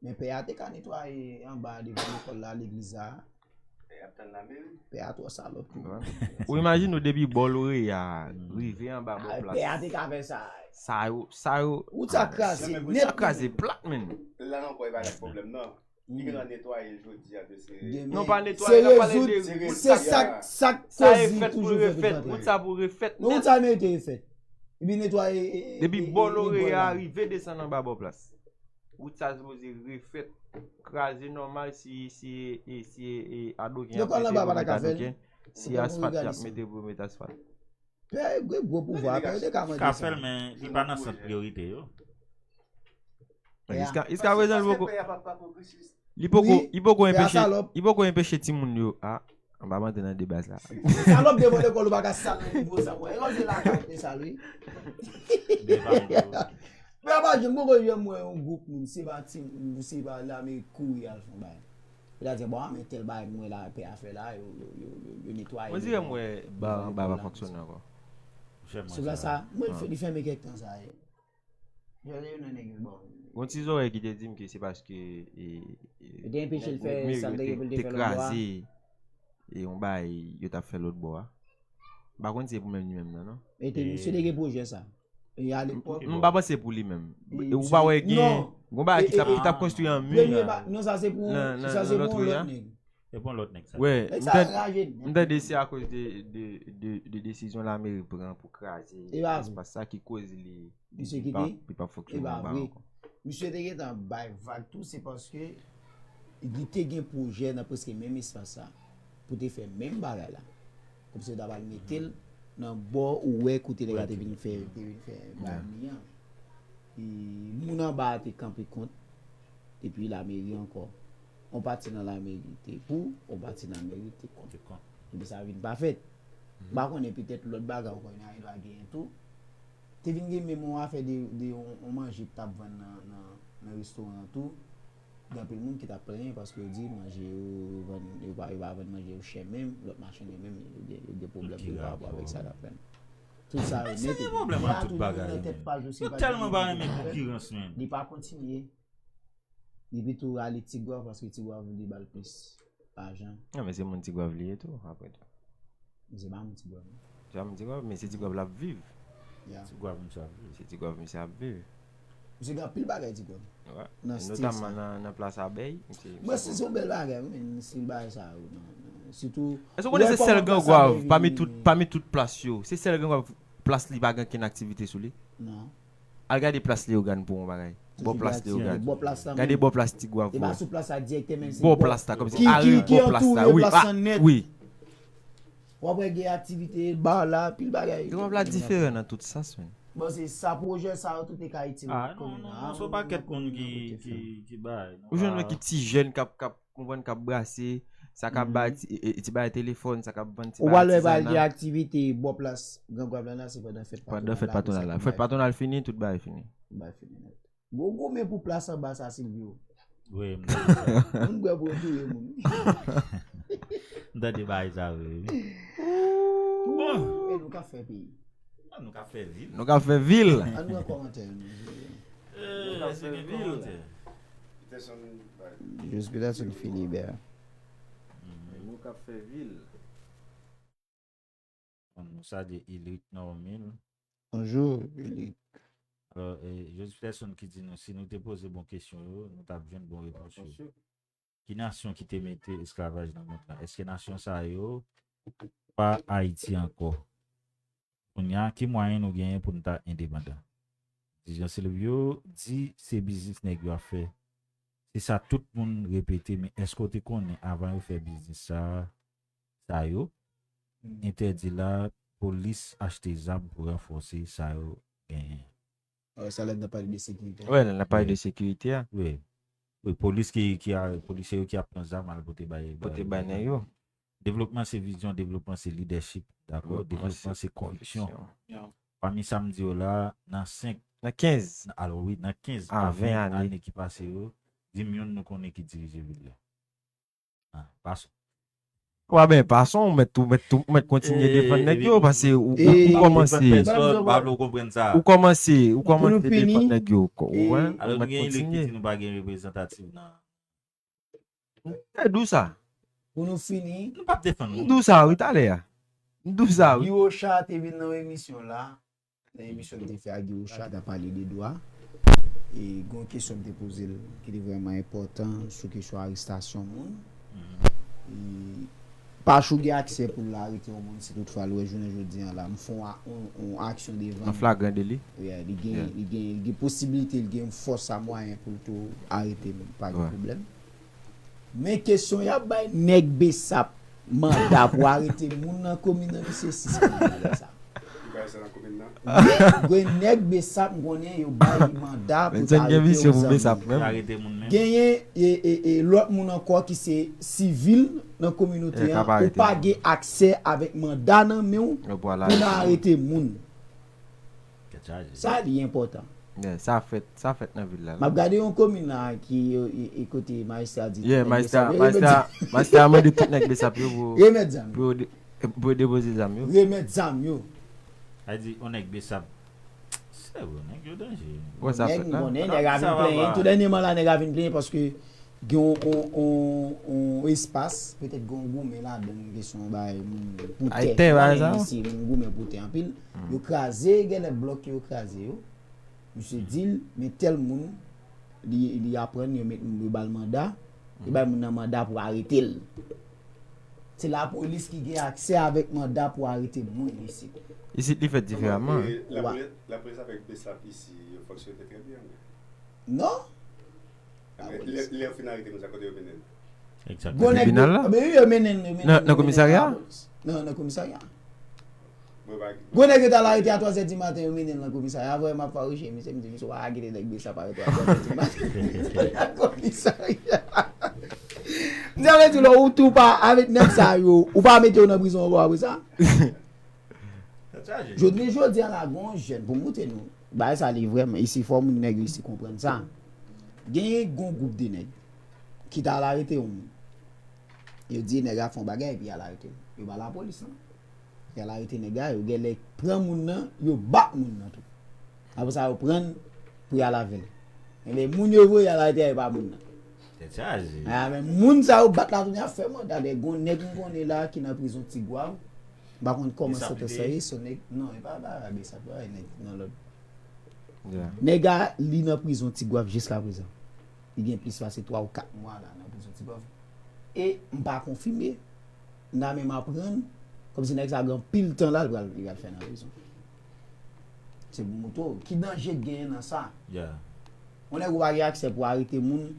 Men pè a te ka netwaye anba devan lekòl la, legliz la. E ap tann lameri. Pè a twò salòp tou. Ou imajine w depi bò Loreya rive anba bò Ah, pè a plas. Te ka fè sa. Sa yo, sa yo. Ou ta kraze Non, men nèt. Sa kraze plat, men. La ankò, e pa la pwoblèm nan. Li gen nan netwaye l jodi a, mesye. Demen. Non, pa Se netwaye, n ap pale de rezoud, wout se sa sa, k- sa k sa e kozi fèt pou toujou fè refèt, tout wout antre. Sa pou refèt Non, wout nèt. Sa merite refèt. Epi netwaye. Depi bò Loreya rive desann anba bò plas. Wout sa sipoze refèt, kraze nòmal si, si, e, si, e, adoken Yo kòl anba pa ta ka fè l. Si asfalt y ap mete pou yo mete asfalt. Pè, gwo, gwo pouvwa, pè, yo te ka mande Ka sa. Fè l, men li pa nan sant priyorite yo. Jiska, jiska prezan, li poko, li poko, Wi, li poko pè a enpeche, salòp. Li poko enpeche timoun yo. Ah, an pa mande nan deba sa. Salòp devan lekòl ou pa ka sal nan nivo sa, mwen. E kòmsi lakay ou te sal, wi. Pè a pa jwenn, poko jwenn mwen yon gwoup moun, se pa ti, se pa lame kouri al fè yon bagay. Yo ta di, bon, men tèl bagay mwen la, pè a fè la, yo, yo, yo, yo, yo netwaye. Mwen dirè mwen ba, ba, ba fonksyone ankò. Sou la sa, mwen fè, li fèmen kèk tan sa ye. Yo, yo, nan nèg yo, bon. Gon ti zòrèy ki te di m ke se paske, e, e, Yo te enpeche l fè meri sa l te gen pou l te te fè lòt bò a. Kraze, e yon bagay yo t ap fè lòt bò a. M pa konn si se pou menm li menm nan, non. E te, misye te gen pwojè sa. E alepòk. M pa panse pou li menm. E E ou pa wè gen non. Gon bagay ki t ap, E, e, ki t ap konstwi an mi. Premye ba, non, sa se pou, Nan, nan, sa nan se lòt pou ri lòt a. nèg. E pou lòt nèg sa. Wè, Nèg m sa tande, raje. M tande se akoz de, de, de, de desizyon lameri pran pou kraze E pa vre. espas sa ki koz li, Misye li pa, kite. Li pa E fonksyone pa anba vre. Ankò. Misye te gentan bay vag tou, se paske li te gen pwojè nan prèske menm espas sa pou te fè menm bagay la. Kòmsi yo ta pral mete l nan bò ou wè kote nèg la te vin fè, te vin fè bagay li an. E moun anba a te kanpe kont, epi lameri ankò. yon pati nan lameri te pou, yon pati nan lameri te kont. Epi sa vin pa fèt. M pa konnen, petèt lòt bagay ankò, y a dwa genyen tou. Te vin gen menm yon afè de, de yon, yon manje ki t ap vann nan, nan, nan restoran an tou. Gen anpil moun ki t ap plenyen paske yo di manje yo, yo vann, yo pa, yo pa vann manje yo chè menm, lòt machann yo menm, yo gen, yo gen pwoblèm tou pa rapò avèk sa k ap fèt. Tout sa yo nèt epi deja tou li menm nan tèt paj yo, si l pa gen pwoblèm, li pa kontinye. Li pito rale Tigwav paske Tigwav li ba l plis lajan. Non, men se moun Tigwav li ye tou, apre tou. Men se pa moun Tigwav, non. Se pa moun Tigwav, men se Tigwav l ap viv. Ya. Tigwav misye ap viv. Se Tigwav misye ap viv. Misye gen anpil bagay Tigwav. Wi. Nan stil sa. Notaman nan, nan plas abèy. Mwen, se, se yon bèl bagay, wi, men stil bagay sa yo, non, non. Sitou, èske w konnen se sèl Gangwav pami tout, pami tout plas yo, se sèl Gangwav plas li pa gen okenn aktivite sou li? Non. Al gade plas Leyogàn pou yon bagay. Bò plas Leyogàn. Bò plas la menm. Gade bò plas Tigwav. E pa sou plas la dirèkteman, men se bò plas la, kòmsi ki, ki, ki antoure plas la nèt. Wi. W ap wè gen aktivite, ba la, pil bagay. Tigwav la diferan nan tout sans, men. Bon, se sa, pwojè sa yo, tout te ka itil komin nan. Ah, non, non, non, se yon pakèt moun ki, ki, ki bay. Ou jwenn ki ti jèn k ap, k ap konprann k ap brase, sa k ap bay ti, e, e, ti bay telefòn, sa k ap vann ti bay atizana. Ou pral wè pral gen aktivite bò plas Gran Gwav la, se pandan fèt patwonal la. Pandan fèt patwonal la. Fèt patwonal fini, tout bagay fini. Tout bagay fini nèt. Gwo goumen pou plas anba sa, Silvio. Wi, m tande sa. Moun bwè pou yo touye moun. M tande bagay sa vre, wi. Bon. E nou ka fè peyi. Ah, nou ka fè vil. Nou ka fè vil. Ann wè kòmantè nou. Eh, nou ka fè vil. Jus Peterson Philibert. Mhm. Nou ka fè vil. Bon, nou salye Ilic Normil. Bonjou, Ilic. Alò, eh, Jus Peterson ki di nou, si nou te poze bon kesyon yo, nou t ap jwenn bon repons yo. Ki nasyon ki te mete esklavaj nan mond lan? Èske nasyon sa yo pa Ayiti ankò? Kounye a, ki mwayen nou genyen pou n ta endepandan? Ti Jan Silvyo di se biznis nèg yo ap fè. Se sa tout moun repete, men èske w te konnen avan yo fè biznis sa, sa yo, entèdi la, polis achte zam pou ranfòse sa yo genyen? Sa lè n ap pale de sekirite. Wi, lè n ap pale de sekirite a. Wi. Wi, polis ki, ki a, polisye yo ki ap pran zam al pote bay, pote bay nèg yo. Devlopman se vizyon, devlopman se lidèchip, dakò? Devlopman se konviksyon. Pami sa m di yo la, nan senk, nan kenz, alò wi, nan kenz a ven ane ki pase yo, di m youn nou konnen ki dirije vil la. Ah, pason. Wa ben, pason, ou mèt tou, mèt tou, ou mèt kontinye defann nèg yo, paske ou, ou, ou kòmanse, ou kòmanse, ou kòmanse defann nèg yo, ou mèt kontinye. Alò, nou gen Ilic ki di nou pa gen reprezantatif nan. M te di w sa. Pou nou fini. Nou p ap defann moun. M di w sa, wi, talè a. M di w sa, wi. Guy Rochard te vin nan emisyon la. Nan emisyon m te fè ak Guy Rochard, ta pale de dwa. E gen yon kesyon m te poze l ki te vrèman enpòtan sou kesyon arestasyon moun. E Pachou gen aksè pou l arete yon moun si toutfwa l wè jounen jodi a la m fè yon, yon, yon aksyon devan l. An flagran deli. Wi, li gen, li gen, li gen posiblite, li gen fòs a mwayen pou l tou arete m, pa gen pwoblèm. Men kesyon y ap bay nèg Besap manda pou arete moun nan komin nan, misye sispann bagay sa. Li bay sa nan komin nan? Wi, gen nèg Besap m konnen yo bay li manda pou ta arete yon zanmi. Arete moun menm. Genyen e, e, e lòt moun ankò ki se sivil nan kominote an, ou pa gen aksè avèk manda nan men w pou n arete moun. Sa li enpòtan. Yeah, sa fèt, sa fèt nan vil la. M ap gade yon komin la ki, e, e, kote majistra di, yeah, majistra, majistra, majistra mande tout nèg Besap yo pou, remèt zam, pou yo de-, pou yo depoze zam yo. Remèt zam yo. Sa di, yon nèg Besap. Se vre, nèg yo danje. Wè sa fèt la. Nèg, nèg a vin plenyen. Tou dènyèman la, nèg a vin plenyen paske gen yon, yon, yon, yon espas, petèt gen yon goumen ladan, kesyon bay moun pou tè, pa gen isi, moun goumen pou tè anpil. Yo kraze, genlè blòk yo kraze yo. Misye di l, men tèl moun, li, li aprann, yo met, yo ba l manda, yo bay moun nan manda pou arete l. Se lapolis ki gen aksè avèk manda pou arete moun isit. Isit li fèt diferaman. Lapolis, lapolis avèk Besap isi, yo fonksyone trè byen. Non. Lè, lè yo fin arete moun sa, kote yo mennen l? Nan tribinal la? Nan komisarya? Non, nan komisarya. Gwo nèg yo t al arete a twazè di maten, yo mennen l nan komisarya. Vrèman, m ap fawouche misye, m di misye, w a kite nèg Besap arete a twazè di maten nan komisarya. Sa vle di lè ou tou pa avèk nèg sa yo, ou pa mete yo nan prizon ankò apre sa? Jodi jodi a la gon jèn pou montre nou. Bagay sa li vrèman isi fò moun nèg yo isi konprann sa. Genyen gon gwoup de nèg ki t al arete yon moun. Yo di nèg la fè yon bagay epi y al arete l. Yo ba lapolis lan. Y al arete nèg la, yo genlè pran moun nan, yo bat moun nan tou. Apre sa yo prann pou y al avè l. Enben moun yo voye al arete a e pa moun nan. Tèt chaje. A men moun sa yo bat la tounen ap fè manda dèyè gon nèg m konnen la ki nan prizon Tigwav. M pa konn kòman santans sa ye, se nèg non e pa bagay sa pa nèg nan lòd. Nèg a li nan prizon Tigwav jiska prezan. Li gen plis pase twa ou kat mwa la nan prizon Tigwav. E m pa konfime. M ta menm aprann kòmsi nèg sa gen anpil tan la li pral li pral fè nan prizon. Se pou moutre w ki danje k genyen nan sa. Yon nèg ou pa gen aksè pou arete moun.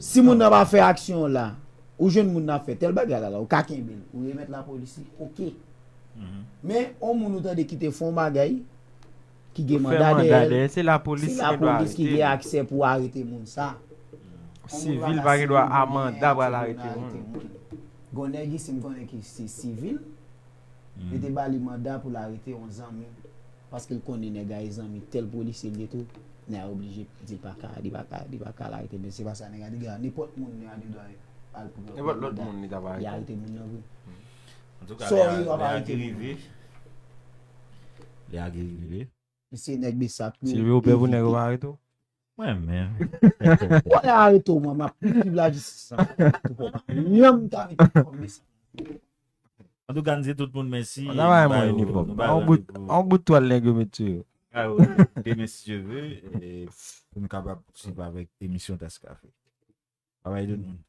Si moun nan pa fè aksyon la, ou jwenn moun nan ap fè tèl bagay la la, ou ka kenbe l, ou remèt lapolis li, oke. Men yon moun ou tande ki te fè yon bagay ki gen manda dèyè l, se lapolis ki gen aksè pou arete moun sa. Sivil pa gen dwa a manda pral arete moun. Gon nèg isi m konnen ki se sivil, yo te ba li manda pou l arete yon zanmi paske l konnen nèg la e zanmi tèl polisye l ye tou. Nèg la oblije di l pa ka, li pa ka, li pa ka al arete men se pa sa nèg la di gen nenpòt moun nèg la gen dwa al pran nenpòt lòt moun li ta pral arete moun nan vre. Antouka, lè a rive. Lè a rive. Mesye nèg Besap yo. Silvyo pè pou nèg yo pa arete w. Mwen menm. Ou ale arete w mwen m ap swiv lajistis la. Yanm ta mete kòm Besap. Antouka n di tout moun mèsi. Travay mwen inifòm. Yon bout twal nèg yo met sou yo. Demen si Dye vle pou nou kapab swiv avèk emisyon Tas Kafe. Travay tout moun.